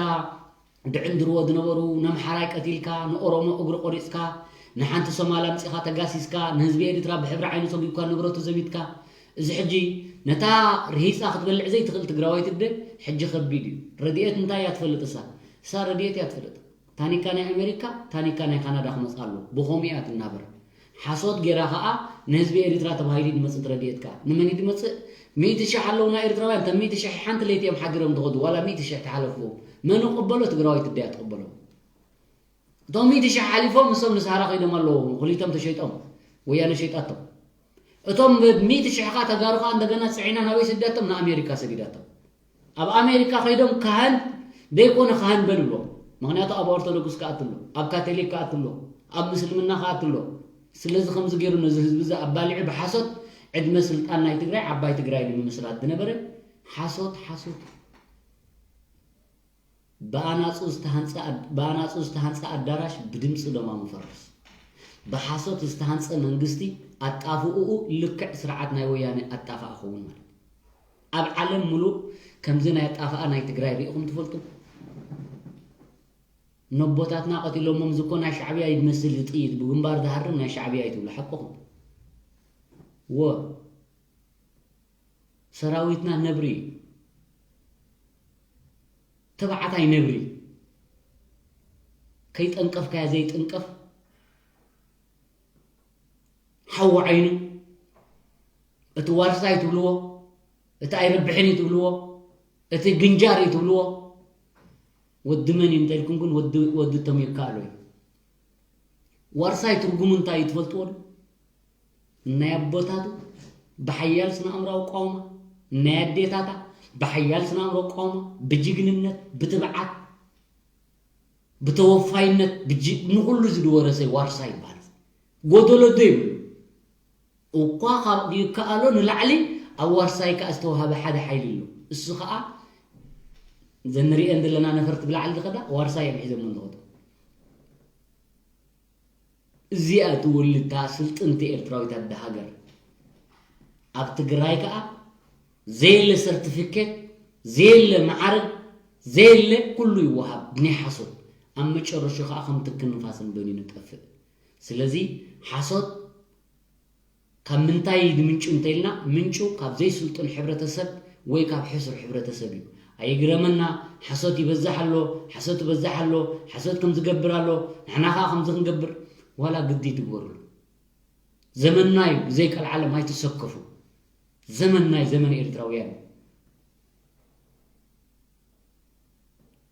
ድዕንድርዎ ዝነበሩ ነምሓራይ ቀቲልካ ንኦሮሞ እግሪ ቆሪፅካ ንሓንቲ ሶማል ኣምፂኻ ተጋሲስካ ንህዝቢ ኤርትራ ብሕብሪ ዓይኑ ሰጒግካ ንብረቱ ዘሚትካ እዚ ሕጂ ነታ ርሂፃ ክትበልዕ ዘይትኽእል ትግራዋይት ኣደ ሕጂ ከቢድ እዩ ረድኤት እንታይ እያ ትፈልጥ እሳ እሳ ረድኤት እያ ትፈልጥ ታኒካ ናይ ኣሜሪካ ታኒካ ናይ ካናዳ ክመፅእ ኣለዎ ብኸምኡ እያ ትናበር ሓሶት ጌራ ኸዓ ንህዝቢ ኤሪትራ ተባሂሉ ድመፅእ ረድኤት ከ ንመን እዩ ድመፅእ ሚእቲ ሽሕ ኣለውና ኤርትራውያን እቶም ሚእቲ ሽሕ ሓንቲ ለይቲ እዮም ሓዲሮም ዝኸዱ ዋላ ሚእቲ ሽሕ ተሓለፍዎም መን ይቕበሎ ትግራዋይት ድያ ትቕበሎ እቶም ሚእቲ ሽሕ ሓሊፎም ንሶም ንሳራ ከይዶም ኣለዉ ክሊቶም ተሸይጦም ወያነ ሸይጣቶም። እቶም ብሚእቲ ሽሕኻ ተጋሩኻ እንደገና ጽዒና ናበይ ሰዲዳቶም? ንኣሜሪካ ሰዲዳቶም። ኣብ ኣሜሪካ ከይዶም ካህን ዘይኮነ ካህን በል ይብሎም። ምኽንያቱ ኣብ ኦርቶዶክስ ክኣቱ ኣሎ፣ ኣብ ካቶሊክ ክኣቱ ኣሎ፣ ኣብ ምስልምና ክኣቱ ኣሎ። ስለዚ ከምዚ ገይሩ ነዚ ህዝቢ እዚ ኣባሊዑ ብሓሶት ዕድመ ስልጣን ናይ ትግራይ ዓባይ ትግራይ ንምምስራት ዝነበረ ሓሶት ሓሶት። ብኣናጹ ዝተሃንጸ ኣድ- ብኣናጹ ዝተሃንጸ ኣዳራሽ ብድምጺ ደማ ምፈርስ። ብሓሶት ዝተሃንጸ መንግስቲ ኣጣፍኡኡ ልክዕ ስርዓት ናይ ወያነ ኣጣፍኣ ክኸውን ማለት እዩ። ኣብ ዓለም ሙሉእ ከምዚ ናይ ኣጣፍኣ ናይ ትግራይ ርኢኹም ትፈልጡ? ነቦታትና ቀቲሎሞም ዝኮ ናይ ሻዕብያ ይመስል ዝጥይት ብግንባር ዝሃርም ናይ ሻዕብያ እዩ ትብሉ ሓቅኹም። ወ ሰራዊትና ነብሪ እዩ። ተባዕታይ ነብሪ። ከይጠንቀፍካያ ዘይጥንቀፍ ሓዊ ዓይኑ። እቲ ዋርሳይ ትብልዎ፣ እቲ ኣይረብሕን እዩ ትብልዎ፣ እቲ ግንጃር እዩ ትብልዎ። ወዲ መን እዩ እንተልኩም ግን ወዲ፣ ወዲ ቶም ይከኣሎ እዩ። ዋርሳይ ትርጉሙ እንታይ እዩ ትፈልጥዎ ዶ? ናይ ኣቦታቱ ብሓያል ስነ ኣእምራዊ ቋውማ፣ ናይ ኣዴታታ ብሓያል ስነ ኣእምራዊ ቋውማ፣ ብጅግንነት፣ ብትብዓት፣ ብተወፋይነት፣ ብጅ-፣ ንኹሉ ዝድወረሰ ዋርሳይ ይበሃል። ጎደሎ ዶ ይብሉ? እኳ ካብ ይከኣሎ ንላዕሊ ኣብ ዋርሳይ ከኣ ዝተዋህበ ሓደ ሓይሊ ኣሎ። እሱ ከኣ ዘንሪኤን ዘለና ነፈርቲ ብላዕሊ ዝኸዳ ዋርሳይ እዮም ሒዞም እንተኸዱ። እዚኣ ትውልድ እታ ስልጥንቲ ኤርትራዊት ኣደ ሃገር። ኣብ ትግራይ ከኣ ዘየለ ሰርቲፊኬት፣ ዘየለ መዓርግ፣ ዘየለ ኩሉ ይወሃብ ብናይ ሓሶት። ኣብ መጨረሹ ከኣ ከም ትክን ንፋስን በኒኑ ይጠፍእ። ስለዚ ሓሶት ካብ ምንታይ እዩ ምንጩ እንተኢልና፣ ምንጩ ካብ ዘይስልጡን ሕብረተሰብ ወይ ካብ ሕሱር ሕብረተሰብ እዩ። ኣይግረመና፣ ሓሶት ይበዛሕ ኣሎ፣ ሓሶት ይበዛሕ ኣሎ፣ ሓሶት ከም ዝገብር ኣሎ፣ ንሕና ከኣ ከምዚ ክንገብር፣ ዋላ ግዲ ትግበሩሉ። ዘመንና እዩ፣ ብዘይ ቀልዓለም ኣይትሰከፉ። ዘመንና እዩ፣ ዘመን ኤርትራውያን እዩ።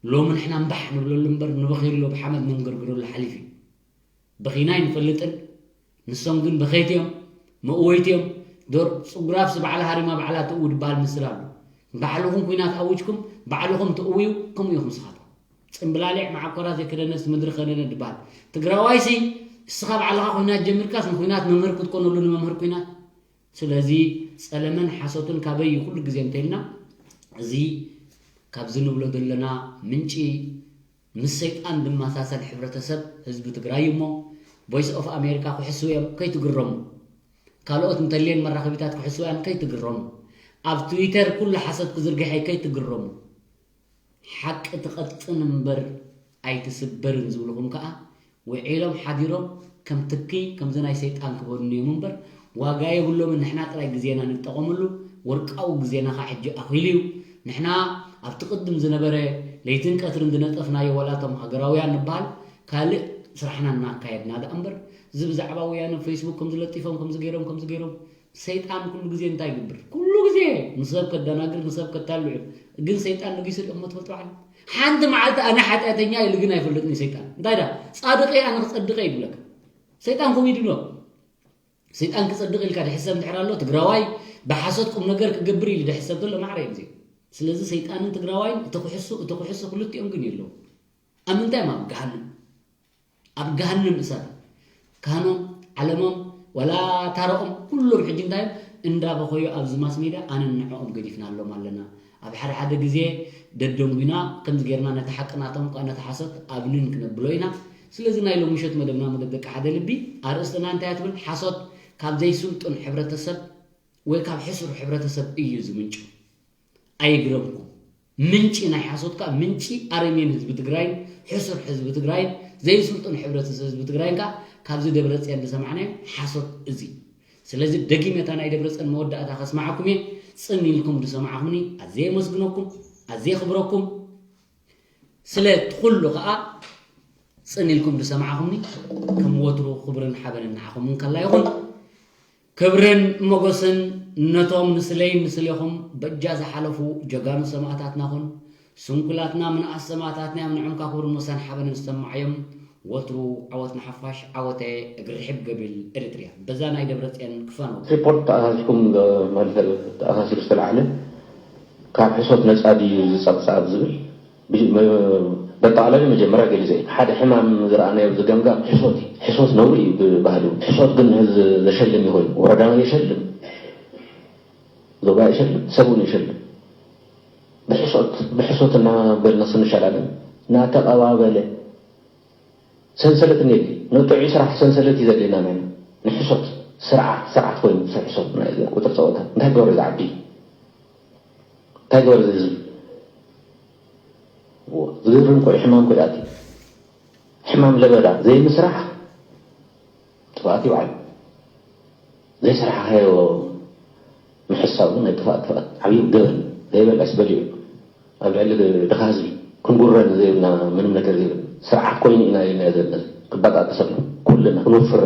ሎሚ ንሕና እምባሕ ንብለሉ እምበር ንበኽየሉ ብሓመድ ነንገርግረሉ ሓሊፉ እዩ። በኺና ኣይንፈልጥን፣ ንሶም ግን በኸይቲ እዮም፣ መእወይቲ እዮም። ዶር ጽጉራፍሲ ባዕላ ሃሪማ ባዕላ ትእዊ ድበሃል ምስል ኣሎ። ባዕልኹም ኲናት ኣዊጅኩም ባዕልኹም ትእውዩ፣ ከምኡ ኢኹም ንስኻትኩም። ጽምብላሊዕ መዓኮራ ዘይከደነስ ምድሪ ከደነ ድበሃል። ትግራዋይሲ እስኻ ባዕልኻ ኲናት ጀሚርካስ ንኲናት መምህር ክትኮነሉ ንመምህር ኲናት። ስለዚ ጸለመን ሓሶትን ካበይ እዩ ኩሉ ግዜ እንተኢልና፣ እዚ ካብዚ ንብሎ ዘለና ምንጪ ምስ ሰይጣን ዝመሳሰል ሕብረተሰብ ህዝቢ ትግራይ እዩ እሞ፣ ቮይስ ኦፍ ኣሜሪካ ክሕስዉ እዮም፣ ከይትግረሙ። ካልኦት እንተልየን መራኸቢታት ክሕስዋ እዮም፣ ከይትግረሙ። ኣብ ትዊተር ኩሉ ሓሶት ክዝርግሐ ከይትግረሙ። ሓቂ ትቐጥን እምበር ኣይትስበርን ዝብልኹም ከኣ፣ ውዒሎም ሓዲሮም ከም ትኪ ከምዚ ናይ ሰይጣን ክበኑ እዮም እምበር፣ ዋጋ የብሎምን። ንሕና ጥራይ ግዜና ንጠቐመሉ፣ ወርቃዊ ግዜና ከኣ ሕጂ ኣኺሉ እዩ። ንሕና ኣብቲ ቅድም ዝነበረ ለይትን ቀትርን ዝነጠፍናዮ፣ ዋላ እቶም ሃገራውያን ንበሃል፣ ካልእ ስራሕና እናካየድና ደኣ እምበር፣ እዚ ብዛዕባ ወያነ ፌስቡክ ከምዚ ለጢፎም፣ ከምዚ ገይሮም፣ ከምዚ ገይሮም፣ ሰይጣን ኩሉ ግዜ እንታይ ይገብር? ኩሉ ግዜ ንሰብ ከደናግር፣ ንሰብ ከታልዕ እዩ። ግን ሰይጣን ነጊሱ ሪኦሞ ትፈልጡ ባዕሉ? ሓንቲ መዓልቲ ኣነ ሓጢኣተኛ ኢሉ ግን ኣይፈልጥን እዩ ሰይጣን። እንታይ ዳ? ጻድቕ እየ ኣነ ክጸድቕ እየ ይብለካ። ሰይጣን ከምኡ እዩ ድብሎ። ሰይጣን ክጸድቕ ኢልካ ድሕሰብ እንድሕር ኣሎ፣ ትግራዋይ ብሓሶት ቁም ነገር ክገብር ኢሉ ድሕሰብ ዘሎ ማዕረ እዩ ግዜ። ስለዚ ሰይጣንን ትግራዋይን እቲ ክሕሱ፣ እቲ ክሕሱ ክልቲኦም ግን የለዉ። ኣብ ምንታይ እዮም ኣብ ገሃነም? ኣብ ገሃነም እሳት። ካህኖም፣ ዓለሞም፣ ወላ ታረኦም፣ ኩሎም ሕጂ እንታይ እዮም? እንዳበኸዩ ኣብዚ ማስ ሜድያ ኣነን ንዕኦም ገዲፍናሎም ኣለና። ኣብ ሓደ ሓደ ግዜ ደደንጉና ከምዚ ጌርና ነቲ ሓቂ ናቶም፣ ነቲ ሓሶት ኣብንን ክነብሎ ኢና። ስለዚ ናይ ሎሚ ምሸት መደብና መደብ ደቂ ሓደ ልቢ፣ ኣርእስትና እንታይ እያ ትብል? ሓሶት ካብ ዘይስልጡን ሕብረተሰብ ወይ ካብ ሕሱር ሕብረተሰብ እዩ ዝምንጩ። ኣይግረምኩም። ምንጪ ናይ ሓሶት ከኣ ምንጪ ኣረሜን ህዝቢ ትግራይን ሕሱር ህዝቢ ትግራይን ዘይስልጡን ሕብረተሰብ ህዝቢ ትግራይን ከኣ ካብዚ ደብረጽዮን ዝሰማዕናዮ ሓሶት እዚ። ስለዚ ደጊመ እታ ናይ ደብረጽዮን መወዳእታ ከስማዓኩም እየ። ጽን ኢልኩም ዝሰማዕኩምኒ ኣዝየ የመስግነኩም፣ ኣዝየ የኽብረኩም። ስለ እቲ ኩሉ ከኣ ጽን ኢልኩም ዝሰማዕኩምኒ ከም ወትሩ ክብርን ሓበንን ንዓኹም እንከላ ይኹን። ክብርን ሞገስን ነቶም ንስለይን ንስሌኹም በጃ ዝሓለፉ ጀጋኑ ሰማእታትና ኹን። ስንኩላትና ምንኣስ ሰማእታትና እዮም፣ ንዕምካ ክብርን ሞሳን ሓበንን ዝሰማዓዮም። ወትሩ ዓወት ንሓፋሽ ዓወተ እግሪ ርሕብ ገቢል ኤርትርያ በዛ ናይ ደብረፅዮን ክፈኖ። ሪፖርት ተኣሳሲኩም ማለት ተኣሳሲሩ ዝተላዓለ ካብ ሕሶት ነፃ ድዩ ዝፀብፃብ ዝብል በጠቓላሊ መጀመርያ ገሊፀ እዩ። ሓደ ሕማም ዝረኣናዮ ዝገምጋም ሕሶት እዩ። ሕሶት ነውሪ እዩ ብባህሉ። ሕሶት ግን ህዝ ዘሸልም ይኮይኑ ወረዳውን የሸልም፣ ዞባ የሸልም፣ ሰብን የሸልም። ብሕሶት ብሕሶት እናበልና ስንሸላለም እናተቐባበለ ሰንሰለት እኔ ነጥዑ ስራሕ ሰንሰለት እዩ ዘድልየና ነና። ንሕሶት ስርዓት ስርዓት ኮይኑ ሰብ ሕሶት ናይ ቁፅሪ ፀወታ እንታይ ገበረ ዝዓዲ እንታይ ገበረ ዝህዝብ ዝገርም ኮ ሕማም ኮ ኣቲ ሕማም ለበዳ ዘይምስራሕ ጥፋኣት ይባዕል። ዘይስራሕካዮ ምሕሳብ እውን ናይ ጥፋኣት ጥፋኣት ዓብዩ ገበን ዘይበልዐስ በሊዑ ኣብ ልዕሊ ድኻ ህዝቢ ክንጉረን ዘይብልና ምንም ነገር ዘይብል ስርዓት ኮይኑ ኢና ኢልና ዘለና ክበጣጠሰሉ ኩልና ክንወፍር